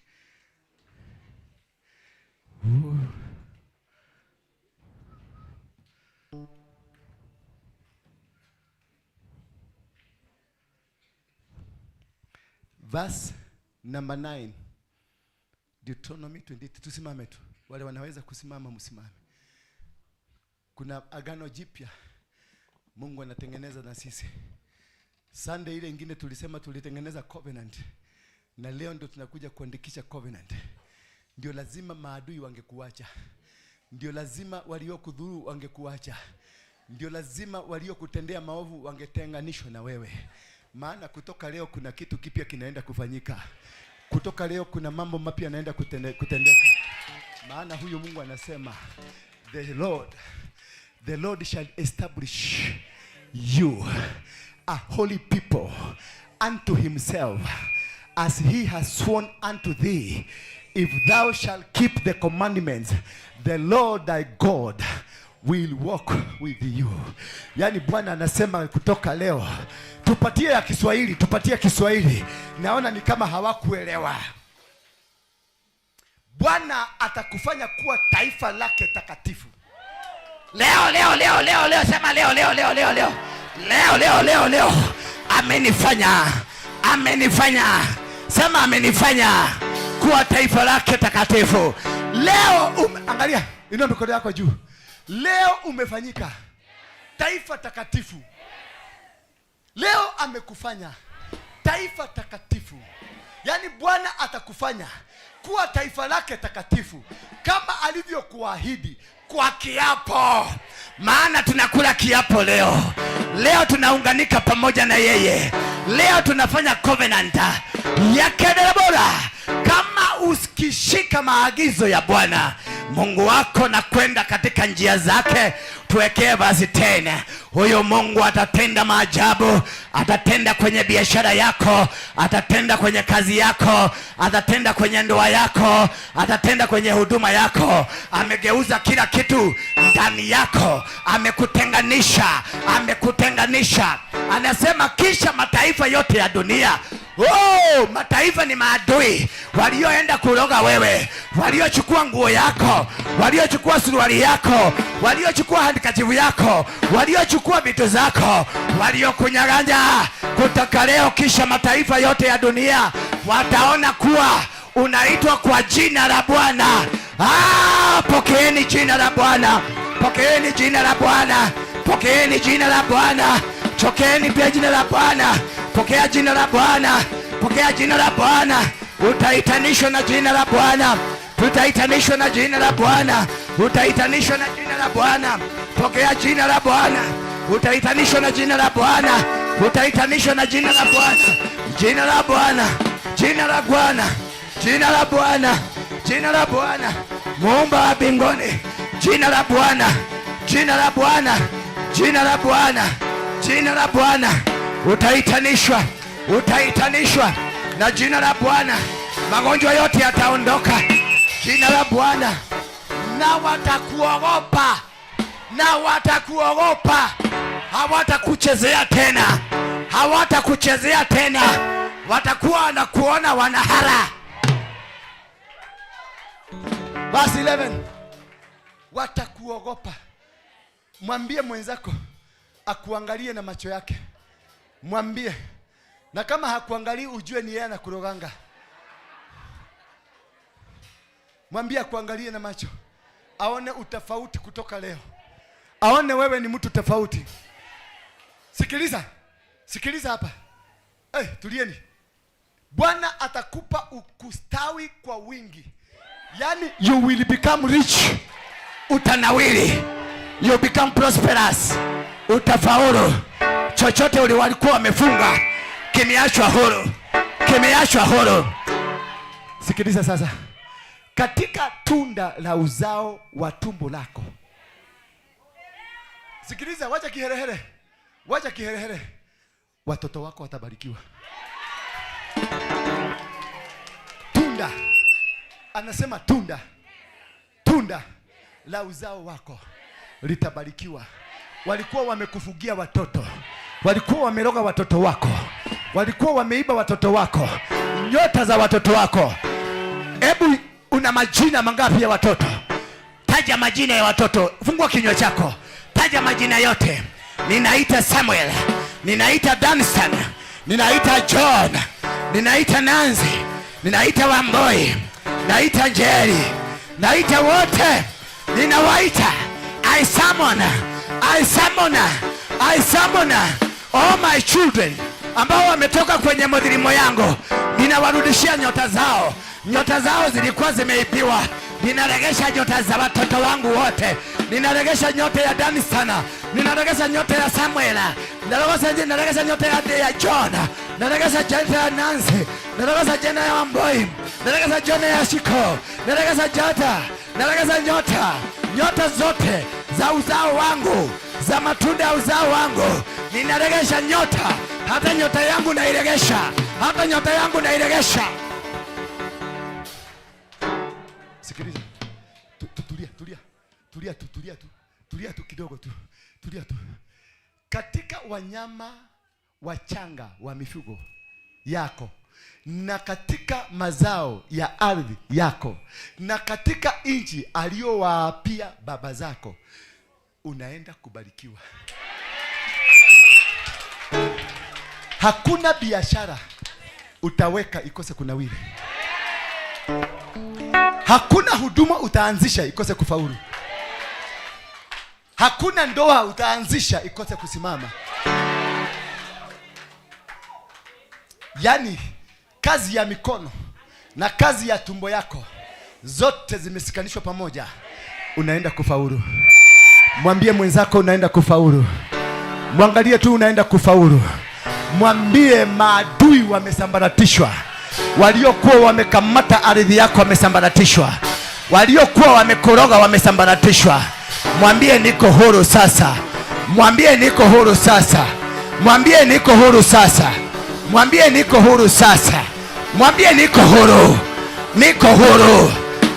Verse number 9. Deuteronomy 22. Tusimame tu. Wale wanaweza kusimama msimame. Kuna agano jipya Mungu anatengeneza na sisi. Sunday ile ingine tulisema tulitengeneza covenant, na leo ndio tunakuja kuandikisha covenant. Ndio lazima maadui wangekuacha, ndio lazima waliokudhuru wangekuacha, ndio lazima waliokutendea maovu wangetenganishwa na wewe. Maana kutoka leo kuna kitu kipya kinaenda kufanyika. Kutoka leo kuna mambo mapya yanaenda kutendeka. Maana huyu Mungu anasema, the Lord shall establish you a holy people unto himself, as he has sworn unto thee, if thou shalt keep the commandments, the Lord thy God will walk with you. Yaani Bwana anasema kutoka leo, tupatie ya Kiswahili, tupatie Kiswahili. Naona ni kama hawakuelewa. Bwana atakufanya kuwa taifa lake takatifu. Leo, leo, leo, leo, leo, sema leo, leo, leo, leo, leo, leo, leo, leo, leo. Amenifanya, amenifanya, sema amenifanya kuwa taifa lake takatifu. Leo angalia, inua mikono yako juu. Leo umefanyika taifa takatifu. Leo amekufanya taifa takatifu. Yaani Bwana atakufanya kuwa taifa lake takatifu kama alivyokuahidi kwa kiapo. Maana tunakula kiapo leo. Leo tunaunganika pamoja na yeye. Leo tunafanya covenant yake bora. Kama ukishika maagizo ya Bwana Mungu wako na kwenda katika njia zake, tuwekee basi tena, huyo Mungu atatenda maajabu, atatenda kwenye biashara yako, atatenda kwenye kazi yako, atatenda kwenye ndoa yako, atatenda kwenye huduma yako. Amegeuza kila kitu ndani yako, amekutenganisha, amekutenganisha. Anasema kisha mataifa yote ya dunia. Oh, mataifa ni maadui walioenda kuroga wewe, waliochukua nguo yako, waliochukua suruali yako, waliochukua handkerchief yako, waliochukua vitu zako, waliokunyang'anya. Kutoka leo, kisha mataifa yote ya dunia wataona kuwa unaitwa kwa jina la Bwana. Ah, pokeeni jina la Bwana, pokeeni jina la Bwana, pokeeni jina la Bwana, chokeeni pia jina la Bwana. Pokea jina la Bwana, pokea jina la Bwana. Utaitanishwa na jina la Bwana, tutaitanishwa na jina la Bwana, utaitanishwa na jina la Bwana. Pokea jina la Bwana, utaitanishwa na jina la Bwana, utaitanishwa na jina la Bwana, jina la Bwana, jina la Bwana, jina la Bwana, jina la Bwana, muumba wa mbinguni, jina la Bwana, jina la Bwana, jina la Bwana, jina la Bwana. Utaitanishwa, utaitanishwa na jina la Bwana, magonjwa yote yataondoka. Jina la Bwana, na watakuogopa, na watakuogopa, hawatakuchezea tena, hawatakuchezea tena, watakuwa wanakuona wanahara. Verse 11. Watakuogopa. Mwambie mwenzako akuangalie na macho yake. Mwambie. Na kama hakuangalii ujue ni yeye anakuroganga. Mwambie akuangalie na macho. Aone utofauti kutoka leo. Aone wewe ni mtu tofauti. Sikiliza. Sikiliza hapa. Eh, tulieni. Bwana atakupa kustawi kwa wingi. Yaani you will become rich. Utanawiri, you become prosperous, utafaulu. Chochote walikuwa wamefunga kimeachwa huru, kimeachwa huru. Sikiliza sasa, katika tunda la uzao wa tumbo lako. Sikiliza, wacha kiherehere, wacha kiherehere, watoto wako watabarikiwa. Tunda, anasema tunda, tunda la uzao wako litabarikiwa. Walikuwa wamekufugia watoto, walikuwa wameroga watoto wako, walikuwa wameiba watoto wako, nyota za watoto wako. Hebu, una majina mangapi ya watoto? Taja majina ya watoto, fungua kinywa chako, taja majina yote. Ninaita Samuel, ninaita Danstan, ninaita John, ninaita Nancy, ninaita Wamboi, naita Njeri, naita wote, ninawaita. I summon, I summon, I summon all my children. ambao wametoka kwenye mdhirimo yangu, ninawarudishia nyota zao. Nyota zao zilikuwa zimeibiwa. Ninaregesha nyota za watoto wangu wote. Ninaregesha nyota ya Danisana, ninaregesha nyota ya Samuela, ninaregesha nyota ya John, ninaregesha nyota ya Nancy, ninaregesha nyota ya Wamboi, ninaregesha nyota ya Shiko, ninaregesha nyota, ninaregesha nyota, nyota zote za uzao wangu, za matunda ya uzao wangu. Ninaregesha nyota, hata nyota yangu nairegesha, hata nyota yangu nairegesha. Sikiliza. Tulia, tulia. Tulia tu, tulia tu. Tulia tu kidogo tu. Tulia tu. Katika wanyama wachanga wa mifugo yako, na katika mazao ya ardhi yako, na katika nchi aliyowaapia baba zako, unaenda kubarikiwa. Hakuna biashara utaweka ikose kunawiri. Hakuna huduma utaanzisha ikose kufaulu. Hakuna ndoa utaanzisha ikose kusimama. Yaani kazi ya mikono na kazi ya tumbo yako zote zimesikanishwa pamoja, unaenda kufaulu. Mwambie mwenzako unaenda kufaulu. Mwangalie tu, unaenda kufaulu. Mwambie maadui wamesambaratishwa. Waliokuwa wamekamata ardhi yako wamesambaratishwa. Waliokuwa wamekoroga wamesambaratishwa. Mwambie niko huru sasa. Mwambie niko huru sasa. Mwambie niko huru sasa. Mwambie niko huru sasa. Mwambie niko huru. Niko huru.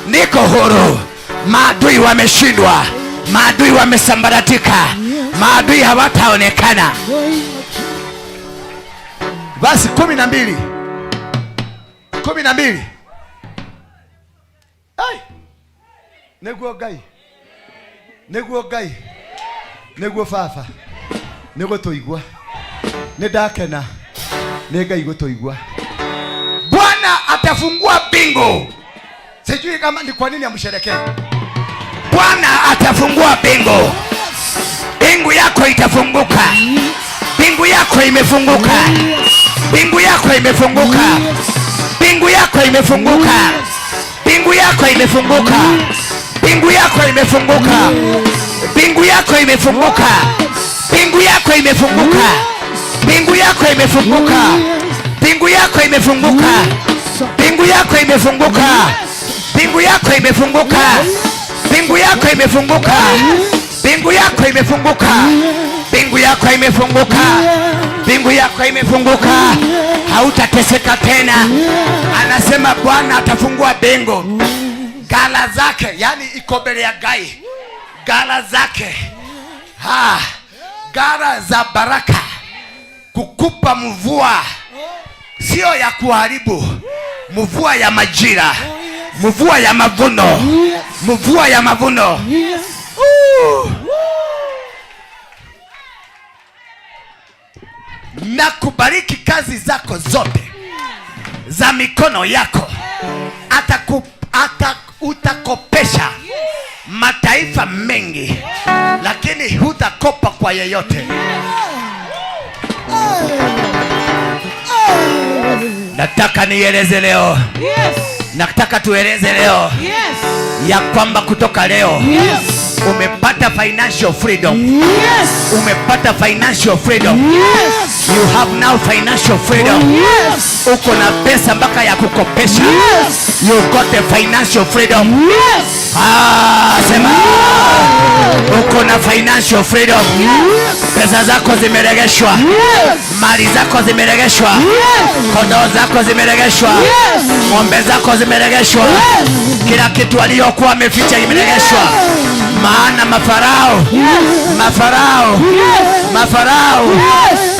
Niko huru. Maadui wameshindwa. Maadui wamesambaratika. Maadui hawataonekana. Basi 12. 12. Ai. Neguo Ngai. Neguo Ngai. Neguo Baba. Neguo tuigua. Nĩ ndakena. Nĩ Ngai gũtũigua. Bwana atafungua mbingu. Sijui kama ni kwa nini amsherekee. Bwana atafungua mbingu. Mbingu yako itafunguka. Mbingu yako imefunguka. Mbingu yako imefunguka. Mbingu yako imefunguka. Mbingu yako imefunguka. Mbingu yako imefunguka. Mbingu yako imefunguka. Mbingu yako imefunguka. Mbingu yako imefunguka. Mbingu yako imefunguka. Mbingu yako imefunguka. Mbingu yako imefunguka. Mbingu yako imefunguka. Mbingu yako imefunguka. Mbingu yako imefunguka. Mbingu yako imefunguka. Hautateseka tena. Anasema Bwana atafungua mbingu. Gala zake, yani iko mbele ya Ngai. Gala zake. Ha. Gala za baraka. Kukupa mvua. Sio ya kuharibu. Mvua ya majira. Mvua ya mavuno. Mvua ya mavuno. Na kubariki kazi zako zote za mikono yako. Utakopesha mataifa mengi, lakini hutakopa kwa yeyote. Nataka nieleze leo. Nataka tueleze leo ya kwamba kutoka leo umepata financial freedom. Umepata financial freedom. You have now financial freedom. Uko na pesa mpaka ya kukopesha. You got the financial freedom. Sema uko na financial freedom. Pesa zako zimeregeshwa. Mali zako zimeregeshwa. Kondoo zako zimeregeshwa. Ng'ombe zako zimeregeshwa. Kila kitu aliyokuwa ameficha kimeregeshwa. Maana mafarao, mafarao, mafarao,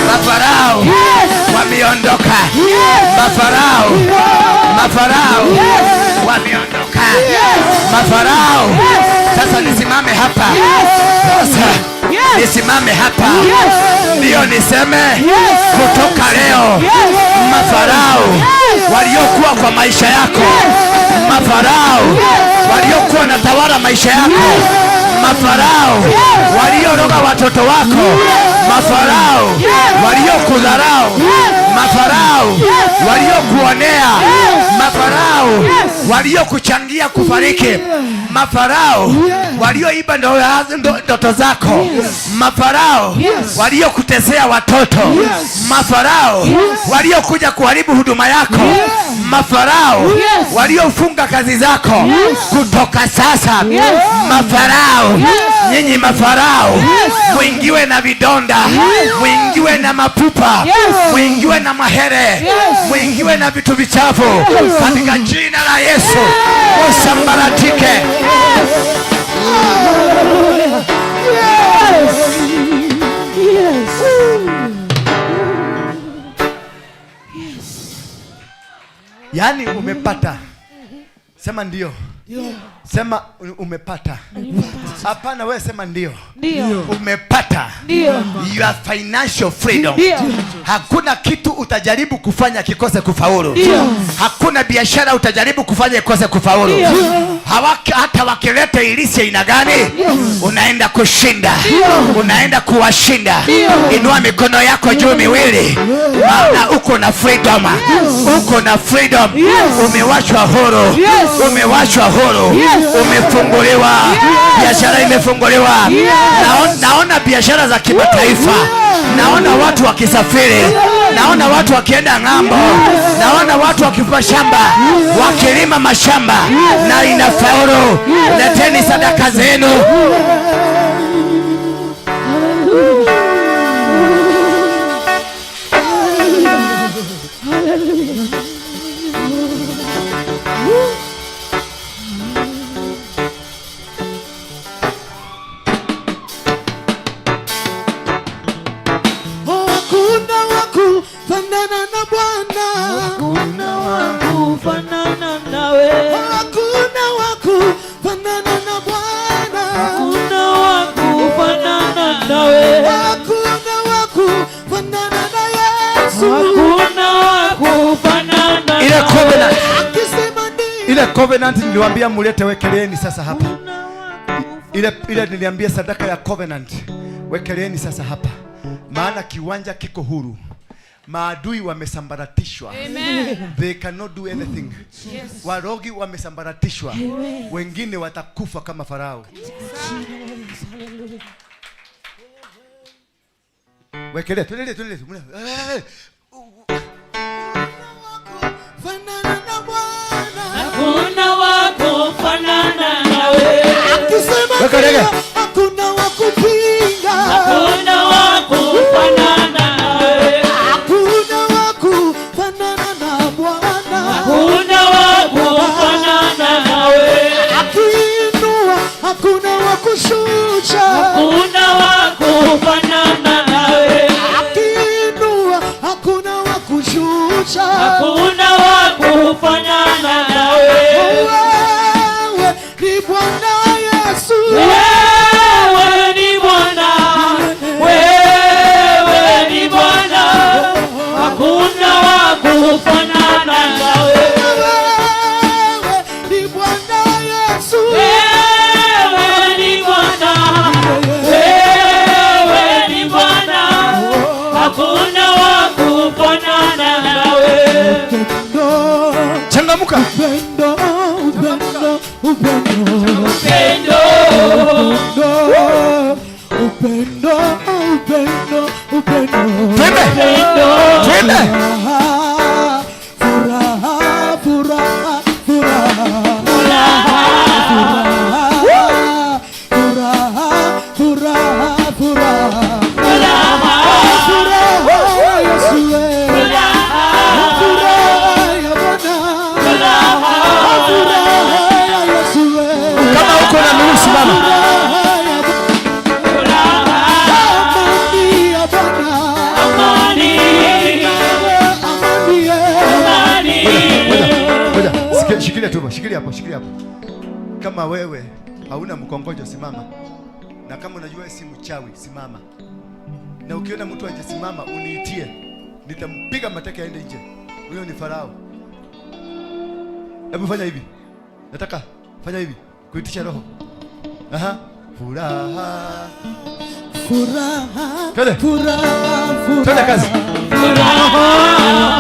mafarao wameondoka. Mafarao, mafarao wameondoka. Mafarao. Sasa nisimame hapa. Sasa nisimame hapa. Ndio niseme kutoka leo mafarao waliokuwa kwa maisha yako, mafarao waliokuwa na tawala maisha yako, mafarao walioroga watoto wako, mafarao waliokudharau, Mafarao waliokuonea, mafarao waliokuchangia kufariki, mafarao walioiba ndoto zako, mafarao waliokutesea watoto, mafarao waliokuja kuharibu huduma yako, mafarao waliofunga kazi zako, kutoka sasa mafarao, nyinyi mafarao mwingiwe na vidonda, mwingiwe na mapupa, mwingiwe na mahere, mwingiwe na vitu vichafu, katika jina la Yesu usambaratike. Yaani umepata. Sema ndio. Sema umepata. Hapana, wewe sema ndio. Ndio. Umepata. Ndio. Your financial freedom. Ndio. Hakuna kitu utajaribu kufanya kikose kufaulu. Ndio. Hakuna biashara utajaribu kufanya ikose kufaulu. Ndio. Hata wakileta ilisi aina gani, unaenda kushinda. Unaenda kuwashinda. Inua mikono yako juu miwili, maana uko na freedom. Uko na freedom. Umewachwa huru. Umewachwa huru. Umefunguliwa. Biashara imefunguliwa. Naona biashara za kimataifa. Naona watu wakisafiri. Naona watu wakienda ng'ambo. Naona watu wakipa shamba, wakilima mashamba na inafaulu. Leteni sadaka zenu. Hakuna wa kufanana na Bwana. Hakuna wa kufanana nawe. Hakuna wa kufanana na Bwana. Hakuna wa kufanana nawe. Hakuna wa kufanana na Yesu. Hakuna wa kufanana Ile covenant. Akisema ndio. Ile covenant niliwaambia mulete, wekeleeni sasa hapa. Ile niliambia sadaka ya covenant, wekeleeni sasa hapa. Maana kiwanja kiko huru. Maadui wamesambaratishwa. Amen. They cannot do anything. Warogi wamesambaratishwa. Wengine watakufa kama Farao. Wekelea, tuendelee, tuendelee. Fanana na Bwana. Hakuna wa kufanana nawe. Akisema Weka ndio, hakuna wa kupinga. Hakuna wa kufanana nawe. Hakuna wa kufanana na Bwana. Hakuna wa kufanana nawe. Akiinua, hakuna wa kushusha. Hakuna wa kufanana nawe. Akiinua, hakuna wa kushusha. Hakuna wa kufanana nawe. Wewe ni Bwana Yesu. Wewe ni Bwana. Wewe ni Bwana. Hakuna wa kufanana nawe. Wewe ni Bwana Yesu. Wewe ni Bwana. Wewe ni Bwana. Hakuna wa kufanana nawe. Changamuka. Upendo, upendo, upendo. Upendo. Upendo, upendo, upendo. Twende. Twende. Furaha, furaha, furaha. Furaha, furaha, furaha. Furaha, Yesu we. Furaha ya Bwana. Furaha ya Yesu we. Kama uko na nuru simama. Furaha ya Bwana. Amani ya Bwana. Amani. Amani ya. Amani. Ngoja, shikilia tu, shikilia hapo, shikilia hapo. Kama wewe hauna mkongojo simama. Na kama unajua si mchawi simama. Na ukiona mtu hajasimama uniitie. Nitampiga mateke aende nje. Huyo ni Farao. Hebu fanya hivi. Nataka fanya hivi kuitisha roho. Aha. Furaha. Furaha. Twende. Furaha, furaha. Twende kazi. Furaha.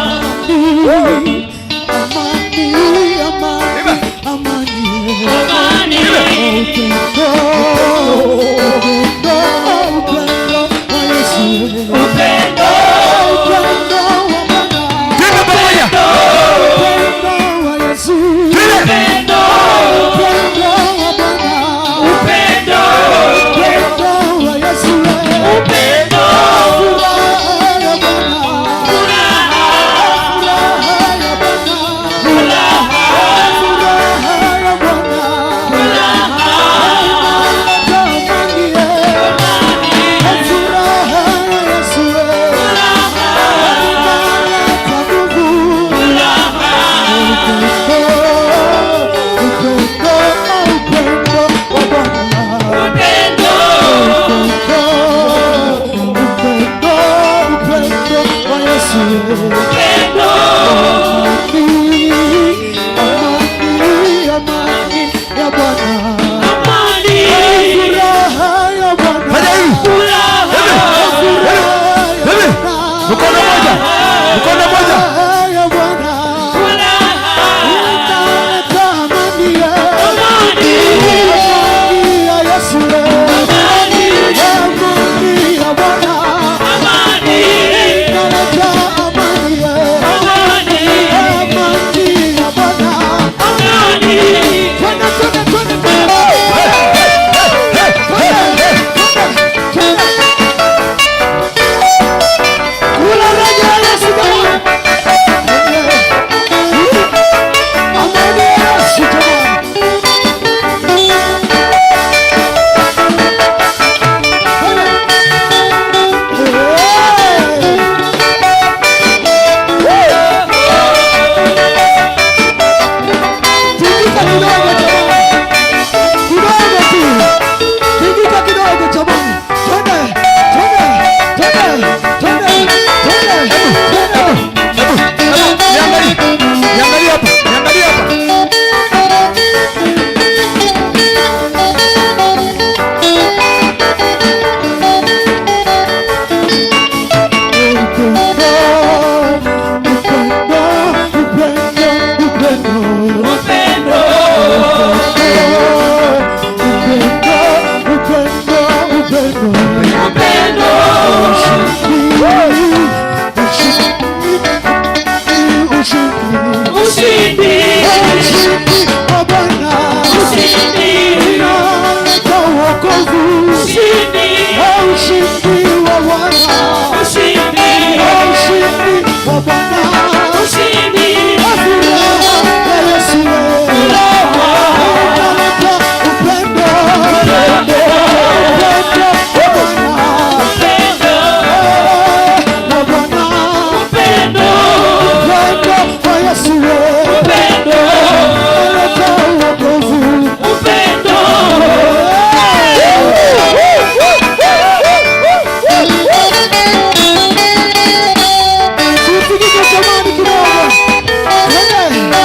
Yesu. Upendo. Amani, amani ya Bwana. Amani. Furaha ya Bwana. Fanya hivi. Furaha. Hivi. Mkono moja. Mkono moja. Furaha ya Bwana. Furaha. Inaleta amani ya Amani. Amani ya Yesu. Amani. Amani ya Bwana. Amani. Inaleta amani ya Amani. Amani ya Bwana. Amani. Twende, twende, twende, twende. Kula raja ya Yesu jamani. Amani ya Yesu jamani. Tingika kidogo jamani. Kidogo tu. Tingika kidogo jamani. Twende, twende, twende, twende, twende, twende. Hebu, hebu, niangalie. Niangalie hapa. Niangalie hapa. Upendo, upendo, upendo, upendo. Upendo. Upendo, upendo, upendo. Upendo. Ushindi, ushindi, Ushindi. ushindi wa Bwana. Ushindi. Unaleta wokovu. Ushindi. Ushindi wa Bwana. Ushindi. Ushindi wa Bwana. Ushindi. Furaha ya Yesu. Unaleta upendo. Upendo wa Bwana. Upendo. Wa Bwana. Upendo. Upendo wa Yesu. Upendo. Unaleta wokovu. Upendo. Tuipigike jamani kidogo. Twende.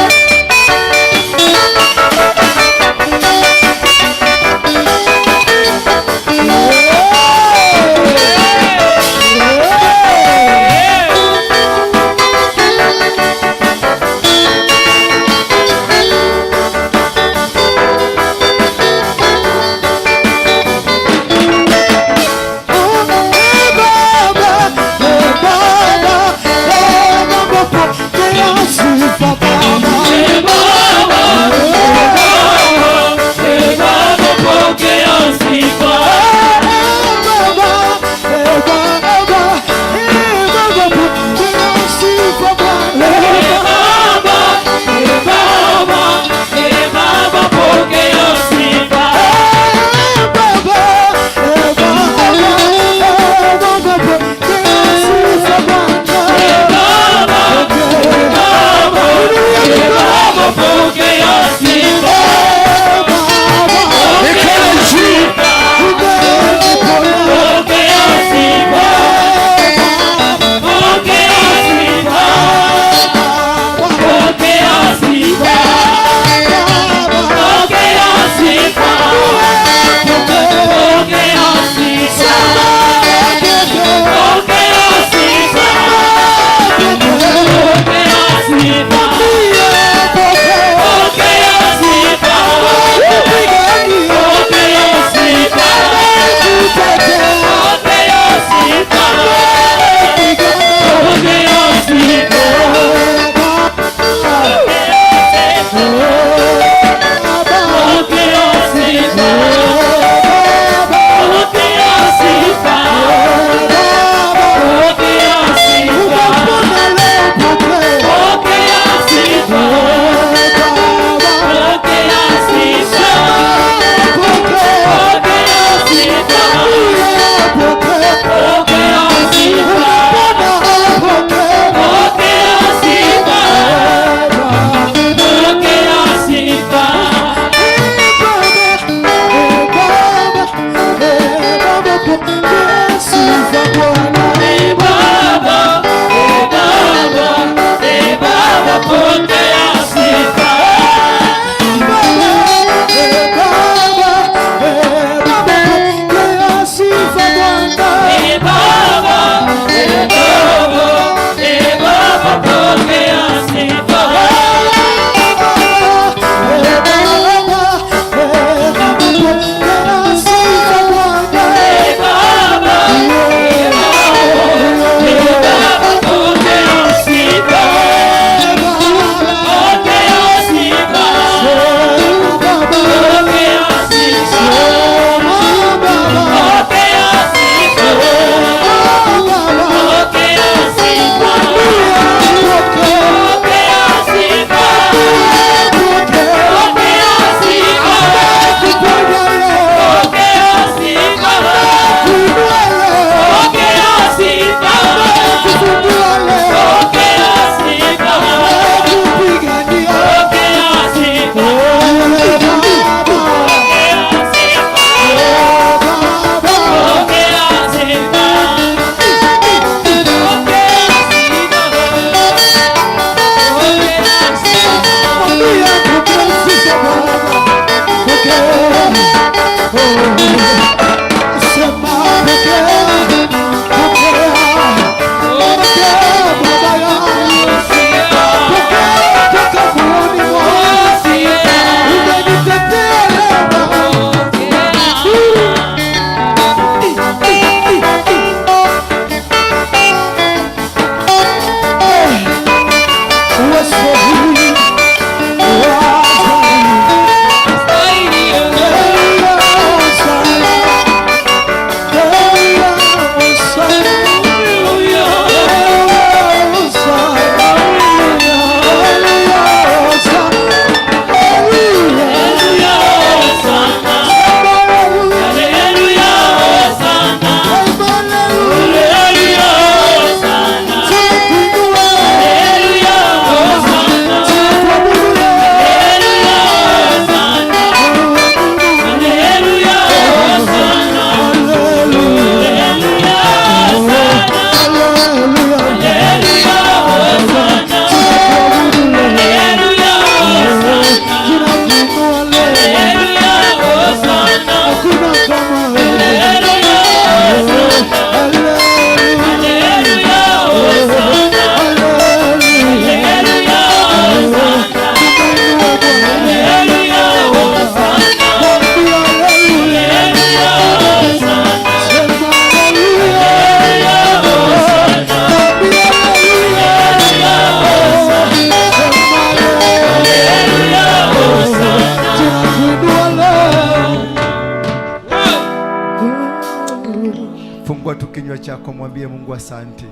yako, mwambie Mungu asante.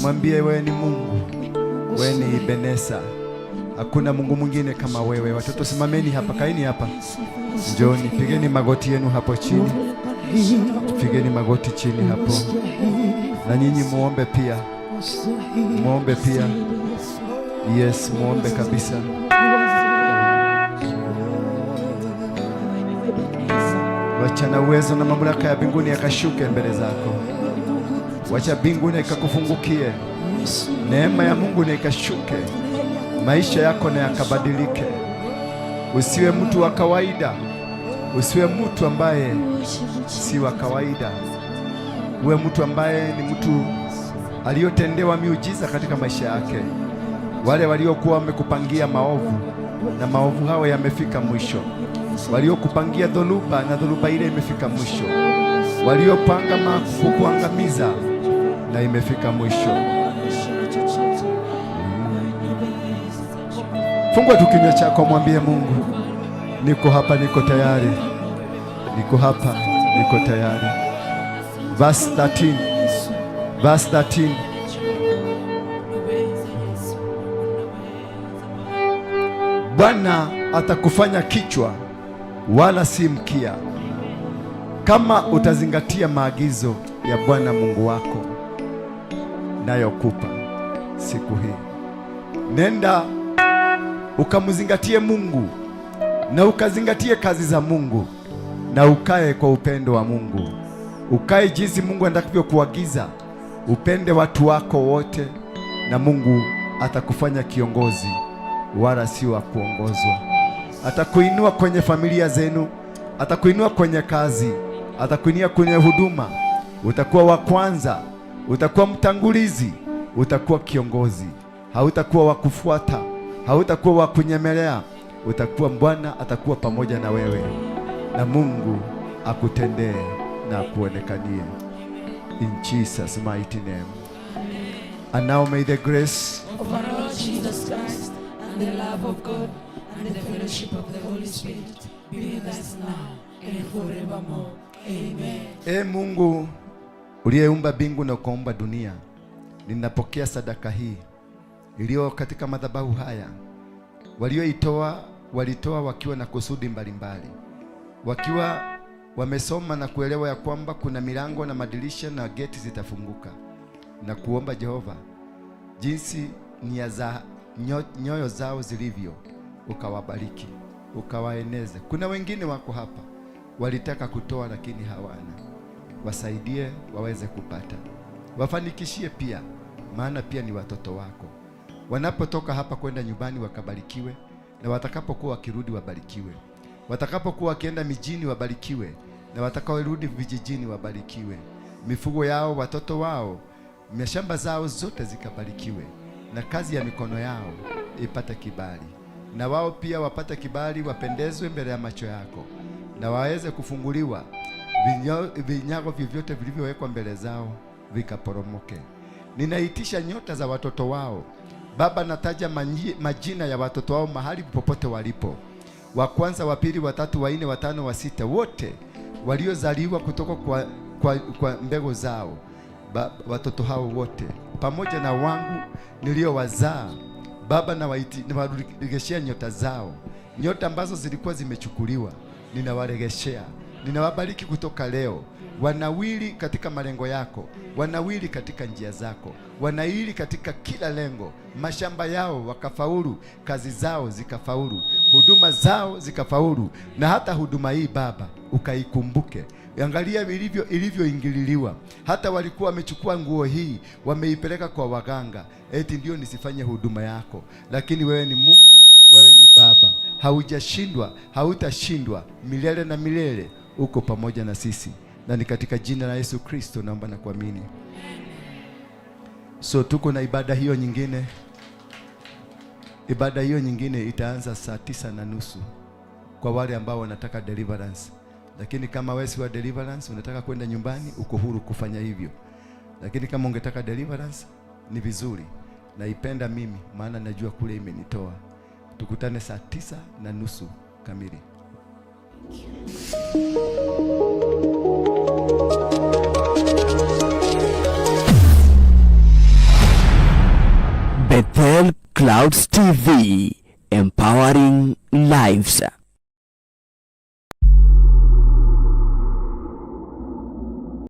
Mwambie wewe ni Mungu, wewe ni Ebeneza, hakuna Mungu mwingine kama wewe. Watoto simameni hapa, kaini hapa, njooni, pigeni magoti yenu hapo chini, pigeni magoti chini hapo, na nyinyi muombe pia, muombe pia. Yes, muombe kabisa. Wacha na uwezo na mamlaka ya mbinguni yakashuke mbele zako. Wacha mbinguni ikakufungukie, neema ya Mungu na ikashuke, maisha yako na yakabadilike. Usiwe mtu wa kawaida, usiwe mtu ambaye si wa kawaida. Uwe mtu ambaye ni mtu aliyotendewa miujiza katika maisha yake. Wale waliokuwa wamekupangia maovu na maovu hao yamefika mwisho. Waliokupangia dhoruba na dhoruba ile imefika mwisho. Waliopanga kukuangamiza na imefika mwisho. Fungua tu kinywa chako, mwambie Mungu, niko hapa, niko tayari, niko hapa, niko tayari. Verse 13, verse 13. Bwana atakufanya kichwa wala si mkia, kama utazingatia maagizo ya Bwana Mungu wako nayokupa siku hii. Nenda ukamzingatie Mungu na ukazingatie kazi za Mungu na ukae kwa upendo wa Mungu. Ukae jinsi Mungu atakavyokuagiza, upende watu wako wote, na Mungu atakufanya kiongozi wala si wa kuongozwa. Atakuinua kwenye familia zenu, atakuinua kwenye kazi, atakuinua kwenye huduma. Utakuwa wa kwanza, utakuwa mtangulizi, utakuwa kiongozi. Hautakuwa wa kufuata, hautakuwa wa kunyemelea. Utakuwa, Bwana atakuwa pamoja na wewe, na Mungu akutendee na akuonekanie. In Jesus mighty name. And now may the grace of our Lord Jesus Christ and the love of God and the fellowship of the Holy Spirit be with us now and forevermore. Amen. E Mungu uliyeumba mbingu na ukaumba dunia, ninapokea sadaka hii iliyo katika madhabahu haya. Walioitoa walitoa wakiwa na kusudi mbalimbali, wakiwa wamesoma na kuelewa ya kwamba kuna milango na madirisha na geti zitafunguka, na kuomba Jehova jinsi nia za nyoyo zao zilivyo, ukawabariki, ukawaeneze. Kuna wengine wako hapa walitaka kutoa lakini hawana, wasaidie waweze kupata, wafanikishie pia, maana pia ni watoto wako. Wanapotoka hapa kwenda nyumbani wakabarikiwe, na watakapokuwa wakirudi wabarikiwe, watakapokuwa wakienda mijini wabarikiwe, na watakaorudi vijijini wabarikiwe. Mifugo yao, watoto wao, mashamba zao zote zikabarikiwe, na kazi ya mikono yao ipate kibali, na wao pia wapate kibali, wapendezwe mbele ya macho yako, na waweze kufunguliwa vinyago vyovyote vilivyowekwa mbele zao vikaporomoke. Ninaitisha nyota za watoto wao Baba, nataja majina ya watoto wao mahali popote walipo, wa kwanza, wa pili, wa tatu, wa nne, wa tano, wa sita, wote waliozaliwa kutoka kwa mbegu zao. Watoto hao wote pamoja na wangu niliowazaa Baba, nawarejeshea nyota zao, nyota ambazo zilikuwa zimechukuliwa, ninawaregeshea. Ninawabariki kutoka leo, wanawili katika malengo yako, wanawili katika njia zako, wanawili katika kila lengo. Mashamba yao wakafaulu, kazi zao zikafaulu, huduma zao zikafaulu, na hata huduma hii Baba ukaikumbuke. Angalia ilivyoingililiwa. Hata walikuwa wamechukua nguo hii wameipeleka kwa waganga, eti ndio nisifanye huduma yako. Lakini wewe ni Mungu, wewe ni Baba, haujashindwa, hautashindwa, milele na milele uko pamoja na sisi. Na ni katika jina la Yesu Kristo naomba na kuamini. So tuko na ibada hiyo nyingine. Ibada hiyo nyingine itaanza 9:30 kwa wale ambao wanataka deliverance. Lakini kama wewe si wa deliverance, unataka kwenda nyumbani, uko huru kufanya hivyo. Lakini kama ungetaka deliverance, ni vizuri. Naipenda mimi, maana najua kule imenitoa. Tukutane 9:30 kamili. Thank you. Bethel Clouds TV, empowering lives.